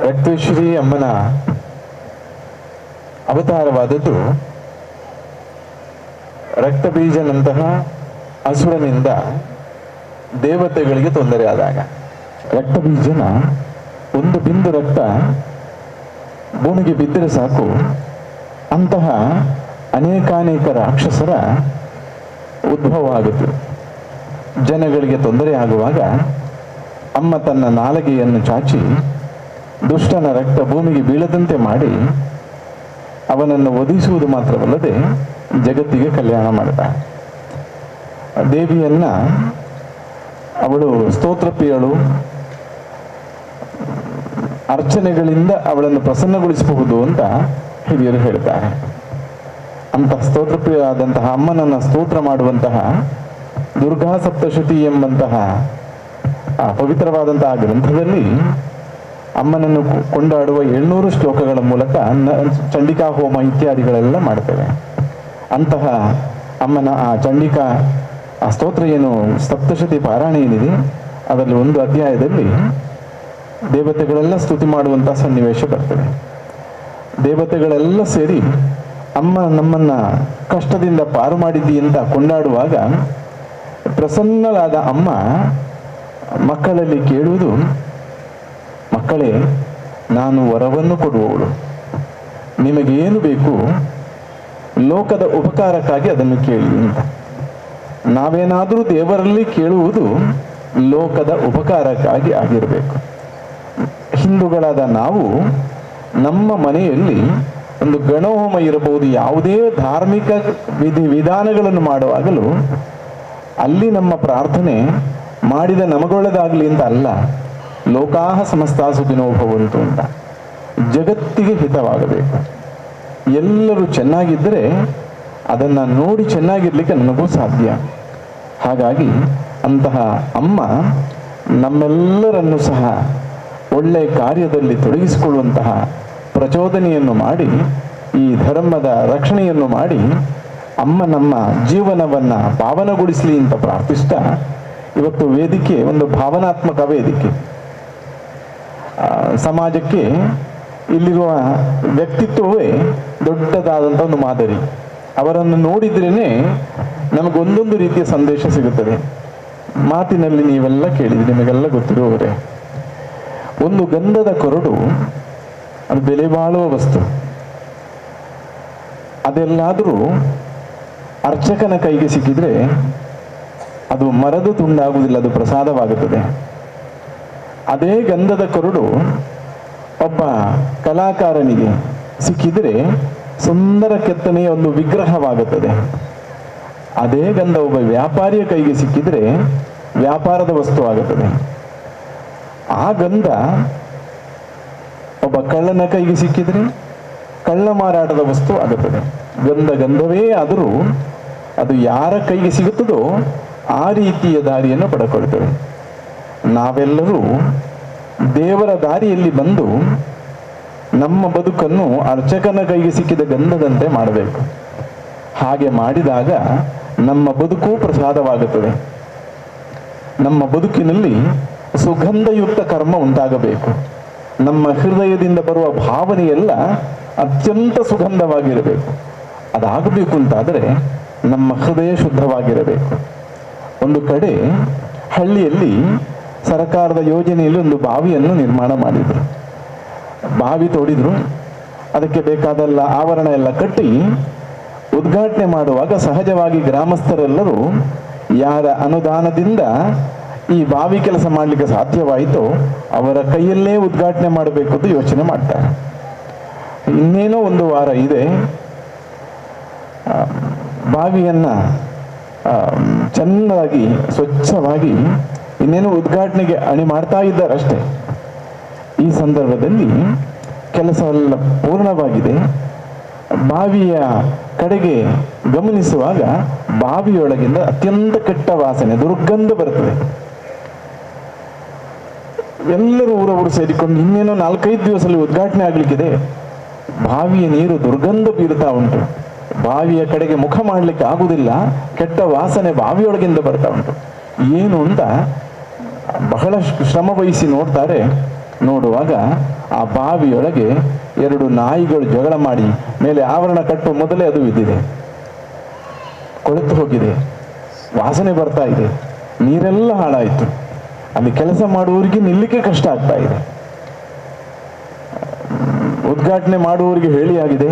ರಕ್ತೇಶ್ವರಿ ಅಮ್ಮನ ಅವತಾರವಾದದ್ದು ರಕ್ತಬೀಜನಂತಹ ಅಸುರನಿಂದ ದೇವತೆಗಳಿಗೆ ತೊಂದರೆ ಆದಾಗ ರಕ್ತಬೀಜನ ಒಂದು ಬಿಂದು ರಕ್ತ ಭೂಮಿಗೆ ಬಿದ್ದರೆ ಸಾಕು, ಅಂತಹ ಅನೇಕಾನೇಕ ರಾಕ್ಷಸರ ಉದ್ಭವ ಆಗುತ್ತೆ. ಜನಗಳಿಗೆ ತೊಂದರೆ ಆಗುವಾಗ ಅಮ್ಮ ತನ್ನ ನಾಲಿಗೆಯನ್ನು ಚಾಚಿ ದುಷ್ಟನ ರಕ್ತ ಭೂಮಿಗೆ ಬೀಳದಂತೆ ಮಾಡಿ ಅವನನ್ನು ವಧಿಸುವುದು ಮಾತ್ರವಲ್ಲದೆ ಜಗತ್ತಿಗೆ ಕಲ್ಯಾಣ ಮಾಡ್ತಾಳೆ. ದೇವಿಯನ್ನ ಅವಳು ಸ್ತೋತ್ರಪ್ರಿಯಳು, ಅರ್ಚನೆಗಳಿಂದ ಅವಳನ್ನು ಪ್ರಸನ್ನಗೊಳಿಸಬಹುದು ಅಂತ ಹಿರಿಯರು ಹೇಳ್ತಾರೆ. ಅಂತಹ ಸ್ತೋತ್ರಪ್ರಿಯರಾದಂತಹ ಅಮ್ಮನನ್ನು ಸ್ತೋತ್ರ ಮಾಡುವಂತಹ ದುರ್ಗಾ ಸಪ್ತಶತಿ ಎಂಬಂತಹ ಆ ಪವಿತ್ರವಾದಂತಹ ಗ್ರಂಥದಲ್ಲಿ ಅಮ್ಮನನ್ನು ಕೊಂಡಾಡುವ 700 ಶ್ಲೋಕಗಳ ಮೂಲಕ ಚಂಡಿಕಾ ಹೋಮ ಇತ್ಯಾದಿಗಳೆಲ್ಲ ಮಾಡ್ತೇವೆ. ಅಂತಹ ಅಮ್ಮನ ಆ ಚಂಡಿಕಾ ಆ ಸ್ತೋತ್ರ ಏನು ಸಪ್ತಶತಿ ಪಾರಾಯಣ ಏನಿದೆ ಅದರಲ್ಲಿ ಒಂದು ಅಧ್ಯಾಯದಲ್ಲಿ ದೇವತೆಗಳೆಲ್ಲ ಸ್ತುತಿ ಮಾಡುವಂತಹ ಸನ್ನಿವೇಶ ಬರ್ತದೆ. ದೇವತೆಗಳೆಲ್ಲ ಸೇರಿ ಅಮ್ಮ ನಮ್ಮನ್ನ ಕಷ್ಟದಿಂದ ಪಾರು ಮಾಡಿದ್ದಿ ಅಂತ ಕೊಂಡಾಡುವಾಗ ಪ್ರಸನ್ನಳಾದ ಅಮ್ಮ ಮಕ್ಕಳಲ್ಲಿ ಕೇಳುವುದು, ಮಕ್ಕಳೇ, ನಾನು ವರವನ್ನು ಕೊಡುವವಳು, ನಿಮಗೇನು ಬೇಕು ಲೋಕದ ಉಪಕಾರಕ್ಕಾಗಿ ಅದನ್ನು ಕೇಳಿ ಅಂತ. ನಾವೇನಾದರೂ ದೇವರಲ್ಲಿ ಕೇಳುವುದು ಲೋಕದ ಉಪಕಾರಕ್ಕಾಗಿ ಆಗಿರಬೇಕು. ಹಿಂದೂಗಳಾದ ನಾವು ನಮ್ಮ ಮನೆಯಲ್ಲಿ ಒಂದು ಗಣಹೋಮ ಇರಬಹುದು, ಯಾವುದೇ ಧಾರ್ಮಿಕ ವಿಧಿ ವಿಧಾನಗಳನ್ನು ಮಾಡುವಾಗಲೂ ಅಲ್ಲಿ ನಮ್ಮ ಪ್ರಾರ್ಥನೆ ಮಾಡಿದ ನಮಗೊಳ್ಳದಾಗಲಿ ಅಂತ ಅಲ್ಲ, ಲೋಕಾಹ ಸಮಸ್ತಾ ಸುಖಿನೋ ಭವಂತು ಅಂತ, ಜಗತ್ತಿಗೆ ಹಿತವಾಗಬೇಕು. ಎಲ್ಲರೂ ಚೆನ್ನಾಗಿದ್ದರೆ ಅದನ್ನು ನೋಡಿ ಚೆನ್ನಾಗಿರ್ಲಿಕ್ಕೆ ನನಗೂ ಸಾಧ್ಯ. ಹಾಗಾಗಿ ಅಂತಹ ಅಮ್ಮ ನಮ್ಮೆಲ್ಲರನ್ನು ಸಹ ಒಳ್ಳೆಯ ಕಾರ್ಯದಲ್ಲಿ ತೊಡಗಿಸಿಕೊಳ್ಳುವಂತಹ ಪ್ರಚೋದನೆಯನ್ನು ಮಾಡಿ, ಈ ಧರ್ಮದ ರಕ್ಷಣೆಯನ್ನು ಮಾಡಿ ಅಮ್ಮ ನಮ್ಮ ಜೀವನವನ್ನು ಪಾವನಗೊಳಿಸಲಿ ಅಂತ ಪ್ರಾರ್ಥಿಸ್ತಾ, ಇವತ್ತು ವೇದಿಕೆ ಒಂದು ಭಾವನಾತ್ಮಕ ವೇದಿಕೆ. ಸಮಾಜಕ್ಕೆ ಇಲ್ಲಿರುವ ವ್ಯಕ್ತಿತ್ವವೇ ದೊಡ್ಡದಾದಂಥ ಒಂದು ಮಾದರಿ. ಅವರನ್ನು ನೋಡಿದ್ರೇ ನಮಗೊಂದೊಂದು ರೀತಿಯ ಸಂದೇಶ ಸಿಗುತ್ತದೆ. ಮಾತಿನಲ್ಲಿ ನೀವೆಲ್ಲ ಕೇಳಿದ್ರಿ, ನಿಮಗೆಲ್ಲ ಗೊತ್ತಿರುವವರೇ. ಒಂದು ಗಂಧದ ಕೊರಡು ಅದು ಬೆಲೆ ಬಾಳುವ ವಸ್ತು. ಅದೆಲ್ಲಾದರೂ ಅರ್ಚಕನ ಕೈಗೆ ಸಿಕ್ಕಿದ್ರೆ ಅದು ಮರದ ತುಂಡಾಗುವುದಿಲ್ಲ, ಅದು ಪ್ರಸಾದವಾಗುತ್ತದೆ. ಅದೇ ಗಂಧದ ಕೊರಡು ಒಬ್ಬ ಕಲಾಕಾರನಿಗೆ ಸಿಕ್ಕಿದರೆ ಸುಂದರ ಕೆತ್ತನೆಯ ಒಂದು ವಿಗ್ರಹವಾಗುತ್ತದೆ. ಅದೇ ಗಂಧ ಒಬ್ಬ ವ್ಯಾಪಾರಿಯ ಕೈಗೆ ಸಿಕ್ಕಿದರೆ ವ್ಯಾಪಾರದ ವಸ್ತು ಆಗುತ್ತದೆ. ಆ ಗಂಧ ಒಬ್ಬ ಕಳ್ಳನ ಕೈಗೆ ಸಿಕ್ಕಿದರೆ ಕಳ್ಳ ಮಾರಾಟದ ವಸ್ತು ಆಗುತ್ತದೆ. ಗಂಧ ಗಂಧವೇ ಆದರೂ ಅದು ಯಾರ ಕೈಗೆ ಸಿಗುತ್ತದೋ ಆ ರೀತಿಯ ದಾರಿಯನ್ನು ಪಡ್ಕೊಳ್ತೇವೆ. ನಾವೆಲ್ಲರೂ ದೇವರ ದಾರಿಯಲ್ಲಿ ಬಂದು ನಮ್ಮ ಬದುಕನ್ನು ಅರ್ಚಕನ ಕೈಗೆ ಸಿಕ್ಕಿದ ಗಂಧದಂತೆ ಮಾಡಬೇಕು. ಹಾಗೆ ಮಾಡಿದಾಗ ನಮ್ಮ ಬದುಕು ಪ್ರಸಾದವಾಗುತ್ತದೆ. ನಮ್ಮ ಬದುಕಿನಲ್ಲಿ ಸುಗಂಧಯುಕ್ತ ಕರ್ಮ ಉಂಟಾಗಬೇಕು. ನಮ್ಮ ಹೃದಯದಿಂದ ಬರುವ ಭಾವನೆಯೆಲ್ಲ ಅತ್ಯಂತ ಸುಗಂಧವಾಗಿರಬೇಕು. ಅದಾಗಬೇಕು ಅಂತಾದರೆ ನಮ್ಮ ಹೃದಯ ಶುದ್ಧವಾಗಿರಬೇಕು. ಒಂದು ಕಡೆ ಹಳ್ಳಿಯಲ್ಲಿ ಸರ್ಕಾರದ ಯೋಜನೆಯಲ್ಲಿ ಒಂದು ಬಾವಿಯನ್ನು ನಿರ್ಮಾಣ ಮಾಡಿದರು. ಬಾವಿ ತೋಡಿದ್ರು, ಅದಕ್ಕೆ ಬೇಕಾದೆಲ್ಲ ಆವರಣ ಎಲ್ಲ ಕಟ್ಟಿ ಉದ್ಘಾಟನೆ ಮಾಡುವಾಗ ಸಹಜವಾಗಿ ಗ್ರಾಮಸ್ಥರೆಲ್ಲರೂ ಯಾರ ಅನುದಾನದಿಂದ ಈ ಬಾವಿ ಕೆಲಸ ಮಾಡಲಿಕ್ಕೆ ಸಾಧ್ಯವಾಯಿತೋ ಅವರ ಕೈಯಲ್ಲೇ ಉದ್ಘಾಟನೆ ಮಾಡಬೇಕು ಅಂತ ಯೋಚನೆ ಮಾಡ್ತಾರೆ. ಇನ್ನೇನೋ ಒಂದು ವಾರ ಇದೆ, ಬಾವಿಯನ್ನು ಚೆನ್ನಾಗಿ ಸ್ವಚ್ಛವಾಗಿ ಇನ್ನೇನು ಉದ್ಘಾಟನೆಗೆ ಅಣಿ ಮಾಡ್ತಾ ಇದ್ದಾರಷ್ಟೇ. ಈ ಸಂದರ್ಭದಲ್ಲಿ ಕೆಲಸ ಎಲ್ಲ ಪೂರ್ಣವಾಗಿದೆ. ಬಾವಿಯ ಕಡೆಗೆ ಗಮನಿಸುವಾಗ ಬಾವಿಯೊಳಗಿಂದ ಅತ್ಯಂತ ಕೆಟ್ಟ ವಾಸನೆ, ದುರ್ಗಂಧ ಬರ್ತದೆ. ಎಲ್ಲರೂ ಊರವರು ಸೇರಿಕೊಂಡು ಇನ್ನೇನೋ 4-5 ದಿವಸದಲ್ಲಿ ಉದ್ಘಾಟನೆ ಆಗ್ಲಿಕ್ಕಿದೆ, ಬಾವಿಯ ನೀರು ದುರ್ಗಂಧ ಬೀರುತ್ತಾ ಉಂಟು, ಬಾವಿಯ ಕಡೆಗೆ ಮುಖ ಮಾಡಲಿಕ್ಕೆ ಆಗುದಿಲ್ಲ, ಕೆಟ್ಟ ವಾಸನೆ ಬಾವಿಯೊಳಗಿಂದ ಬರ್ತಾ ಉಂಟು, ಏನು ಅಂತ ಬಹಳ ಶ್ರಮ ವಹಿಸಿ ನೋಡ್ತಾರೆ. ನೋಡುವಾಗ ಆ ಬಾವಿಯೊಳಗೆ 2 ನಾಯಿಗಳು ಜಗಳ ಮಾಡಿ ಮೇಲೆ ಆವರಣ ಕಟ್ಟುವ ಮೊದಲೇ ಅದು ಬಿದ್ದಿದೆ, ಕೊಳೆತು ಹೋಗಿದೆ, ವಾಸನೆ ಬರ್ತಾ ಇದೆ, ನೀರೆಲ್ಲ ಹಾಳಾಯಿತು. ಅಲ್ಲಿ ಕೆಲಸ ಮಾಡುವವರಿಗೆ ನಿಲ್ಲಿಕ್ಕೆ ಕಷ್ಟ ಆಗ್ತಾ ಇದೆ. ಉದ್ಘಾಟನೆ ಮಾಡುವವರಿಗೆ ಹೇಳಿ ಆಗಿದೆ,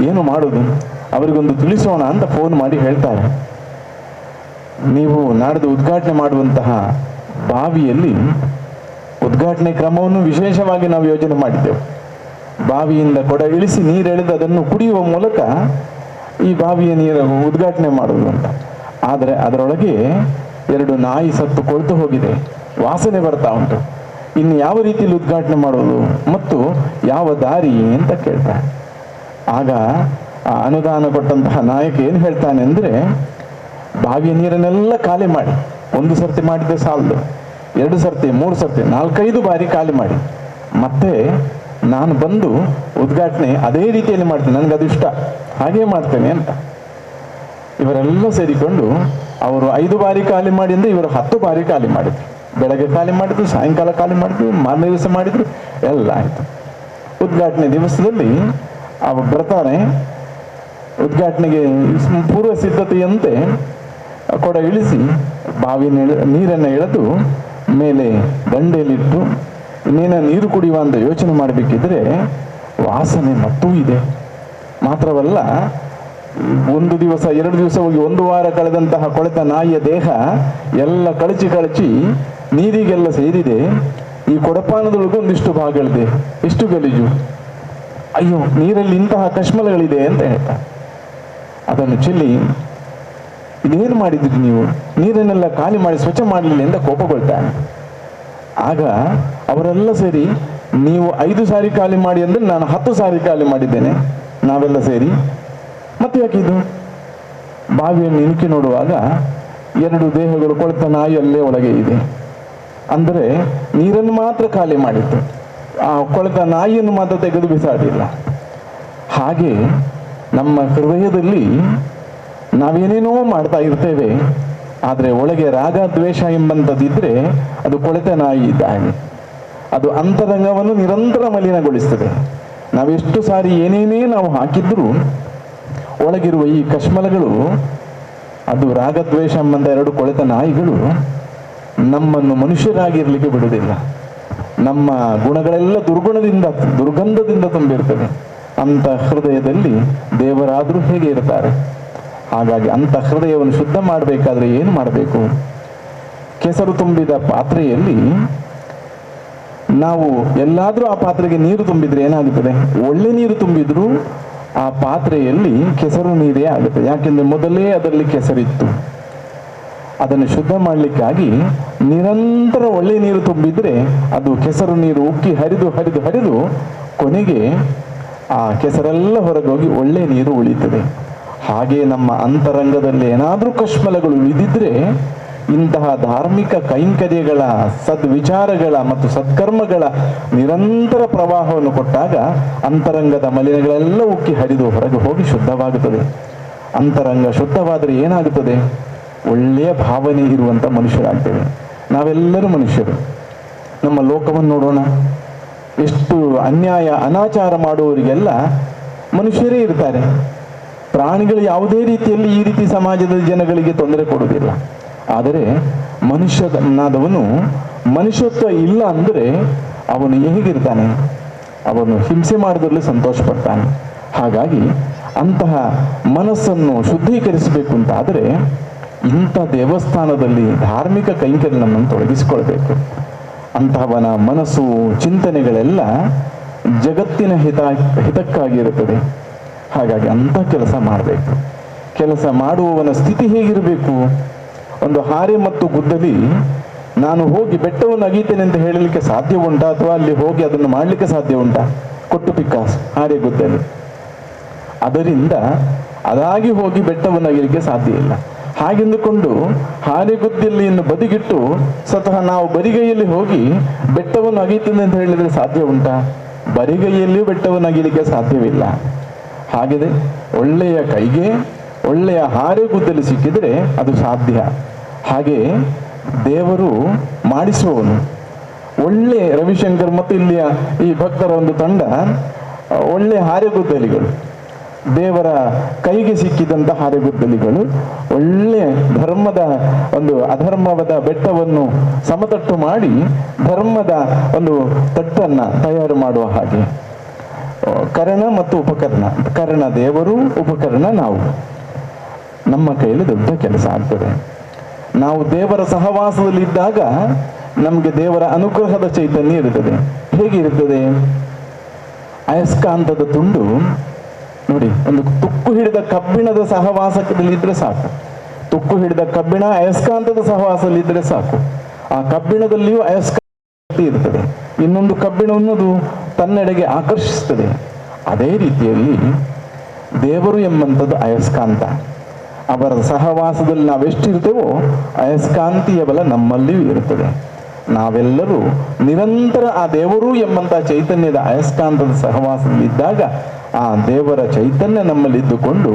ಏನು ಮಾಡೋದು, ಅವರಿಗೊಂದು ತಿಳಿಸೋಣ ಅಂತ ಫೋನ್ ಮಾಡಿ ಹೇಳ್ತಾರೆ. ನೀವು ನಾಡ್ದು ಉದ್ಘಾಟನೆ ಮಾಡುವಂತಹ ಬಾವಿಯಲ್ಲಿ ಉದ್ಘಾಟನೆ ಕ್ರಮವನ್ನು ವಿಶೇಷವಾಗಿ ನಾವು ಯೋಜನೆ ಮಾಡಿದ್ದೆವು. ಬಾವಿಯಿಂದ ಕೊಡ ಇಳಿಸಿ ನೀರೆಳೆದು ಅದನ್ನು ಕುಡಿಯುವ ಮೂಲಕ ಈ ಬಾವಿಯ ನೀರು ಉದ್ಘಾಟನೆ ಮಾಡುವುದು ಅಂತ. ಆದರೆ ಅದರೊಳಗೆ 2 ನಾಯಿ ಸತ್ತು ಕೊಳೆತು ಹೋಗಿದೆ, ವಾಸನೆ ಬರ್ತಾ ಉಂಟು, ಇನ್ನು ಯಾವ ರೀತಿಯಲ್ಲಿ ಉದ್ಘಾಟನೆ ಮಾಡೋದು ಮತ್ತು ಯಾವ ದಾರಿ ಅಂತ ಕೇಳ್ತಾರೆ. ಆಗ ಆ ಅನುದಾನ ಕೊಟ್ಟಂತಹ ನಾಯಕ ಏನು ಹೇಳ್ತಾನೆ ಅಂದರೆ, ಬಾವಿಯ ನೀರನ್ನೆಲ್ಲ ಖಾಲಿ ಮಾಡಿ, ಒಂದು ಸರ್ತಿ ಮಾಡಿದ್ರೆ ಸಾಲದು, 2 ಸರ್ತಿ 3 ಸರ್ತಿ 4-5 ಬಾರಿ ಖಾಲಿ ಮಾಡಿ, ಮತ್ತೆ ನಾನು ಬಂದು ಉದ್ಘಾಟನೆ ಅದೇ ರೀತಿಯಲ್ಲಿ ಮಾಡ್ತೇನೆ, ನನಗದು ಇಷ್ಟ, ಹಾಗೇ ಮಾಡ್ತೇನೆ ಅಂತ. ಇವರೆಲ್ಲ ಸೇರಿಕೊಂಡು ಅವರು 5 ಬಾರಿ ಖಾಲಿ ಮಾಡಿ ಅಂದರೆ ಇವರು 10 ಬಾರಿ ಖಾಲಿ ಮಾಡಿದ್ರು. ಬೆಳಗ್ಗೆ ಖಾಲಿ ಮಾಡಿದ್ರು, ಸಾಯಂಕಾಲ ಖಾಲಿ ಮಾಡಿದ್ರು, ಮಾರನೇ ದಿವಸ ಮಾಡಿದ್ರು, ಎಲ್ಲ ಆಯಿತು. ಉದ್ಘಾಟನೆ ದಿವಸದಲ್ಲಿ ಅವರು ಬರ್ತಾರೆ. ಉದ್ಘಾಟನೆಗೆ ಪೂರ್ವ ಸಿದ್ಧತೆಯಂತೆ ಕೊಡ ಇಳಿಸಿ ಬಾವಿ ನೀರನ್ನು ಎಳೆದು ಮೇಲೆ ದಂಡೆಯಲ್ಲಿಟ್ಟು ಇನ್ನೇನ ನೀರು ಕುಡಿಯುವ ಅಂತ ಯೋಚನೆ ಮಾಡಬೇಕಿದ್ರೆ ವಾಸನೆ ಮತ್ತೂ ಇದೆ. ಮಾತ್ರವಲ್ಲ, ಒಂದು ದಿವಸ 2 ದಿವಸ ಹೋಗಿ 1 ವಾರ ಕಳೆದಂತಹ ಕೊಳೆತ ನಾಯಿಯ ದೇಹ ಎಲ್ಲ ಕಳಚಿ ಕಳಚಿ ನೀರಿಗೆಲ್ಲ ಸೇರಿದೆ. ಈ ಕೊಡಪಾನದೊಳಗೂ ಒಂದಿಷ್ಟು ಭಾಗಗಳಿದೆ, ಎಷ್ಟು ಗಲೀಜು, ಅಯ್ಯೋ ನೀರಲ್ಲಿ ಇಂತಹ ಕಶ್ಮಲಗಳಿದೆ ಅಂತ ಹೇಳ್ತಾರೆ. ಅದನ್ನು ಚೆಲ್ಲಿ ಇದೇನು ಮಾಡಿದ್ರಿ ನೀವು, ನೀರನ್ನೆಲ್ಲ ಖಾಲಿ ಮಾಡಿ ಸ್ವಚ್ಛ ಮಾಡಲಿಲ್ಲ ಅಂತ ಕೋಪಗೊಳ್ತಾನೆ. ಆಗ ಅವರೆಲ್ಲ ಸೇರಿ, ನೀವು 5 ಸಾರಿ ಖಾಲಿ ಮಾಡಿ ಅಂದರೆ ನಾನು 10 ಸಾರಿ ಖಾಲಿ ಮಾಡಿದ್ದೇನೆ, ನಾವೆಲ್ಲ ಸೇರಿ, ಮತ್ತೆ ಯಾಕೆ ಇದು? ಬಾವಿಯನ್ನು ಇಣುಕಿ ನೋಡುವಾಗ 2 ದೇಹಗಳು ಕೊಳೆತ ನಾಯಿ ಅಲ್ಲೇ ಒಳಗೆ ಇದೆ. ಅಂದರೆ ನೀರನ್ನು ಮಾತ್ರ ಖಾಲಿ ಮಾಡಿತ್ತು, ಆ ಕೊಳೆತ ನಾಯಿಯನ್ನು ಮಾತ್ರ ತೆಗೆದು ಬಿಸಾಡಿಲ್ಲ. ಹಾಗೆ ನಮ್ಮ ಹೃದಯದಲ್ಲಿ ನಾವೇನೇನೋ ಮಾಡ್ತಾ ಇರ್ತೇವೆ, ಆದರೆ ಒಳಗೆ ರಾಗ ದ್ವೇಷ ಎಂಬಂಥದ್ದಿದ್ರೆ ಅದು ಕೊಳೆತ ನಾಯಿ ಇದ್ದ ಹಾಗೆ. ಅದು ಅಂತರಂಗವನ್ನು ನಿರಂತರ ಮಲಿನಗೊಳಿಸ್ತದೆ. ನಾವೆಷ್ಟು ಸಾರಿ ಏನೇನೇ ನಾವು ಹಾಕಿದ್ರೂ ಒಳಗಿರುವ ಈ ಕಶ್ಮಲಗಳು, ಅದು ರಾಗದ್ವೇಷ ಎಂಬಂಥ 2 ಕೊಳೆತ ನಾಯಿಗಳು ನಮ್ಮನ್ನು ಮನುಷ್ಯರಾಗಿರ್ಲಿಕ್ಕೆ ಬಿಡುವುದಿಲ್ಲ. ನಮ್ಮ ಗುಣಗಳೆಲ್ಲ ದುರ್ಗುಣದಿಂದ ದುರ್ಗಂಧದಿಂದ ತುಂಬಿರ್ತದೆ. ಅಂಥ ಹೃದಯದಲ್ಲಿ ದೇವರಾದರೂ ಹೇಗೆ ಇರ್ತಾರೆ? ಹಾಗಾಗಿ ಅಂಥ ಹೃದಯವನ್ನು ಶುದ್ಧ ಮಾಡಬೇಕಾದ್ರೆ ಏನು ಮಾಡಬೇಕು? ಕೆಸರು ತುಂಬಿದ ಪಾತ್ರೆಯಲ್ಲಿ ನಾವು ಎಲ್ಲಾದರೂ ಆ ಪಾತ್ರೆಗೆ ನೀರು ತುಂಬಿದ್ರೆ ಏನಾಗುತ್ತದೆ? ಒಳ್ಳೆ ನೀರು ತುಂಬಿದ್ರೂ ಆ ಪಾತ್ರೆಯಲ್ಲಿ ಕೆಸರು ನೀರೇ ಆಗುತ್ತೆ. ಯಾಕೆಂದ್ರೆ ಮೊದಲೇ ಅದರಲ್ಲಿ ಕೆಸರಿತ್ತು. ಅದನ್ನು ಶುದ್ಧ ಮಾಡಲಿಕ್ಕಾಗಿ ನಿರಂತರ ಒಳ್ಳೆ ನೀರು ತುಂಬಿದ್ರೆ ಅದು ಕೆಸರು ನೀರು ಉಕ್ಕಿ ಹರಿದು ಹರಿದು ಹರಿದು ಕೊನೆಗೆ ಆ ಕೆಸರೆಲ್ಲ ಹೊರಗೋಗಿ ಒಳ್ಳೆ ನೀರು ಉಳಿತದೆ. ಹಾಗೆ ನಮ್ಮ ಅಂತರಂಗದಲ್ಲಿ ಏನಾದರೂ ಕಶ್ಮಲಗಳು ಉಳಿದಿದ್ರೆ ಇಂತಹ ಧಾರ್ಮಿಕ ಕೈಂಕರ್ಯಗಳ, ಸದ್ವಿಚಾರಗಳ ಮತ್ತು ಸತ್ಕರ್ಮಗಳ ನಿರಂತರ ಪ್ರವಾಹವನ್ನು ಕೊಟ್ಟಾಗ ಅಂತರಂಗದ ಮಲಿನಗಳೆಲ್ಲ ಉಕ್ಕಿ ಹರಿದು ಹೊರಗೆ ಹೋಗಿ ಶುದ್ಧವಾಗುತ್ತದೆ. ಅಂತರಂಗ ಶುದ್ಧವಾದರೆ ಏನಾಗುತ್ತದೆ? ಒಳ್ಳೆಯ ಭಾವನೆ ಇರುವಂಥ ಮನುಷ್ಯರಾಗ್ತೇವೆ. ನಾವೆಲ್ಲರೂ ಮನುಷ್ಯರು. ನಮ್ಮ ಲೋಕವನ್ನು ನೋಡೋಣ. ಎಷ್ಟು ಅನ್ಯಾಯ ಅನಾಚಾರ ಮಾಡುವವರಿಗೆಲ್ಲ ಮನುಷ್ಯರೇ ಇರ್ತಾರೆ. ಪ್ರಾಣಿಗಳು ಯಾವುದೇ ರೀತಿಯಲ್ಲಿ ಈ ರೀತಿ ಸಮಾಜದ ಜನಗಳಿಗೆ ತೊಂದರೆ ಕೊಡುವುದಿಲ್ಲ. ಆದರೆ ಮನುಷ್ಯನಾದವನು ಮನುಷ್ಯತ್ವ ಇಲ್ಲ ಅಂದರೆ ಅವನು ಹೇಗಿರ್ತಾನೆ? ಅವನು ಹಿಂಸೆ ಮಾಡೋದ್ರಲ್ಲಿ ಸಂತೋಷ ಪಡ್ತಾನೆ. ಹಾಗಾಗಿ ಅಂತಹ ಮನಸ್ಸನ್ನು ಶುದ್ಧೀಕರಿಸಬೇಕು ಅಂತಾದರೆ ಇಂಥ ದೇವಸ್ಥಾನದಲ್ಲಿ ಧಾರ್ಮಿಕ ಕೈಂಕರ್ಯ ನಮ್ಮನ್ನು ತೊಡಗಿಸಿಕೊಳ್ಬೇಕು. ಅಂತಹವನ ಮನಸ್ಸು ಚಿಂತನೆಗಳೆಲ್ಲ ಜಗತ್ತಿನ ಹಿತಕ್ಕಾಗಿರುತ್ತದೆ. ಹಾಗಾಗಿ ಅಂಥ ಕೆಲಸ ಮಾಡಬೇಕು. ಕೆಲಸ ಮಾಡುವವನ ಸ್ಥಿತಿ ಹೇಗಿರಬೇಕು? ಒಂದು ಹಾರೆ ಮತ್ತು ಗುದ್ದಲಿ ನಾನು ಹೋಗಿ ಬೆಟ್ಟವನ್ನು ಅಗೀತೇನೆ ಅಂತ ಹೇಳಲಿಕ್ಕೆ ಸಾಧ್ಯ ಉಂಟಾ? ಅಥವಾ ಅಲ್ಲಿ ಹೋಗಿ ಅದನ್ನು ಮಾಡಲಿಕ್ಕೆ ಸಾಧ್ಯ ಉಂಟಾ? ಕೊಟ್ಟು ಪಿಕ್ಕಾಸು ಹಾರೆ ಗುದ್ದಲಿ, ಅದರಿಂದ ಅದಾಗಿ ಹೋಗಿ ಬೆಟ್ಟವನ್ನು ಅಗಿಲಿಕ್ಕೆ ಸಾಧ್ಯ ಇಲ್ಲ. ಹಾಗೆಂದುಕೊಂಡು ಹಾರೆಗುದ್ದಲಿಯನ್ನು ಬದಿಗಿಟ್ಟು ಸ್ವತಃ ನಾವು ಬರಿಗೈಯಲ್ಲಿ ಹೋಗಿ ಬೆಟ್ಟವನ್ನು ಅಗೀತೇನೆ ಅಂತ ಹೇಳಿದರೆ ಸಾಧ್ಯ ಉಂಟಾ? ಬರಿಗೈಯಲ್ಲಿಯೂ ಬೆಟ್ಟವನ್ನು ಅಗಿಲಿಕ್ಕೆ ಸಾಧ್ಯವಿಲ್ಲ. ಹಾಗೆಯೇ ಒಳ್ಳೆಯ ಕೈಗೆ ಒಳ್ಳೆಯ ಹಾರೆಗುದ್ದಲಿ ಸಿಕ್ಕಿದರೆ ಅದು ಸಾಧ್ಯ. ಹಾಗೆ ದೇವರು ಮಾಡಿಸುವವನು. ಒಳ್ಳೆ ರವಿಶಂಕರ್ ಮತ್ತು ಇಲ್ಲಿಯ ಈ ಭಕ್ತರ ಒಂದು ತಂಡ ಒಳ್ಳೆಯ ಹಾರೆಗುದ್ದಲಿಗಳು, ದೇವರ ಕೈಗೆ ಸಿಕ್ಕಿದಂಥ ಹಾರೆಗುದ್ದಲಿಗಳು, ಒಳ್ಳೆಯ ಧರ್ಮದ ಒಂದು ಅಧರ್ಮವಾದ ಬೆಟ್ಟವನ್ನು ಸಮತಟ್ಟು ಮಾಡಿ ಧರ್ಮದ ಒಂದು ತಟ್ಟನ್ನು ತಯಾರು ಮಾಡುವ ಹಾಗೆ ಕರಣ ಮತ್ತು ಉಪಕರಣ, ಕರಣ ದೇವರು, ಉಪಕರಣ ನಾವು, ನಮ್ಮ ಕೈಯಲ್ಲಿ ದೊಡ್ಡ ಕೆಲಸ ಆಗ್ತದೆ. ನಾವು ದೇವರ ಸಹವಾಸದಲ್ಲಿ ಇದ್ದಾಗ ನಮಗೆ ದೇವರ ಅನುಗ್ರಹದ ಚೈತನ್ಯ ಇರುತ್ತದೆ. ಹೇಗಿರುತ್ತದೆ? ಅಯಸ್ಕಾಂತದ ತುಂಡು ನೋಡಿ, ಒಂದು ತುಕ್ಕು ಹಿಡಿದ ಕಬ್ಬಿಣದ ಸಹವಾಸದಲ್ಲಿ ಇದ್ರೆ ಸಾಕು. ತುಕ್ಕು ಹಿಡಿದ ಕಬ್ಬಿಣ ಅಯಸ್ಕಾಂತದ ಸಹವಾಸದಲ್ಲಿ ಇದ್ರೆ ಸಾಕು. ಆ ಕಬ್ಬಿಣದಲ್ಲಿಯೂ ಅಯಸ್ಕಾಂತ ಇರ್ತದೆ. ಇನ್ನೊಂದು ಕಬ್ಬಿಣವನ್ನು ಅದು ತನ್ನೆಡೆಗೆ ಆಕರ್ಷಿಸ್ತದೆ. ಅದೇ ರೀತಿಯಲ್ಲಿ ದೇವರು ಎಂಬಂಥದ್ದು ಅಯಸ್ಕಾಂತ. ಅವರ ಸಹವಾಸದಲ್ಲಿ ನಾವೆಷ್ಟಿರ್ತೇವೋ ಅಯಸ್ಕಾಂತೀಯ ಬಲ ನಮ್ಮಲ್ಲಿಯೂ ಇರುತ್ತದೆ. ನಾವೆಲ್ಲರೂ ನಿರಂತರ ಆ ದೇವರು ಎಂಬಂಥ ಚೈತನ್ಯದ ಅಯಸ್ಕಾಂತದ ಸಹವಾಸದಲ್ಲಿದ್ದಾಗ ಆ ದೇವರ ಚೈತನ್ಯ ನಮ್ಮಲ್ಲಿದ್ದುಕೊಂಡು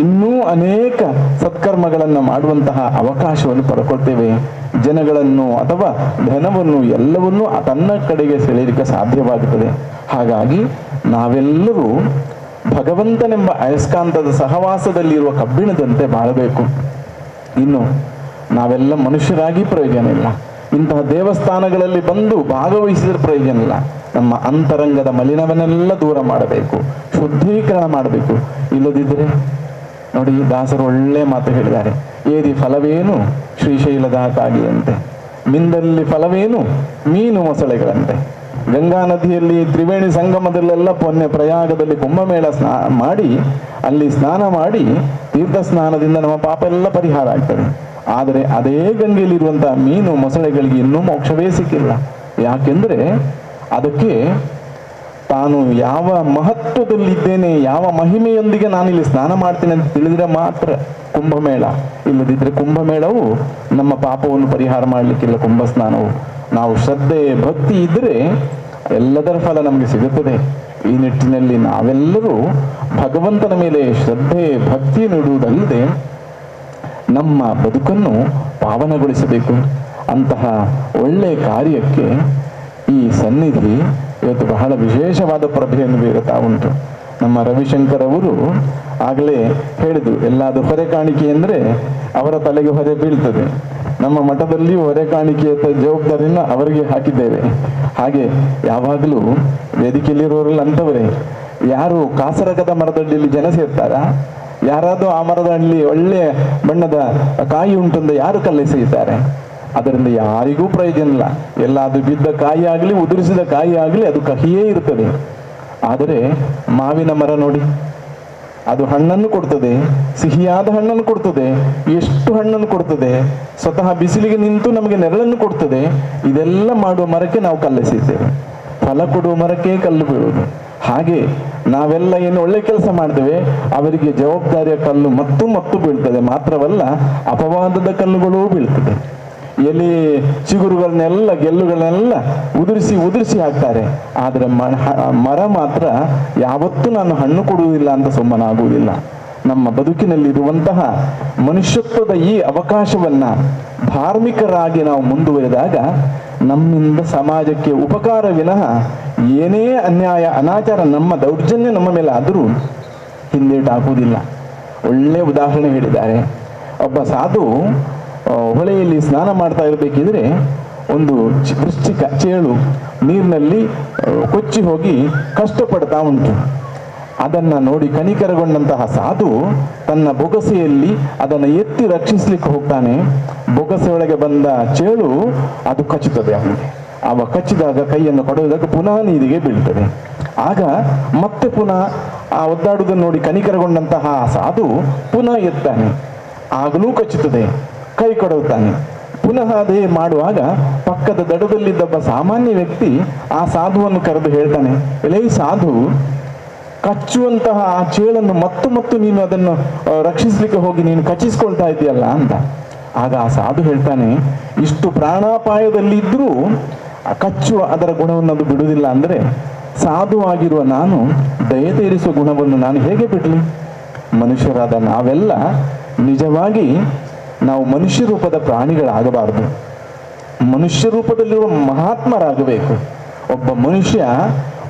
ಇನ್ನೂ ಅನೇಕ ಸತ್ಕರ್ಮಗಳನ್ನು ಮಾಡುವಂತಹ ಅವಕಾಶವನ್ನು ಪಡ್ಕೊಳ್ತೇವೆ. ಜನಗಳನ್ನು ಅಥವಾ ಧನವನ್ನು ಎಲ್ಲವನ್ನೂ ತನ್ನ ಕಡೆಗೆ ಸೆಳೆಯಲಿಕ್ಕೆ ಸಾಧ್ಯವಾಗುತ್ತದೆ. ಹಾಗಾಗಿ ನಾವೆಲ್ಲರೂ ಭಗವಂತನೆಂಬ ಅಯಸ್ಕಾಂತದ ಸಹವಾಸದಲ್ಲಿರುವ ಕಬ್ಬಿಣದಂತೆ ಬಾಳಬೇಕು. ಇನ್ನು ನಾವೆಲ್ಲ ಮನುಷ್ಯರಾಗಿ ಪ್ರಯೋಜನ ಇಲ್ಲ, ಇಂತಹ ದೇವಸ್ಥಾನಗಳಲ್ಲಿ ಬಂದು ಭಾಗವಹಿಸಿದರೆ ಪ್ರಯೋಜನ ಇಲ್ಲ. ನಮ್ಮ ಅಂತರಂಗದ ಮಲಿನವನ್ನೆಲ್ಲ ದೂರ ಮಾಡಬೇಕು, ಶುದ್ಧೀಕರಣ ಮಾಡಬೇಕು. ಇಲ್ಲದಿದ್ದರೆ ನೋಡಿ, ದಾಸರು ಒಳ್ಳೆ ಮಾತು ಹೇಳಿದ್ದಾರೆ, ಏರಿ ಫಲವೇನು ಶ್ರೀಶೈಲದ ಕಾಗಿಯಂತೆ, ಮಿಂದಲ್ಲಿ ಫಲವೇನು ಮೀನು ಮೊಸಳೆಗಳಂತೆ. ಗಂಗಾ ನದಿಯಲ್ಲಿ ತ್ರಿವೇಣಿ ಸಂಗಮದಲ್ಲೆಲ್ಲ ಪೊನ್ನೆ ಪ್ರಯಾಗದಲ್ಲಿ ಕುಂಭಮೇಳ ಮಾಡಿ ಅಲ್ಲಿ ಸ್ನಾನ ಮಾಡಿ ತೀರ್ಥ ಸ್ನಾನದಿಂದ ನಮ್ಮ ಪಾಪ ಎಲ್ಲ ಪರಿಹಾರ ಆಗ್ತದೆ. ಆದರೆ ಅದೇ ಗಂಗೆಯಲ್ಲಿರುವಂತಹ ಮೀನು ಮೊಸಳೆಗಳಿಗೆ ಇನ್ನೂ ಮೋಕ್ಷವೇ ಸಿಕ್ಕಿಲ್ಲ. ಯಾಕೆಂದರೆ ಅದಕ್ಕೆ ತಾನು ಯಾವ ಮಹತ್ವದಲ್ಲಿದ್ದೇನೆ, ಯಾವ ಮಹಿಮೆಯೊಂದಿಗೆ ನಾನಿಲ್ಲಿ ಸ್ನಾನ ಮಾಡ್ತೇನೆ ಅಂತ ತಿಳಿದ್ರೆ ಮಾತ್ರ ಕುಂಭಮೇಳ. ಇಲ್ಲದಿದ್ದರೆ ಕುಂಭಮೇಳವು ನಮ್ಮ ಪಾಪವನ್ನು ಪರಿಹಾರ ಮಾಡಲಿಕ್ಕಿಲ್ಲ. ಕುಂಭ ಸ್ನಾನವು ನಾವು ಶ್ರದ್ಧೆ ಭಕ್ತಿ ಇದ್ದರೆ ಎಲ್ಲದರ ಫಲ ನಮಗೆ ಸಿಗುತ್ತದೆ. ಈ ನಿಟ್ಟಿನಲ್ಲಿ ನಾವೆಲ್ಲರೂ ಭಗವಂತನ ಮೇಲೆ ಶ್ರದ್ಧೆ ಭಕ್ತಿ ನೀಡುವುದಲ್ಲದೆ ನಮ್ಮ ಬದುಕನ್ನು ಪಾವನಗೊಳಿಸಬೇಕು. ಅಂತಹ ಒಳ್ಳೆಯ ಕಾರ್ಯಕ್ಕೆ ಈ ಸನ್ನಿಧಿ ಇವತ್ತು ಬಹಳ ವಿಶೇಷವಾದ ಪ್ರಭೆಯನ್ನು ಬೀರುತ್ತಾ ಉಂಟು. ನಮ್ಮ ರವಿಶಂಕರ್ ಅವರು ಆಗಲೇ ಹೇಳಿದರು, ಎಲ್ಲಾದರೂ ಹೊರೆ ಕಾಣಿಕೆ ಅಂದರೆ ಅವರ ತಲೆಗೆ ಹೊರೆ ಬೀಳ್ತದೆ. ನಮ್ಮ ಮಠದಲ್ಲಿಯೂ ಹೊರೆ ಕಾಣಿಕೆಯ ಜವಾಬ್ದಾರಿಯನ್ನು ಅವರಿಗೆ ಹಾಕಿದ್ದೇವೆ. ಹಾಗೆ ಯಾವಾಗಲೂ ವೇದಿಕೆಯಲ್ಲಿರುವವರೆಲ್ಲ ಅಂಥವರೇ. ಯಾರು ಕಾಸರಕದ ಮರದಡ್ಡಿಯಲ್ಲಿ ಜನ ಸೇರ್ತಾರಾ? ಯಾರಾದರೂ ಆ ಮರದಲ್ಲಿ ಒಳ್ಳೆಯ ಬಣ್ಣದ ಕಾಯಿ ಉಂಟಂದು ಯಾರು ಕಲ್ಲೆಸೆಯುತ್ತಾರೆ? ಅದರಿಂದ ಯಾರಿಗೂ ಪ್ರಯೋಜನ ಇಲ್ಲ. ಎಲ್ಲಾದರೂ ಬಿದ್ದ ಕಾಯಿ ಆಗಲಿ ಉದುರಿಸಿದ ಕಾಯಿ ಆಗಲಿ ಅದು ಕಹಿಯೇ ಇರುತ್ತದೆ. ಆದರೆ ಮಾವಿನ ಮರ ನೋಡಿ, ಅದು ಹಣ್ಣನ್ನು ಕೊಡ್ತದೆ, ಸಿಹಿಯಾದ ಹಣ್ಣನ್ನು ಕೊಡ್ತದೆ, ಎಷ್ಟು ಹಣ್ಣನ್ನು ಕೊಡ್ತದೆ, ಸ್ವತಃ ಬಿಸಿಲಿಗೆ ನಿಂತು ನಮಗೆ ನೆರಳನ್ನು ಕೊಡ್ತದೆ. ಇದೆಲ್ಲ ಮಾಡುವ ಮರಕ್ಕೆ ನಾವು ಕಲ್ಲೆಸೆಯುತ್ತೇವೆ. ಫಲ ಕೊಡುವ ಮರಕ್ಕೆ ಕಲ್ಲು ಬೀಳುವುದು. ಹಾಗೆ ನಾವೆಲ್ಲ ಏನು ಒಳ್ಳೆ ಕೆಲಸ ಮಾಡ್ತೇವೆ ಅವರಿಗೆ ಜವಾಬ್ದಾರಿಯ ಕಲ್ಲು ಮತ್ತು ಮತ್ತು ಬೀಳ್ತದೆ. ಮಾತ್ರವಲ್ಲ, ಅಪವಾದದ ಕಲ್ಲುಗಳೂ ಬೀಳ್ತದೆ. ಎಲೆ ಚಿಗುರುಗಳನ್ನೆಲ್ಲ ಗೆಲ್ಲುಗಳನ್ನೆಲ್ಲ ಉದುರಿಸಿ ಉದುರಿಸಿ ಹಾಕ್ತಾರೆ. ಆದರೆ ಮರ ಮಾತ್ರ ಯಾವತ್ತೂ ನಾನು ಹಣ್ಣು ಕೊಡುವುದಿಲ್ಲ ಅಂತ ಸುಮ್ಮನಾಗುವುದಿಲ್ಲ. ನಮ್ಮ ಬದುಕಿನಲ್ಲಿರುವಂತಹ ಮನುಷ್ಯತ್ವದ ಈ ಅವಕಾಶವನ್ನ ಧಾರ್ಮಿಕರಾಗಿ ನಾವು ಮುಂದುವರೆದಾಗ ನಮ್ಮಿಂದ ಸಮಾಜಕ್ಕೆ ಉಪಕಾರ ವಿನಃ ಏನೇ ಅನ್ಯಾಯ ಅನಾಚಾರ ನಮ್ಮ ದೌರ್ಜನ್ಯ ನಮ್ಮ ಮೇಲೆ ಆದರೂ ಹಿಂದೇಟು ಹಾಕುವುದಿಲ್ಲ. ಒಳ್ಳೆಯ ಉದಾಹರಣೆ ಹೇಳಿದ್ದಾರೆ. ಒಬ್ಬ ಸಾಧು ಹೊಳೆಯಲ್ಲಿ ಸ್ನಾನ ಮಾಡ್ತಾ ಇರಬೇಕಿದ್ರೆ ಒಂದು ವೃಶ್ಚಿಕ ಚೇಳು ನೀರಿನಲ್ಲಿ ಕೊಚ್ಚಿ ಹೋಗಿ ಕಷ್ಟಪಡ್ತಾ ಉಂಟು. ಅದನ್ನು ನೋಡಿ ಕನಿಕರಗೊಂಡಂತಹ ಸಾಧು ತನ್ನ ಬೊಗಸೆಯಲ್ಲಿ ಅದನ್ನು ಎತ್ತಿ ರಕ್ಷಿಸಲಿಕ್ಕೆ ಹೋಗ್ತಾನೆ. ಬೊಗಸೆಯೊಳಗೆ ಬಂದ ಚೇಳು ಅದು ಕಚ್ಚುತ್ತದೆ ಅವನಿಗೆ. ಅವ ಕಚ್ಚಿದಾಗ ಕೈಯನ್ನು ಕೊಡುವುದಕ್ಕೆ ಪುನಃ ನೀರಿಗೆ ಬೀಳ್ತದೆ. ಆಗ ಮತ್ತೆ ಪುನಃ ಆ ಒದ್ದಾಡುವುದನ್ನು ನೋಡಿ ಕನಿಕರಗೊಂಡಂತಹ ಸಾಧು ಪುನಃ ಎತ್ತಾನೆ. ಆಗಲೂ ಕಚ್ಚುತ್ತದೆ, ಕೈ ಕೊಡುತ್ತಾನೆ. ಪುನಃ ಅದೇ ಮಾಡುವಾಗ ಪಕ್ಕದ ದಡದಲ್ಲಿದ್ದೊಬ್ಬ ಸಾಮಾನ್ಯ ವ್ಯಕ್ತಿ ಆ ಸಾಧುವನ್ನು ಕರೆದು ಹೇಳ್ತಾನೆ, ಎಲೈ ಸಾಧು, ಕಚ್ಚುವಂತಹ ಆ ಚೇಳನ್ನು ಮತ್ತು ಮತ್ತು ನೀನು ಅದನ್ನು ರಕ್ಷಿಸಲಿಕ್ಕೆ ಹೋಗಿ ನೀನು ಕಚ್ಚಿಸ್ಕೊಳ್ತಾ ಇದೆಯಲ್ಲ ಅಂತ. ಆಗ ಆ ಸಾಧು ಹೇಳ್ತಾನೆ, ಇಷ್ಟು ಪ್ರಾಣಾಪಾಯದಲ್ಲಿದ್ದರೂ ಕಚ್ಚುವ ಅದರ ಗುಣವನ್ನು ಅದು ಬಿಡುವುದಿಲ್ಲ ಅಂದರೆ ಸಾಧುವಾಗಿರುವ ನಾನು ದಯೆ ತೀರಿಸುವ ಗುಣವನ್ನು ನಾನು ಹೇಗೆ ಬಿಡಲಿ? ಮನುಷ್ಯರಾದ ನಾವೆಲ್ಲ ನಿಜವಾಗಿ ನಾವು ಮನುಷ್ಯ ರೂಪದ ಪ್ರಾಣಿಗಳಾಗಬಾರದು, ಮನುಷ್ಯ ರೂಪದಲ್ಲಿರುವ ಮಹಾತ್ಮರಾಗಬೇಕು. ಒಬ್ಬ ಮನುಷ್ಯ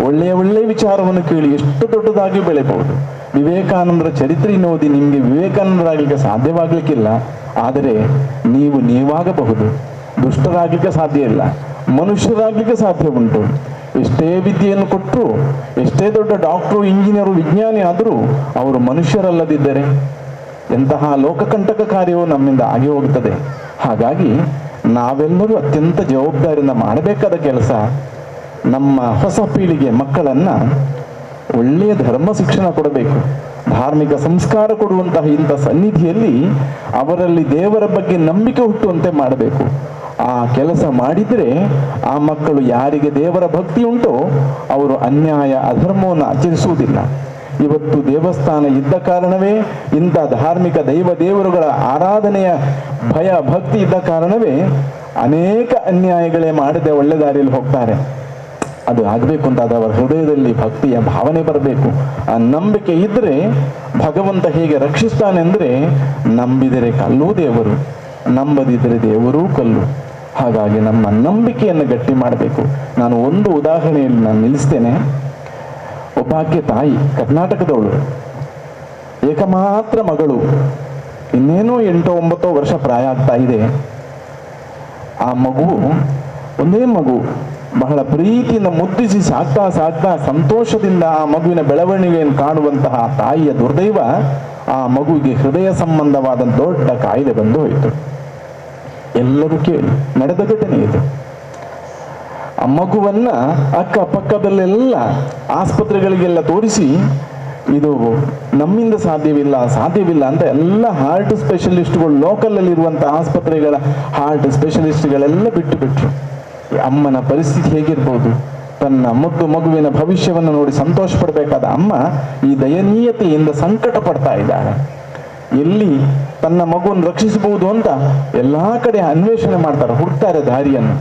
ಒಳ್ಳೆಯ ಒಳ್ಳೆಯ ವಿಚಾರವನ್ನು ಕೇಳಿ ಎಷ್ಟು ದೊಡ್ಡದಾಗಿ ಬೆಳೆಯಬಹುದು. ವಿವೇಕಾನಂದರ ಚರಿತ್ರೆಯನ್ನು ಓದಿ ನಿಮಗೆ ವಿವೇಕಾನಂದರಾಗಲಿಕ್ಕೆ ಸಾಧ್ಯವಾಗಲಿಕ್ಕಿಲ್ಲ, ಆದರೆ ನೀವು ನೀವಾಗಬಹುದು. ದುಷ್ಟರಾಗಲಿಕ್ಕೆ ಸಾಧ್ಯ ಇಲ್ಲ, ಮನುಷ್ಯರಾಗಲಿಕ್ಕೆ ಸಾಧ್ಯ ಉಂಟು. ಎಷ್ಟೇ ವಿದ್ಯೆಯನ್ನು ಕೊಟ್ಟರು, ಎಷ್ಟೇ ದೊಡ್ಡ ಡಾಕ್ಟ್ರು, ಇಂಜಿನಿಯರು, ವಿಜ್ಞಾನಿ ಆದರೂ ಅವರು ಮನುಷ್ಯರಲ್ಲದಿದ್ದರೆ ಎಂತಹ ಲೋಕಕಂಟಕ ಕಾರ್ಯವು ನಮ್ಮಿಂದ ಆಗಿ ಹೋಗುತ್ತದೆ. ಹಾಗಾಗಿ ನಾವೆಲ್ಲರೂ ಅತ್ಯಂತ ಜವಾಬ್ದಾರಿಯಿಂದ ಮಾಡಬೇಕಾದ ಕೆಲಸ, ನಮ್ಮ ಹೊಸ ಪೀಳಿಗೆ ಮಕ್ಕಳನ್ನು ಒಳ್ಳೆಯ ಧರ್ಮ ಶಿಕ್ಷಣ ಕೊಡಬೇಕು, ಧಾರ್ಮಿಕ ಸಂಸ್ಕಾರ ಕೊಡುವಂತಹ ಇಂಥ ಸನ್ನಿಧಿಯಲ್ಲಿ ಅವರಲ್ಲಿ ದೇವರ ಬಗ್ಗೆ ನಂಬಿಕೆ ಹುಟ್ಟುವಂತೆ ಮಾಡಬೇಕು. ಆ ಕೆಲಸ ಮಾಡಿದರೆ ಆ ಮಕ್ಕಳು ಯಾರಿಗೆ ದೇವರ ಭಕ್ತಿ ಉಂಟೋ ಅವರು ಅನ್ಯಾಯ ಅಧರ್ಮವನ್ನು ಆಚರಿಸುವುದಿಲ್ಲ. ಇವತ್ತು ದೇವಸ್ಥಾನ ಇದ್ದ ಕಾರಣವೇ, ಇಂಥ ಧಾರ್ಮಿಕ ದೈವ ದೇವರುಗಳ ಆರಾಧನೆಯ ಭಯ ಭಕ್ತಿ ಇದ್ದ ಕಾರಣವೇ ಅನೇಕ ಅನ್ಯಾಯಗಳೇ ಮಾಡದೆ ಒಳ್ಳೆ ದಾರಿಯಲ್ಲಿ ಹೋಗ್ತಾರೆ. ಅದು ಆಗಬೇಕು ಅಂತ ಅವರ ಹೃದಯದಲ್ಲಿ ಭಕ್ತಿಯ ಭಾವನೆ ಬರಬೇಕು. ಆ ನಂಬಿಕೆ ಇದ್ದರೆ ಭಗವಂತ ಹೇಗೆ ರಕ್ಷಿಸ್ತಾನೆಂದರೆ, ನಂಬಿದರೆ ಕಲ್ಲೂ ದೇವರು, ನಂಬದಿದ್ದರೆ ದೇವರೂ ಕಲ್ಲು. ಹಾಗಾಗಿ ನಮ್ಮ ನಂಬಿಕೆಯನ್ನು ಗಟ್ಟಿ ಮಾಡಬೇಕು. ನಾನು ಒಂದು ಉದಾಹರಣೆಯಲ್ಲಿ ನಾನು ನಿಲ್ಲಿಸ್ತೇನೆ. ಒಬ್ಬಾಕೆ ತಾಯಿ, ಕರ್ನಾಟಕದವಳು, ಏಕಮಾತ್ರ ಮಗಳು, ಇನ್ನೇನೋ 8-9 ವರ್ಷ ಪ್ರಾಯ ಆಗ್ತಾ ಇದೆ. ಆ ಮಗು ಒಂದೇ ಮಗು, ಬಹಳ ಪ್ರೀತಿಯಿಂದ ಮುದ್ದಿಸಿ ಸಾಕ್ತಾ ಸಾಕ್ತಾ ಸಂತೋಷದಿಂದ ಆ ಮಗುವಿನ ಬೆಳವಣಿಗೆಯನ್ನು ಕಾಣುವಂತಹ ತಾಯಿಯ ದುರ್ದೈವ, ಆ ಮಗುವಿಗೆ ಹೃದಯ ಸಂಬಂಧವಾದ ದೊಡ್ಡ ಕಾಯಿಲೆ ಬಂದು ಹೋಯಿತು. ಎಲ್ಲರೂ ಕೇಳಿ ನಡೆದ ಘಟನೆ ಇದು. ಆ ಮಗುವನ್ನ ಅಕ್ಕಪಕ್ಕದಲ್ಲೆಲ್ಲ ಆಸ್ಪತ್ರೆಗಳಿಗೆಲ್ಲ ತೋರಿಸಿ, ಇದು ನಮ್ಮಿಂದ ಸಾಧ್ಯವಿಲ್ಲ ಸಾಧ್ಯವಿಲ್ಲ ಅಂತ ಎಲ್ಲ ಹಾರ್ಟ್ ಸ್ಪೆಷಲಿಸ್ಟ್ಗಳು, ಲೋಕಲಲ್ಲಿ ಇರುವಂಥ ಆಸ್ಪತ್ರೆಗಳ ಹಾರ್ಟ್ ಸ್ಪೆಷಲಿಸ್ಟ್ಗಳೆಲ್ಲ ಬಿಟ್ಟು ಬಿಟ್ರು. ಅಮ್ಮನ ಪರಿಸ್ಥಿತಿ ಹೇಗಿರ್ಬೋದು? ತನ್ನ ಮುದ್ದು ಮಗುವಿನ ಭವಿಷ್ಯವನ್ನು ನೋಡಿ ಸಂತೋಷ ಪಡಬೇಕಾದ ಅಮ್ಮ ಈ ದಯನೀಯತೆಯಿಂದ ಸಂಕಟ ಪಡ್ತಾ ಇದ್ದಾಳೆ. ಎಲ್ಲಿ ತನ್ನ ಮಗುವನ್ನು ರಕ್ಷಿಸಬಹುದು ಅಂತ ಎಲ್ಲ ಕಡೆ ಅನ್ವೇಷಣೆ ಮಾಡ್ತಾರೆ, ಹುಡ್ತಾರೆ ದಾರಿಯನ್ನು.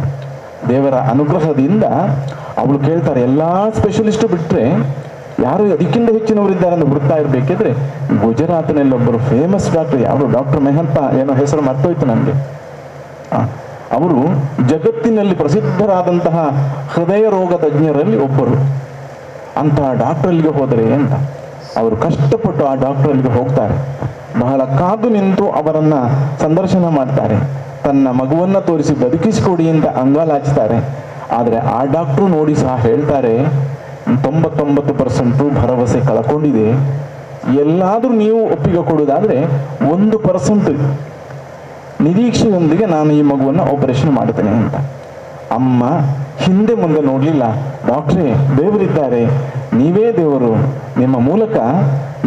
ದೇವರ ಅನುಗ್ರಹದಿಂದ ಅವಳು ಕೇಳ್ತಾರೆ, ಎಲ್ಲ ಸ್ಪೆಷಲಿಸ್ಟು ಬಿಟ್ಟರೆ ಯಾರು ಅದಕ್ಕಿಂತ ಹೆಚ್ಚಿನವರು ಇದ್ದಾರೆ ಅಂತ ಹುಡುಕ್ತಾ ಇರಬೇಕಿದ್ರೆ, ಗುಜರಾತ್ನಲ್ಲಿ ಒಬ್ಬರು ಫೇಮಸ್ ಡಾಕ್ಟರ್, ಯಾರು ಡಾಕ್ಟರ್ ಮೆಹಂತಾ ಏನೋ ಹೆಸರು ಮರ್ತೋಯ್ತು ನನಗೆ, ಅವರು ಜಗತ್ತಿನಲ್ಲಿ ಪ್ರಸಿದ್ಧರಾದಂತಹ ಹೃದಯ ರೋಗ ತಜ್ಞರಲ್ಲಿ ಒಬ್ಬರು. ಅಂತಹ ಡಾಕ್ಟ್ರಲ್ಲಿಗೆ ಹೋದರೆ ಅಂತ ಅವರು ಕಷ್ಟಪಟ್ಟು ಆ ಡಾಕ್ಟ್ರಲ್ಲಿಗೆ ಹೋಗ್ತಾರೆ. ಬಹಳ ಕಾದು ನಿಂತು ಅವರನ್ನ ಸಂದರ್ಶನ ಮಾಡ್ತಾರೆ. ತನ್ನ ಮಗುವನ್ನ ತೋರಿಸಿ ಬದುಕಿಸಿಕೊಡಿ ಅಂತ ಅಂಗಾಲಾಚ್ತಾರೆ. ಆದರೆ ಆ ಡಾಕ್ಟ್ರು ನೋಡಿ ಸಹ ಹೇಳ್ತಾರೆ, 99% ಭರವಸೆ ಕಳ್ಕೊಂಡಿದೆ, ಎಲ್ಲಾದರೂ ನೀವು ಒಪ್ಪಿಗೆ ಕೊಡುವುದಾದರೆ 1% ನಿರೀಕ್ಷೆಯೊಂದಿಗೆ ನಾನು ಈ ಮಗುವನ್ನು ಆಪರೇಷನ್ ಮಾಡ್ತೇನೆ ಅಂತ. ಅಮ್ಮ ಹಿಂದೆ ಮುಂದೆ ನೋಡಲಿಲ್ಲ. ಡಾಕ್ಟ್ರೇ, ದೇವರಿದ್ದಾರೆ, ನೀವೇ ದೇವರು, ನಿಮ್ಮ ಮೂಲಕ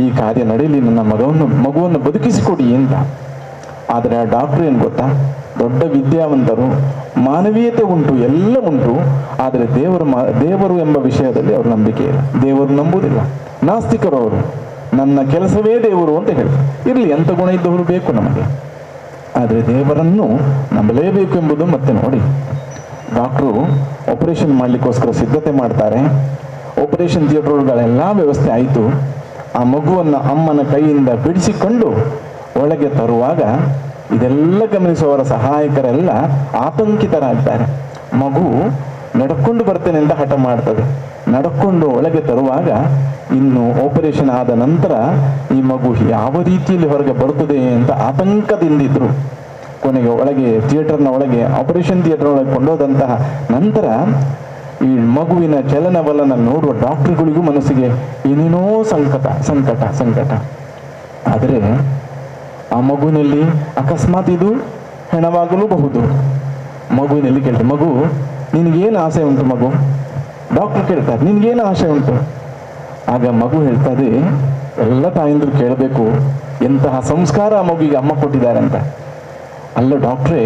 ಈ ಕಾರ್ಯ ನಡೆಯಲಿ, ನನ್ನ ಮಗುವನ್ನು ಬದುಕಿಸಿಕೊಡಿ ಅಂತ. ಆದರೆ ಆ ಡಾಕ್ಟ್ರು ಏನು ಗೊತ್ತಾ, ದೊಡ್ಡ ವಿದ್ಯಾವಂತರು, ಮಾನವೀಯತೆ ಉಂಟು, ಎಲ್ಲ ಉಂಟು, ಆದರೆ ದೇವರು ಎಂಬ ವಿಷಯದಲ್ಲಿ ಅವ್ರ ನಂಬಿಕೆ ಇಲ್ಲ, ದೇವರು ನಂಬುವುದಿಲ್ಲ, ನಾಸ್ತಿಕರು ಅವರು. ನನ್ನ ಕೆಲಸವೇ ದೇವರು ಅಂತ ಹೇಳ್ತಾರೆ. ಇರಲಿ, ಎಂಥ ಗುಣ ಇದ್ದವರು ಬೇಕು ನಮಗೆ, ಆದರೆ ದೇವರನ್ನು ನಂಬಲೇಬೇಕು ಎಂಬುದು. ಮತ್ತೆ ನೋಡಿ, ಡಾಕ್ಟ್ರು ಆಪರೇಷನ್ ಮಾಡಲಿಕ್ಕೋಸ್ಕರ ಸಿದ್ಧತೆ ಮಾಡ್ತಾರೆ. ಆಪರೇಷನ್ ಥಿಯೇಟರ್ಗಳೆಲ್ಲ ವ್ಯವಸ್ಥೆ ಆಯಿತು. ಆ ಮಗುವನ್ನು ಅಮ್ಮನ ಕೈಯಿಂದ ಬಿಡಿಸಿಕೊಂಡು ಒಳಗೆ ತರುವಾಗ ಇದೆಲ್ಲ ಗಮನಿಸುವವರ ಸಹಾಯಕರೆಲ್ಲ ಆತಂಕಿತರಾಗ್ತಾರೆ. ಮಗು ನಡ್ಕೊಂಡು ಬರ್ತೇನೆ ಅಂತ ಹಠ ಮಾಡ್ತದೆ. ನಡ್ಕೊಂಡು ಒಳಗೆ ತರುವಾಗ ಇನ್ನು ಆಪರೇಷನ್ ಆದ ನಂತರ ಈ ಮಗು ಯಾವ ರೀತಿಯಲ್ಲಿ ಹೊರಗೆ ಬರ್ತದೆ ಅಂತ ಆತಂಕದಿಂದಿದ್ರು. ಕೊನೆಗೆ ಒಳಗೆ ಥಿಯೇಟರ್ನ ಒಳಗೆ, ಆಪರೇಷನ್ ಥಿಯೇಟರ್ ಒಳಗೆ ಕೊಂಡೋದಂತಹ ನಂತರ ಈ ಮಗುವಿನ ಚಲನವಲನ ನೋಡುವ ಡಾಕ್ಟರ್ಗಳಿಗೂ ಮನಸ್ಸಿಗೆ ಏನೇನೋ ಸಂಕಟ ಸಂಕಟ ಸಂಕಟ. ಆದರೆ ಆ ಮಗುವಿನಲ್ಲಿ ಅಕಸ್ಮಾತ್ ಇದು ಹೆಣವಾಗಲೂ ಬಹುದು. ಮಗುವಿನಲ್ಲಿ ಕೇಳ್ತಾರೆ, ಮಗು ನಿನಗೇನು ಆಸೆ ಉಂಟು ಮಗು? ಡಾಕ್ಟರ್ ಕೇಳ್ತಾರೆ, ನಿನಗೇನು ಆಸೆ ಉಂಟು? ಆಗ ಮಗು ಹೇಳ್ತದೆ, ಎಲ್ಲ ತಾಯಂದ್ರು ಕೇಳಬೇಕು ಎಂತಹ ಸಂಸ್ಕಾರ ಆ ಮಗುವಿಗೆ ಅಮ್ಮ ಕೊಟ್ಟಿದ್ದಾರೆ ಅಂತ. ಅಲ್ಲ ಡಾಕ್ಟ್ರೇ,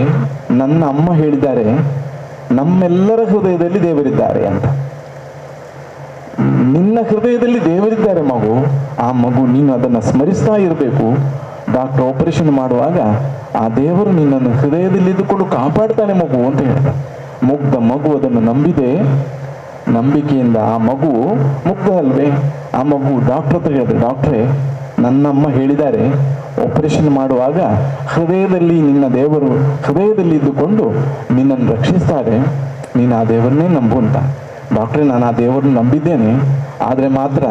ನನ್ನ ಅಮ್ಮ ಹೇಳಿದ್ದಾರೆ ನಮ್ಮೆಲ್ಲರ ಹೃದಯದಲ್ಲಿ ದೇವರಿದ್ದಾರೆ ಅಂತ. ನಿನ್ನ ಹೃದಯದಲ್ಲಿ ದೇವರಿದ್ದಾರೆ ಮಗು, ಆ ಮಗು ನೀನು ಅದನ್ನು ಸ್ಮರಿಸ್ತಾ ಇರಬೇಕು. ಡಾಕ್ಟರ್ ಆಪರೇಷನ್ ಮಾಡುವಾಗ ಆ ದೇವರು ನಿನ್ನನ್ನು ಹೃದಯದಲ್ಲಿ ಇದ್ದುಕೊಂಡು ಕಾಪಾಡ್ತಾನೆ ಮಗು ಅಂತ ಹೇಳ್ತಾರೆ. ಮುಗ್ಧ ಮಗು ಅದನ್ನು ನಂಬಿದೆ. ನಂಬಿಕೆಯಿಂದ ಆ ಮಗು ಮುಗ್ಧ ಅಲ್ವೇ, ಆ ಮಗು ಡಾಕ್ಟರ್ ಹತ್ರ ಹೇಳಿದ್ರೆ, ಡಾಕ್ಟ್ರೇ ನನ್ನಮ್ಮ ಹೇಳಿದ್ದಾರೆ ಆಪರೇಷನ್ ಮಾಡುವಾಗ ಹೃದಯದಲ್ಲಿ ನಿನ್ನ ದೇವರು ಹೃದಯದಲ್ಲಿ ಇದ್ದುಕೊಂಡು ನಿನ್ನನ್ನು ರಕ್ಷಿಸ್ತಾರೆ, ನೀನು ಆ ದೇವರನ್ನೇ ನಂಬು ಅಂತ. ಡಾಕ್ಟ್ರೇ ನಾನು ಆ ದೇವರನ್ನ ನಂಬಿದ್ದೇನೆ, ಆದರೆ ಮಾತ್ರ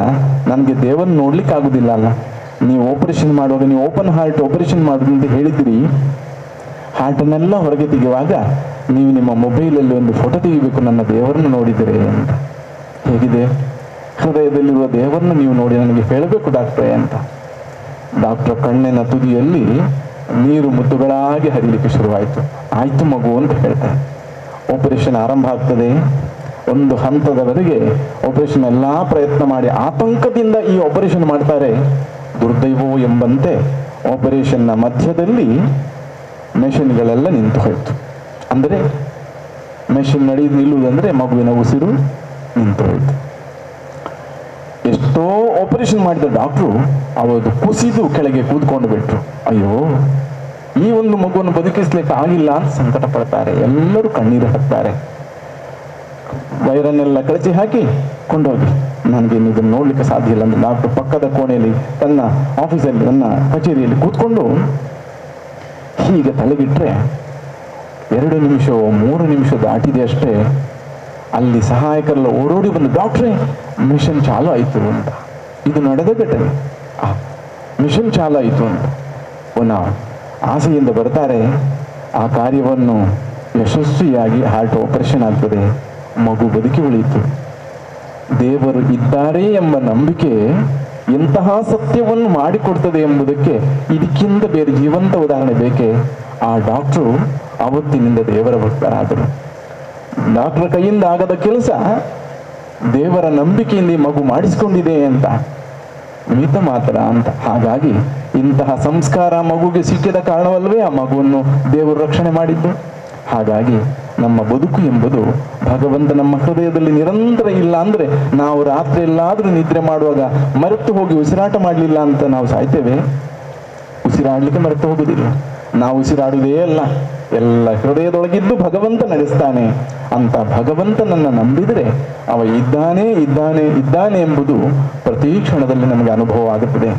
ನನಗೆ ದೇವರನ್ನ ನೋಡ್ಲಿಕ್ಕೆ ಆಗುದಿಲ್ಲ ಅಲ್ಲ. ನೀವು ಆಪರೇಷನ್ ಮಾಡುವಾಗ ನೀವು open heart operation ಮಾಡುದು ಅಂತ ಹೇಳಿದ್ರಿ, ಹಾರ್ಟನ್ನೆಲ್ಲ ಹೊರಗೆ ತೆಗೆಯುವಾಗ ನೀವು ನಿಮ್ಮ ಮೊಬೈಲಲ್ಲಿ ಒಂದು ಫೋಟೋ ತೆಗಿಬೇಕು ನನ್ನ ದೇವರನ್ನು ನೋಡಿದರೆ ಅಂತ. ಹೇಗಿದೆ ಹೃದಯದಲ್ಲಿರುವ ದೇವರನ್ನು ನೀವು ನೋಡಿ ನನಗೆ ಹೇಳಬೇಕು ಡಾಕ್ಟ್ರೇ ಅಂತ. ಡಾಕ್ಟರ್ ಕಣ್ಣಿನ ತುದಿಯಲ್ಲಿ ನೀರು ಮುದ್ದುಗಳಾಗಿ ಹರಿಲಿಕ್ಕೆ ಶುರುವಾಯಿತು. ಆಯ್ತು ಮಗು ಅಂತ ಹೇಳ್ತಾರೆ. ಆಪರೇಷನ್ ಆರಂಭ ಆಗ್ತದೆ. ಒಂದು ಹಂತದವರೆಗೆ ಆಪರೇಷನ್ ಎಲ್ಲ ಪ್ರಯತ್ನ ಮಾಡಿ ಆತಂಕದಿಂದ ಈ ಆಪರೇಷನ್ ಮಾಡ್ತಾರೆ. ದುರ್ದೈವೋ ಎಂಬಂತೆ ಆಪರೇಷನ್ನ ಮಧ್ಯದಲ್ಲಿ ಮೆಷಿನ್ಗಳೆಲ್ಲ ನಿಂತು ಹೋಯಿತು. ಅಂದರೆ ಮೆಷಿನ್ ನಡೆದು ನಿಲ್ಲುವುದಂದ್ರೆ ಮಗುವಿನ ಉಸಿರು ನಿಂತು ಹೋಯಿತು. ಎಷ್ಟೋ ಆಪರೇಷನ್ ಮಾಡಿದ ಡಾಕ್ಟ್ರು ಅವರು ಕುಸಿದು ಕೆಳಗೆ ಕೂತ್ಕೊಂಡು ಬಿಟ್ರು. ಅಯ್ಯೋ, ಈ ಒಂದು ಮಗುವನ್ನು ಬದುಕಿಸ್ಲಿಕ್ಕೆ ಆಗಿಲ್ಲ ಅಂತ ಸಂಕಟ ಪಡ್ತಾರೆ. ಎಲ್ಲರೂ ಕಣ್ಣೀರು ಹಾಕ್ತಾರೆ. ವೈರನ್ನೆಲ್ಲ ಕಳಚಿ ಹಾಕಿ ಕೊಂಡೋಗಿ, ನನಗೆ ಇದನ್ನು ನೋಡ್ಲಿಕ್ಕೆ ಸಾಧ್ಯ ಇಲ್ಲ ಅಂದ್ರೆ ಡಾಕ್ಟರ್ ಪಕ್ಕದ ಕೋಣೆಯಲ್ಲಿ ತನ್ನ ಆಫೀಸಲ್ಲಿ ತನ್ನ ಕಚೇರಿಯಲ್ಲಿ ಕೂತ್ಕೊಂಡು ಹೀಗೆ ತಲೆಗಿಟ್ರೆ 2 ನಿಮಿಷ 3 ನಿಮಿಷ ದಾಟಿದೆ ಅಷ್ಟೇ, ಅಲ್ಲಿ ಸಹಾಯಕರೆಲ್ಲ ಓಡೋಡಿ ಬಂದು ಡಾಕ್ಟ್ರೇ ಮಿಷನ್ ಚಾಲು ಆಯಿತು ಅಂತ. ಇದು ನಡೆದ ಘಟನೆ. ಮಿಷನ್ ಚಾಲು ಆಯಿತು ಅಂತ ಪುನಃ ಆಸೆಯಿಂದ ಬರ್ತಾರೆ. ಆ ಕಾರ್ಯವನ್ನು ಯಶಸ್ವಿಯಾಗಿ ಹಾರ್ಟ್ ಆಪರೇಷನ್ ಆಗ್ತದೆ. ಮಗು ಬದುಕಿ ಉಳಿಯಿತು. ದೇವರು ಇದ್ದಾರೆ ಎಂಬ ನಂಬಿಕೆ ಎಂತಹ ಸತ್ಯವನ್ನು ಮಾಡಿಕೊಡ್ತದೆ ಎಂಬುದಕ್ಕೆ ಇದಕ್ಕಿಂತ ಬೇರೆ ಜೀವಂತ ಉದಾಹರಣೆ ಬೇಕೇ? ಆ ಡಾಕ್ಟ್ರು ಅವತ್ತಿನಿಂದ ದೇವರ ಭಕ್ತರಾದರು. ಡಾಕ್ಟರ್ ಕೈಯಿಂದ ಆಗದ ಕೆಲಸ ದೇವರ ನಂಬಿಕೆಯಿಂದ ಈ ಮಗು ಮಾಡಿಸಿಕೊಂಡಿದೆ ಅಂತ ಮಿತ ಮಾತ್ರ ಅಂತ. ಹಾಗಾಗಿ ಇಂತಹ ಸಂಸ್ಕಾರ ಮಗುಗೆ ಸಿಕ್ಕಿದ ಕಾರಣವಲ್ವೇ ಆ ಮಗುವನ್ನು ದೇವರು ರಕ್ಷಣೆ ಮಾಡಿದ್ದು. ಹಾಗಾಗಿ ನಮ್ಮ ಬದುಕು ಎಂಬುದು ಭಗವಂತ ನಮ್ಮ ಹೃದಯದಲ್ಲಿ ನಿರಂತರ ಇಲ್ಲ ಅಂದ್ರೆ ನಾವು ರಾತ್ರಿ ಎಲ್ಲಾದ್ರೂ ನಿದ್ರೆ ಮಾಡುವಾಗ ಮರೆತು ಹೋಗಿ ಉಸಿರಾಟ ಮಾಡಲಿಲ್ಲ ಅಂತ ನಾವು ಸಾಯ್ತೇವೆ. ಉಸಿರಾಡ್ಲಿಕ್ಕೆ ಮರೆತು ಹೋಗುದಿಲ್ಲ, ನಾವು ಉಸಿರಾಡುವುದೇ ಅಲ್ಲ, ಎಲ್ಲ ಹೃದಯದೊಳಗಿದ್ದು ಭಗವಂತ ನಡೆಸ್ತಾನೆ ಅಂತ ಭಗವಂತನನ್ನ ನಂಬಿದರೆ ಅವ ಇದ್ದಾನೆ ಇದ್ದಾನೆ ಇದ್ದಾನೆ ಎಂಬುದು ಪ್ರತಿ ಕ್ಷಣದಲ್ಲಿ ನಮಗೆ ಅನುಭವ ಆಗುತ್ತದೆ.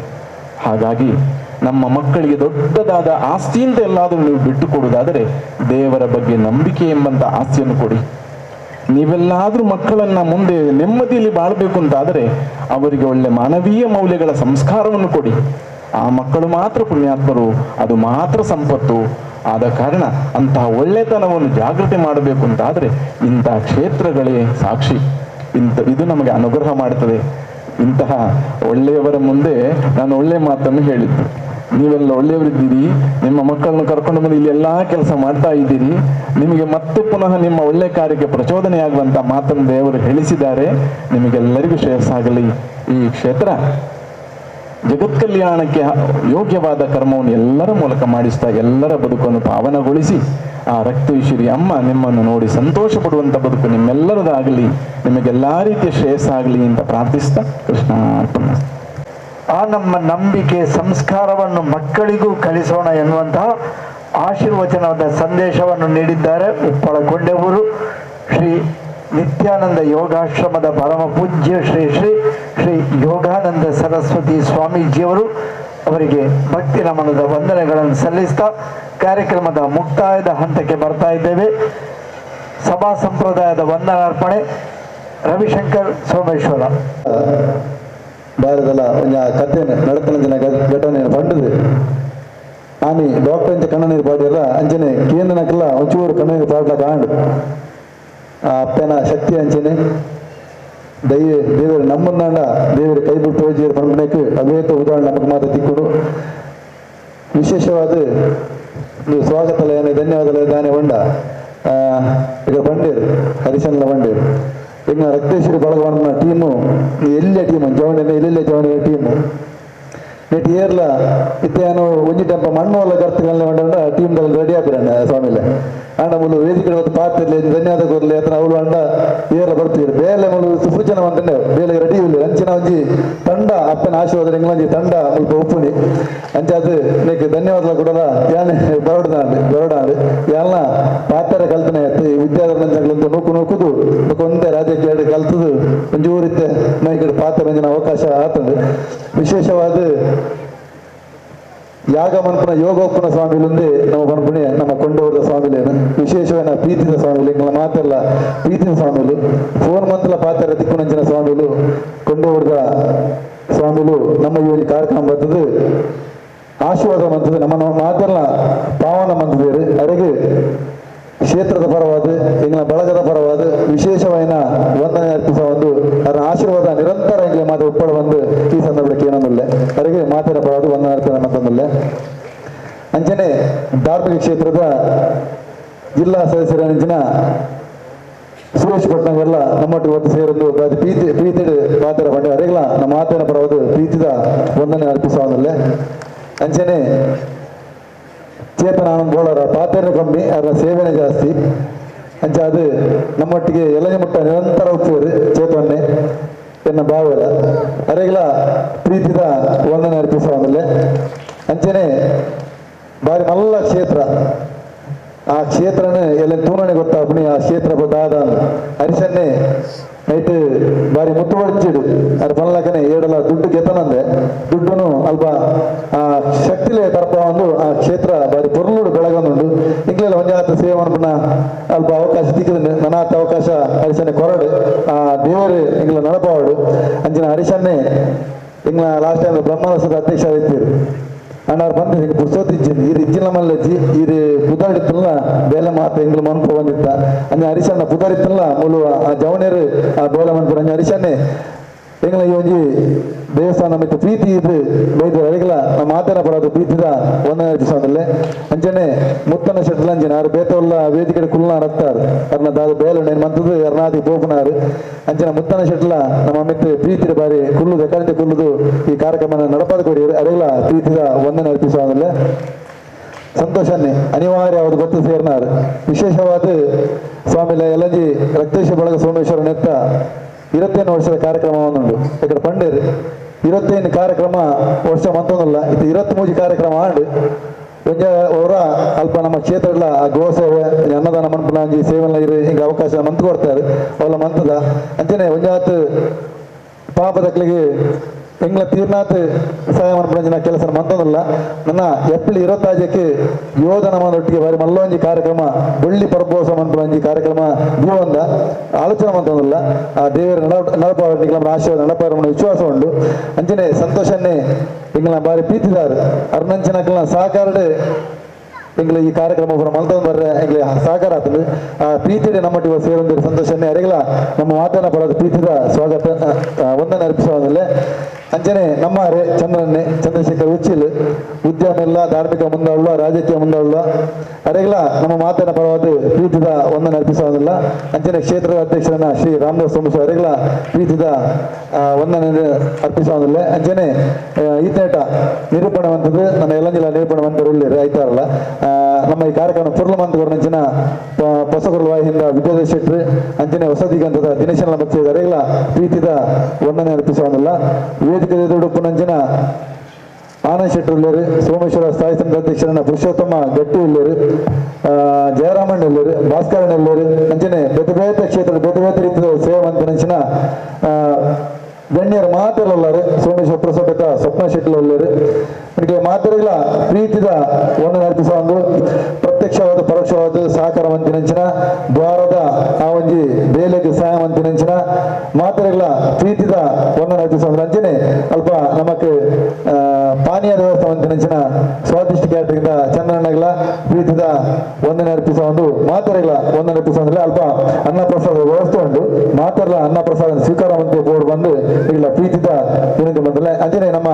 ಹಾಗಾಗಿ ನಮ್ಮ ಮಕ್ಕಳಿಗೆ ದೊಡ್ಡದಾದ ಆಸ್ತಿ ಅಂತ ಎಲ್ಲಾದರೂ ನೀವು ಬಿಟ್ಟು ಕೊಡುವುದಾದರೆ ದೇವರ ಬಗ್ಗೆ ನಂಬಿಕೆ ಎಂಬಂತ ಆಸ್ತಿಯನ್ನು ಕೊಡಿ. ನೀವೆಲ್ಲಾದರೂ ಮಕ್ಕಳನ್ನ ಮುಂದೆ ನೆಮ್ಮದಿಯಲ್ಲಿ ಬಾಳಬೇಕು ಅಂತಾದರೆ ಅವರಿಗೆ ಒಳ್ಳೆ ಮಾನವೀಯ ಮೌಲ್ಯಗಳ ಸಂಸ್ಕಾರವನ್ನು ಕೊಡಿ. ಆ ಮಕ್ಕಳು ಮಾತ್ರ ಪುಣ್ಯಾತ್ಮರು, ಅದು ಮಾತ್ರ ಸಂಪತ್ತು. ಆದ ಕಾರಣ ಅಂತಹ ಒಳ್ಳೆತನವನ್ನು ಜಾಗೃತಿ ಮಾಡಬೇಕು ಅಂತಾದರೆ ಇಂತಹ ಕ್ಷೇತ್ರಗಳೇ ಸಾಕ್ಷಿ. ಇದು ನಮಗೆ ಅನುಗ್ರಹ ಮಾಡ್ತದೆ. ಇಂತಹ ಒಳ್ಳೆಯವರ ಮುಂದೆ ನಾನು ಒಳ್ಳೆಯ ಮಾತನ್ನು ಹೇಳಿದ್ದು. ನೀವೆಲ್ಲ ಒಳ್ಳೆಯವರಿದ್ದೀರಿ, ನಿಮ್ಮ ಮಕ್ಕಳನ್ನು ಕರ್ಕೊಂಡು ಬಂದು ಇಲ್ಲಿ ಎಲ್ಲ ಕೆಲಸ ಮಾಡ್ತಾ ಇದ್ದೀರಿ, ನಿಮಗೆ ಮತ್ತೆ ಪುನಃ ನಿಮ್ಮ ಒಳ್ಳೆ ಕಾರ್ಯಕ್ಕೆ ಪ್ರಚೋದನೆಯಾಗುವಂಥ ಮಾತನ್ನು ದೇವರು ಹೇಳಿಸಿದ್ದಾರೆ. ನಿಮಗೆಲ್ಲರಿಗೂ ಶ್ರೇಯಸ್ಸಾಗಲಿ. ಈ ಕ್ಷೇತ್ರ ಜಗತ್ ಕಲ್ಯಾಣಕ್ಕೆ ಯೋಗ್ಯವಾದ ಕರ್ಮವನ್ನು ಎಲ್ಲರ ಮೂಲಕ ಮಾಡಿಸ್ತಾ ಎಲ್ಲರ ಬದುಕನ್ನು ಪಾವನಗೊಳಿಸಿ ಆ ರಕ್ತೇಶ್ವರಿ ಅಮ್ಮ ನಿಮ್ಮನ್ನು ನೋಡಿ ಸಂತೋಷ ಪಡುವಂಥ ಬದುಕು ನಿಮ್ಮೆಲ್ಲರದಾಗಲಿ, ನಿಮಗೆಲ್ಲ ರೀತಿಯ ಶ್ರೇಯಸ್ಸಾಗಲಿ ಅಂತ ಪ್ರಾರ್ಥಿಸ್ತಾ ಕೃಷ್ಣ ಅರ್ಪಣ. ಆ ನಮ್ಮ ನಂಬಿಕೆ ಸಂಸ್ಕಾರವನ್ನು ಮಕ್ಕಳಿಗೂ ಕಲಿಸೋಣ ಎನ್ನುವಂತಹ ಆಶೀರ್ವಚನದ ಸಂದೇಶವನ್ನು ನೀಡಿದ್ದಾರೆ ಉಪ್ಪಳ ಕೊಂಡೆವೂರು ಶ್ರೀ ನಿತ್ಯಾನಂದ ಯೋಗಾಶ್ರಮದ ಪರಮ ಪೂಜ್ಯ ಶ್ರೀ ಶ್ರೀ ಶ್ರೀ ಯೋಗಾನಂದ ಸರಸ್ವತಿ ಸ್ವಾಮೀಜಿಯವರು. ಅವರಿಗೆ ಭಕ್ತಿ ನಮನದ ವಂದನೆಗಳನ್ನು ಸಲ್ಲಿಸ್ತಾ ಕಾರ್ಯಕ್ರಮದ ಮುಕ್ತಾಯದ ಹಂತಕ್ಕೆ ಬರ್ತಾ ಇದ್ದೇವೆ. ಸಭಾ ಸಂಪ್ರದಾಯದ ವಂದನಾರ್ಪಣೆ ರವಿಶಂಕರ್ ಸೋಮೇಶ್ವರ. ಭಾರತದ ಒಂಜ ಕಥೆ ನಡತನಂಚಿನ ಘಟನೆ ಪಂಡದು ಆಮಿ ಡಾಕ್ಟರ್ ಅಂಚೆ ಕಣ್ಣನೀರು ಪಾಡಿಯಲ್ಲ ಅಂಚನೆ ಕೇಂದ್ರನಕ್ಕೆಲ್ಲ ಒಂಚೂರು ಕಣ್ಣನೀರು ಪಾಡ್ಲ ಕಾಂಡು ಆ ಅಪ್ಪನ ಶಕ್ತಿ ಅಂಚನೆ ದೈವ ದೇವರು ನಮ್ಮನ್ನಾಂಡ ದೇವರು ಕೈ ಬಿಟ್ಟು ಹೋಜಿಯರು ಪಂಡನೇಕು ಅವೇತ ಉದಾಹರಣೆ ನಮಗೆ ಮಾತ್ರ ತಿಕ್ಕುಡು. ವಿಶೇಷವಾದ ನೀವು ಸ್ವಾಗತ ಲಯನೆ ಧನ್ಯವಾದ ದಾನೆ ಬಂಡ ಈಗ ಬಂಡೇರು ಹರಿಶನ್ಲ ಬಂಡೇರು ಈಗ ರಕ್ತೇಶ್ವರಿ ಬಳಗವಣ್ಣ ಟೀಮು ಎಲ್ಲ ಟೀಮು ಜವಣೆ ಎಲ್ಲೆಲ್ಲ ಜವಣೆ ಟೀಮು ನೆಟ್ ಏರ್ಲ ಇತ್ತೇನು ಒಂಜಿ ಟೆಂಪ ಮಣ್ಣು ಒಲ್ಲ ಗರ್ತುಗಳನ್ನ ಬಂಡ ಟೀಮ್ ರೆಡಿ ಆಪಿರಣ್ಣ ಸ್ವಾಮಿಲೆ ಅಂಡ ಮುಲು ವೇದಿಕೆ ಹೊತ್ತು ಪಾತಿರ್ಲಿ ಧನ್ಯವಾದ ಕೊರ್ಲಿ ಅತನ ಅವಳು ಅಂಡ ಏರ್ಲ ಬರ್ತೀರಿ ಬೇಲೆ ಮುಲು ಸೂಚನೆ ಬಂತಂಡೆ ಬೇಲೆ ರೆಡಿ ಇಲ್ಲ ಅಂಚಿನ ಒಂಜಿ ತಂಡ ಅಪ್ಪನ ಆಶೀರ್ವಾದ ಎಂಗ್ಲಂಜಿ ತಂಡ ಮುಲ್ಪ ಉಪ್ಪುನಿ ಅಂಚಾದ ನೆಕ್ ಧನ್ಯವಾದ ಕೂಡ ಯಾನೆ ಬರೋಡಾಂಡ್ ಬರೋಡಾಂಡ್ ಯಾಲ್ನ ಪಾತ್ರ ಕಲ್ತನೆ ವಿದ್ಯಾಧರ ನೂಕು ನೂಕುದು ಒಂದೇ ರಾಜ್ಯಕ್ಕೆ ಕಲ್ತದು ಒಂಜೂರಿತ್ತೆ ಮೈಕಡೆ ಪಾತ್ರ ಒಂಜಿನ ಅವಕಾಶ ಆತಂದು. ವಿಶೇಷವಾದ ಯಾಗ ಮನ್ಪುನ ಯೋಗೋಪ್ಪನ ಸ್ವಾಮಿಲುಂದೇ ನಮ್ಮ ಪನ್ಪುಣೆ ನಮ್ಮ ಕೊಂಡವರದ ಸ್ವಾಮಿಲೇನು ವಿಶೇಷವಾದ ಪ್ರೀತಿದ ಸ್ವಾಮಿಲು ಎಂಗಳ ಮಾತೆಲ್ಲ ಪ್ರೀತಿದ ಸ್ವಾಮಿಲು ಫೋನ್ ಮಂತಲ ಪಾತ್ರ ತಿಕ್ಕುನಂಚಿನ ಸ್ವಾಮಿಲು ಕೊಂಡವರದ ಸ್ವಾಮಿಲು ನಮ್ಮ ಈ ಒಂದು ಕಾರ್ಯಕ್ರಮ ಬರ್ತದೆ ಆಶೀರ್ವಾದ ಮಂತದೆ ನಮ್ಮ ಮಾತೆಲ್ಲ ಪಾವನ ಮಂತದೇರು ಅರೆಗೆ ಕ್ಷೇತ್ರದ ಪರವಾದ ಎಂಗಳ ಬಳಗದ ಪರವಾದ ವಿಶೇಷವಾದ ವಂದನೆ ಅರ್ಪಿಸುವ ಒಂದು ಅದರ ಆಶೀರ್ವಾದ ನಿರಂತರ ಎಂಗಳ ಮಾತು ಒಪ್ಪಡ ಬಂದು ಈ ಸಂದರ್ಭಕ್ಕೆ ಏನೊಂದಿಲ್ಲ ಅವರಿಗೆ ಮಾತಿನ ಪರವಾದ ವಂದನೆ ಅರ್ಪಣೆ ಮತ್ತೊಂದಿಲ್ಲ. ಅಂಚನೆ ಧಾರ್ಮಿಕ ಕ್ಷೇತ್ರದ ಜಿಲ್ಲಾ ಸದಸ್ಯರ ಅಂಚಿನ ಸುರೇಶ್ ಪಟ್ನಂಗೆಲ್ಲ ನಮ್ಮೊಟ್ಟಿಗೆ ಒತ್ತು ಸೇರೊಂದು ಪ್ರೀತಿ ಪ್ರೀತಿ ಪಾತ್ರ ಪಂಡ ಅರೆಗಳ ನಮ್ಮ ಮಾತಿನ ಪರವಾದ ಪ್ರೀತಿದ ವಂದನೆ ಅರ್ಪಿಸುವ. ಅಂಚನೆ ಚೇತನ ಆನಂದ್ ಬೋಳರ ಪಾತ್ರ ಕಮ್ಮಿ ಅದರ ಸೇವನೆ ಜಾಸ್ತಿ ಅಂಚ ಅದು ನಮ್ಮೊಟ್ಟಿಗೆ ಎಲ್ಲನೇ ಮುಟ್ಟ ನಿರಂತರ ಉಪ್ಪುವರು ಚೇತನ್ನೇ ಎನ್ನ ಭಾವಲ ಅರೆಗಳ ಪ್ರೀತಿದ ವಂದನೆ ಅರ್ಪಿಸುವ. ಅಂಚನೆ ಬಾರಿ ಮಲ್ಲ ಕ್ಷೇತ್ರ ಆ ಕ್ಷೇತ್ರನೇ ಎಲ್ಲ ತೂರಣೆ ಗೊತ್ತಾಪುಣಿ ಆ ಕ್ಷೇತ್ರ ದಾದ ಹರಿಸನ್ನೇ ನೈಟ್ ಬಾರಿ ಮುತ್ತು ಹೊಡಿಚಿಡು ಅದ್ರ ಪನ್ಲಕನೆ ಏಡಲ ದುಡ್ಡು ಗೆತನಂದೆ ದುಡ್ಡುನು ಅಲ್ಪ ಆ ಶಕ್ತಿಲೇ ತರಪ ಒಂದು ಆ ಕ್ಷೇತ್ರ ಬಾರಿ ಪೊರ್ಲುಡು ಬೆಳಗನುಂಡು ಇಂಗ್ಲೆಲ್ಲ ಒಂಜಾತ ಸೇವೆ ಅನ್ಪುನ ಅಲ್ಪ ಅವಕಾಶ ತಿಕ್ಕಿದ ನನಾತ ಅವಕಾಶ ಹರಿಸನ್ನೆ ಕೊರಡು ಆ ದೇವರು ಇಂಗ್ಲ ನಡಪಾವಡು. ಅಂಚಿನ ಹರಿಸನ್ನೇ ಇಂಗ್ಲ ಲಾಸ್ಟ್ ಟೈಮ್ ಬ್ರಹ್ಮರಸದ ಅಧ್ಯಕ್ಷ ಇದ್ದೀರು ಅಣ್ಣಾರು ಬಂದು ಹಿಂಗೆ ಪುರ್ಸೋತ್ ಇಜ್ಜಿನ್ ಈರು ಇಜ್ಜಿನ ಮಲ್ಲಜ್ಜಿ ಈರು ಪುದಾಡಿತ್ತಲ್ಲ ಬೇಲೆ ಮಾತ ಎಂಗ್ಲು ಮನ್ಪು ಬಂದಿತ್ತ ಅಂಜ ಹರಿಶಣ್ಣ ಪುದಾರಿತ್ತಲ್ಲ ಮುಲು ಆ ಜವನೇರು ಆ ಬೇಲೆ ಮನ್ಪು ಅಂಜ ಹರಿಶಣ್ಣೆ ಎಂಗ್ಲ ಈ ಒಂಜಿ ದೇವಸ್ಥಾನ ಮಿತ್ತ ಪ್ರೀತಿ ಇದು ಬೈದ ಅರಿಗಲ ನಮ್ಮ ಮಾತನ ಪಡೋದು ಪ್ರೀತಿದ ಒಂದನೇ ಅರ್ಪಿಸೋದಲ್ಲೇ. ಅಂಚನೆ ಮುತ್ತನ ಶೆಟ್ಲ ಅಂಜನ ಆರು ಬೇತವಲ್ಲ ವೇದಿಕೆ ಕುಲ್ನಾರ್ ಹತ್ತಾರು ಅರ್ನ ದಾದ ಬೇಲೆ ನೇನು ಮಂತದ್ದು ಅರ್ನಾದಿ ಪೋಪುನಾರು ಅಂಚನ ಮುತ್ತನ ಶೆಟ್ಲ ನಮ್ಮ ಮಿತ್ತ ಪ್ರೀತಿದ ಬಾರಿ ಕುಲ್ಲುದು ಎಕಡೆ ಕುಲ್ಲುದು ಈ ಕಾರ್ಯಕ್ರಮ ನಡಪಾದ ಕೊಡಿ ಅರಿಗಲ ಪ್ರೀತಿದ ಒಂದನೇ ಅರ್ಪಿಸೋದಲ್ಲೇ. ಸಂತೋಷನ್ನೇ ಅನಿವಾರ್ಯ ಅವರು ಗೊತ್ತು ಸೇರ್ನಾರು. ವಿಶೇಷವಾದ ಸ್ವಾಮಿಲ ಯಲಂಜಿ ರಕ್ತೇಶ್ವರ ಬಳಗ ಸೋಮೇಶ್ವರ ನೆತ್ತ 25 ವರ್ಷದ ಕಾರ್ಯಕ್ರಮವನ್ನುಂಟು ఇక్కడ ಪಂಡೇರು 25 ಕಾರ್ಯಕ್ರಮ ವರ್ಷ ಮಂತೊಂದಲ್ಲ ಇದು 23 ಕಾರ್ಯಕ್ರಮ ಆಂಡು ಒಂಜ ಅವರ ಅಲ್ಪ ನಮ್ಮ ಕ್ಷೇತ್ರಗಳ ಆ ಗೋ ಸೇವೆ ಅನ್ನದಾನ ಮನ್ಪುನಾಂಜಿ ಸೇವನ ಇರು ಹಿಂಗೆ ಅವಕಾಶ ಮಂತ್ ಕೊಡ್ತಾರೆ ಅವಳ ಮಂತದ ಅಂಚನೆ ಒಂಜಾತ್ ಪಾಪದಕ್ಲಿಗೆ ಎಂಗ್ಲ ತೀರ್ನಾಥ್ ಸಹಾಯ ಮನ್ಪುನಂಜಿನ ಕೆಲಸ ಮಂತೊಂದಲ್ಲ. ನನ್ನ ಏಪ್ರಿಲ್ 25ಕ್ಕೆ ಯೋಧನ ಒಟ್ಟಿಗೆ ಬಾರಿ ಮಲ್ಲೊಂಜಿ ಕಾರ್ಯಕ್ರಮ ಬಳ್ಳಿ ಪರ್ಬೋಸ ಮನ್ಪುನಂಜಿ ಕಾರ್ಯಕ್ರಮ ದೀವಂದ ಆಲೋಚನೆ ಮಂತೊಂದಲ್ಲ ಆ ದೇವರ ನಡಪ ಆಶೀರ್ವಾದ ನಡಪ ವಿಶ್ವಾಸ ಉಂಡು. ಅಂಚನೆ ಸಂತೋಷನ್ನೇ ಎಂಗ್ಲ ಬಾರಿ ಪ್ರೀತಿದಾರು ಅರ್ನಂಚನಕ್ಲ ಸಹಕಾರ ಎಂಗ್ಲ ಈ ಕಾರ್ಯಕ್ರಮ ಪೂರ ಮಲ್ತೊಂದು ಬರ್ರೆ ಎಂಗ್ಲ ಸಹಕಾರ ಆತಂದು ಆ ಪ್ರೀತಿಡೆ ನಮ್ಮೊಟ್ಟಿಗೆ ಸೇರೊಂದು ಸಂತೋಷನ್ನೇ ಅರೆಗಳ ನಮ್ಮ ಮಾತನ್ನ ಪಡೋದು ಪ್ರೀತಿದ ಸ್ವಾಗತ ವಂದನೆ ಅರ್ಪಿಸುವುದಲ್ಲೇ. ಅಂಚನೆ ನಮ್ಮ ಅರೆ ಚಂದ್ರನ್ನೇ ಚಂದ್ರಶೇಖರ್ ಉಚ್ಚಿಲ್ ಉದ್ಯಮ ಎಲ್ಲ ಧಾರ್ಮಿಕ ಮುಂದಾಳುವ ರಾಜಕೀಯ ಮುಂದಾಳುವ ಅರೆಗಳ ನಮ್ಮ ಮಾತನ್ನ ಪರವಾದ ಪ್ರೀತಿದ ವಂದನೆ ಅರ್ಪಿಸುವುದಿಲ್ಲ. ಅಂಚನೆ ಕ್ಷೇತ್ರದ ಅಧ್ಯಕ್ಷರನ್ನ ಶ್ರೀ ರಾಮದಾಸ್ ಸೋಮೇಶ್ವರ ಅರೆಗಳ ಪ್ರೀತಿದ ವಂದನೆ ಅರ್ಪಿಸುವುದಿಲ್ಲ. ಅಂಚನೆ ಈತೇಟ ನಿರೂಪಣೆ ಮಂತದ್ದು ನನ್ನ ಎಲ್ಲಂಜಿಲ್ಲ ನಿರೂಪಣೆ ಮಂತರು ಉಳ್ಳೇರು ಆಯ್ತಾರಲ್ಲ ನಮ್ಮ ಈ ಕಾರ್ಯಕ್ರಮ ಪುರ್ಲ ಮಂತಗುರನಂಚಿನ ಹೊಸಗುರು ವಾಹಿನಿಯಿಂದ ವಿದ್ಯಾಧರ ಶೆಟ್ರು ಅಂಚನೆ ಹೊಸದಿಗಂತದ ದಿನೇಶನ ಬಚ್ಚ ಅರೆಗಳ ಪ್ರೀತಿದ ವಂದನೆ ಅರ್ಪಿಸುವುದಿಲ್ಲ. ವೇದಿಕೆ ಉಡುಪುನಂಚಿನ ಆನಂದ್ ಶೆಟ್ಟರ್ ಉಳ್ಳೇರು ಸೋಮೇಶ್ವರ ಸ್ಥಾಯಿ ಸಮಿತಿ ಅಧ್ಯಕ್ಷರನ್ನ ಪುರುಷೋತ್ತಮ ಗಟ್ಟಿ ಉಳ್ಳೇರು ಜಯರಾಮಣ್ಣ ಉಳ್ಳೇರು ಭಾಸ್ಕರಣ್ಣ ಉಳ್ಳೇರು ಅಂಚನೆ ಬೇತೆ ಬೇತೆ ಕ್ಷೇತ್ರದ ಬೇತೆ ಬೇತೆ ರೀತಿಯ ಸೇವೆ ಮಂತನಂಚಿನ ಗಣ್ಯರು ಮಾತೆಲ್ಲರು ಸೋಮೇಶ್ವರ ಪ್ರಸಭೆತ ಸ್ವಪ್ನ ಶೆಟ್ಟಿ ಉಳ್ಳೇರು ಇದಕ್ಕೆ ಮಾತೆಗಳ ಪ್ರೀತಿದ ವಂದನೆ ಅರ್ಪಿಸುವ ಒಂದು ಪ್ರತ್ಯಕ್ಷವಾದ ಪರೋಕ್ಷವಾದ ಸಹಕಾರ ಮಂತಿನಂಚಿನ ದ್ವಾರದ ಅಂಚಿನ ಮಾತೆರೆಗ್ಲ ಪ್ರೀತಿದ ವಂದನೆ ಅರ್ಪಿಸುವಂತ ಅಂಚನೆ ಅಲ್ಪ ನಮಕ್ ಪಾನೀಯದ ವ್ಯವಸ್ಥೆ ಮಂತಿನಂಚಿನ ಸ್ವಾದಿಷ್ಟ ಕ್ಯಾಟರಿಂಗ್ ಚಂದ್ರಣ್ಣಗ್ಲ ಪ್ರೀತಿದ ವಂದನೆ ಅರ್ಪಿಸುವ ಒಂದು ಮಾತೆರೆಗ್ಲ ವಂದನೆ ಅರ್ಪಿಸುವ ಅಲ್ಪ ಅನ್ನಪ್ರಸಾದ ವ್ಯವಸ್ಥೆ ಉಂಟು. ಮಾತೆರ್ಲ ಅನ್ನಪ್ರಸಾದ ಸ್ವೀಕಾರ ಮಂತೆ ಬೋರ್ಡ್ ಬಂದು ಇಲ್ಲ ಪ್ರೀತಿದ ವಿನಂತಿ ಬಂದಿಲ್ಲ. ಅಂಚನೆ ನಮ್ಮ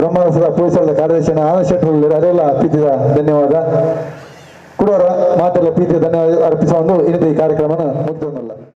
ಬ್ರಹ್ಮರಸದ ಪೊಲೀಸರ ಕಾರ್ಯದರ್ಶಿ ಆನಂದ್ ಶೆಟ್ಟರ್ ಅದೆಲ್ಲ ಪ್ರೀತಿದ ಧನ್ಯವಾದ ಕುಡೋರ ಮಾತೆಲ್ಲ ಪ್ರೀತಿಯ ಧನ್ಯವಾದ ಅರ್ಪಿಸುವ ಒಂದು ಇನ್ನಿತ ಈ ಕಾರ್ಯಕ್ರಮನ ಮುಕ್ತವನ್ನಲ್ಲ.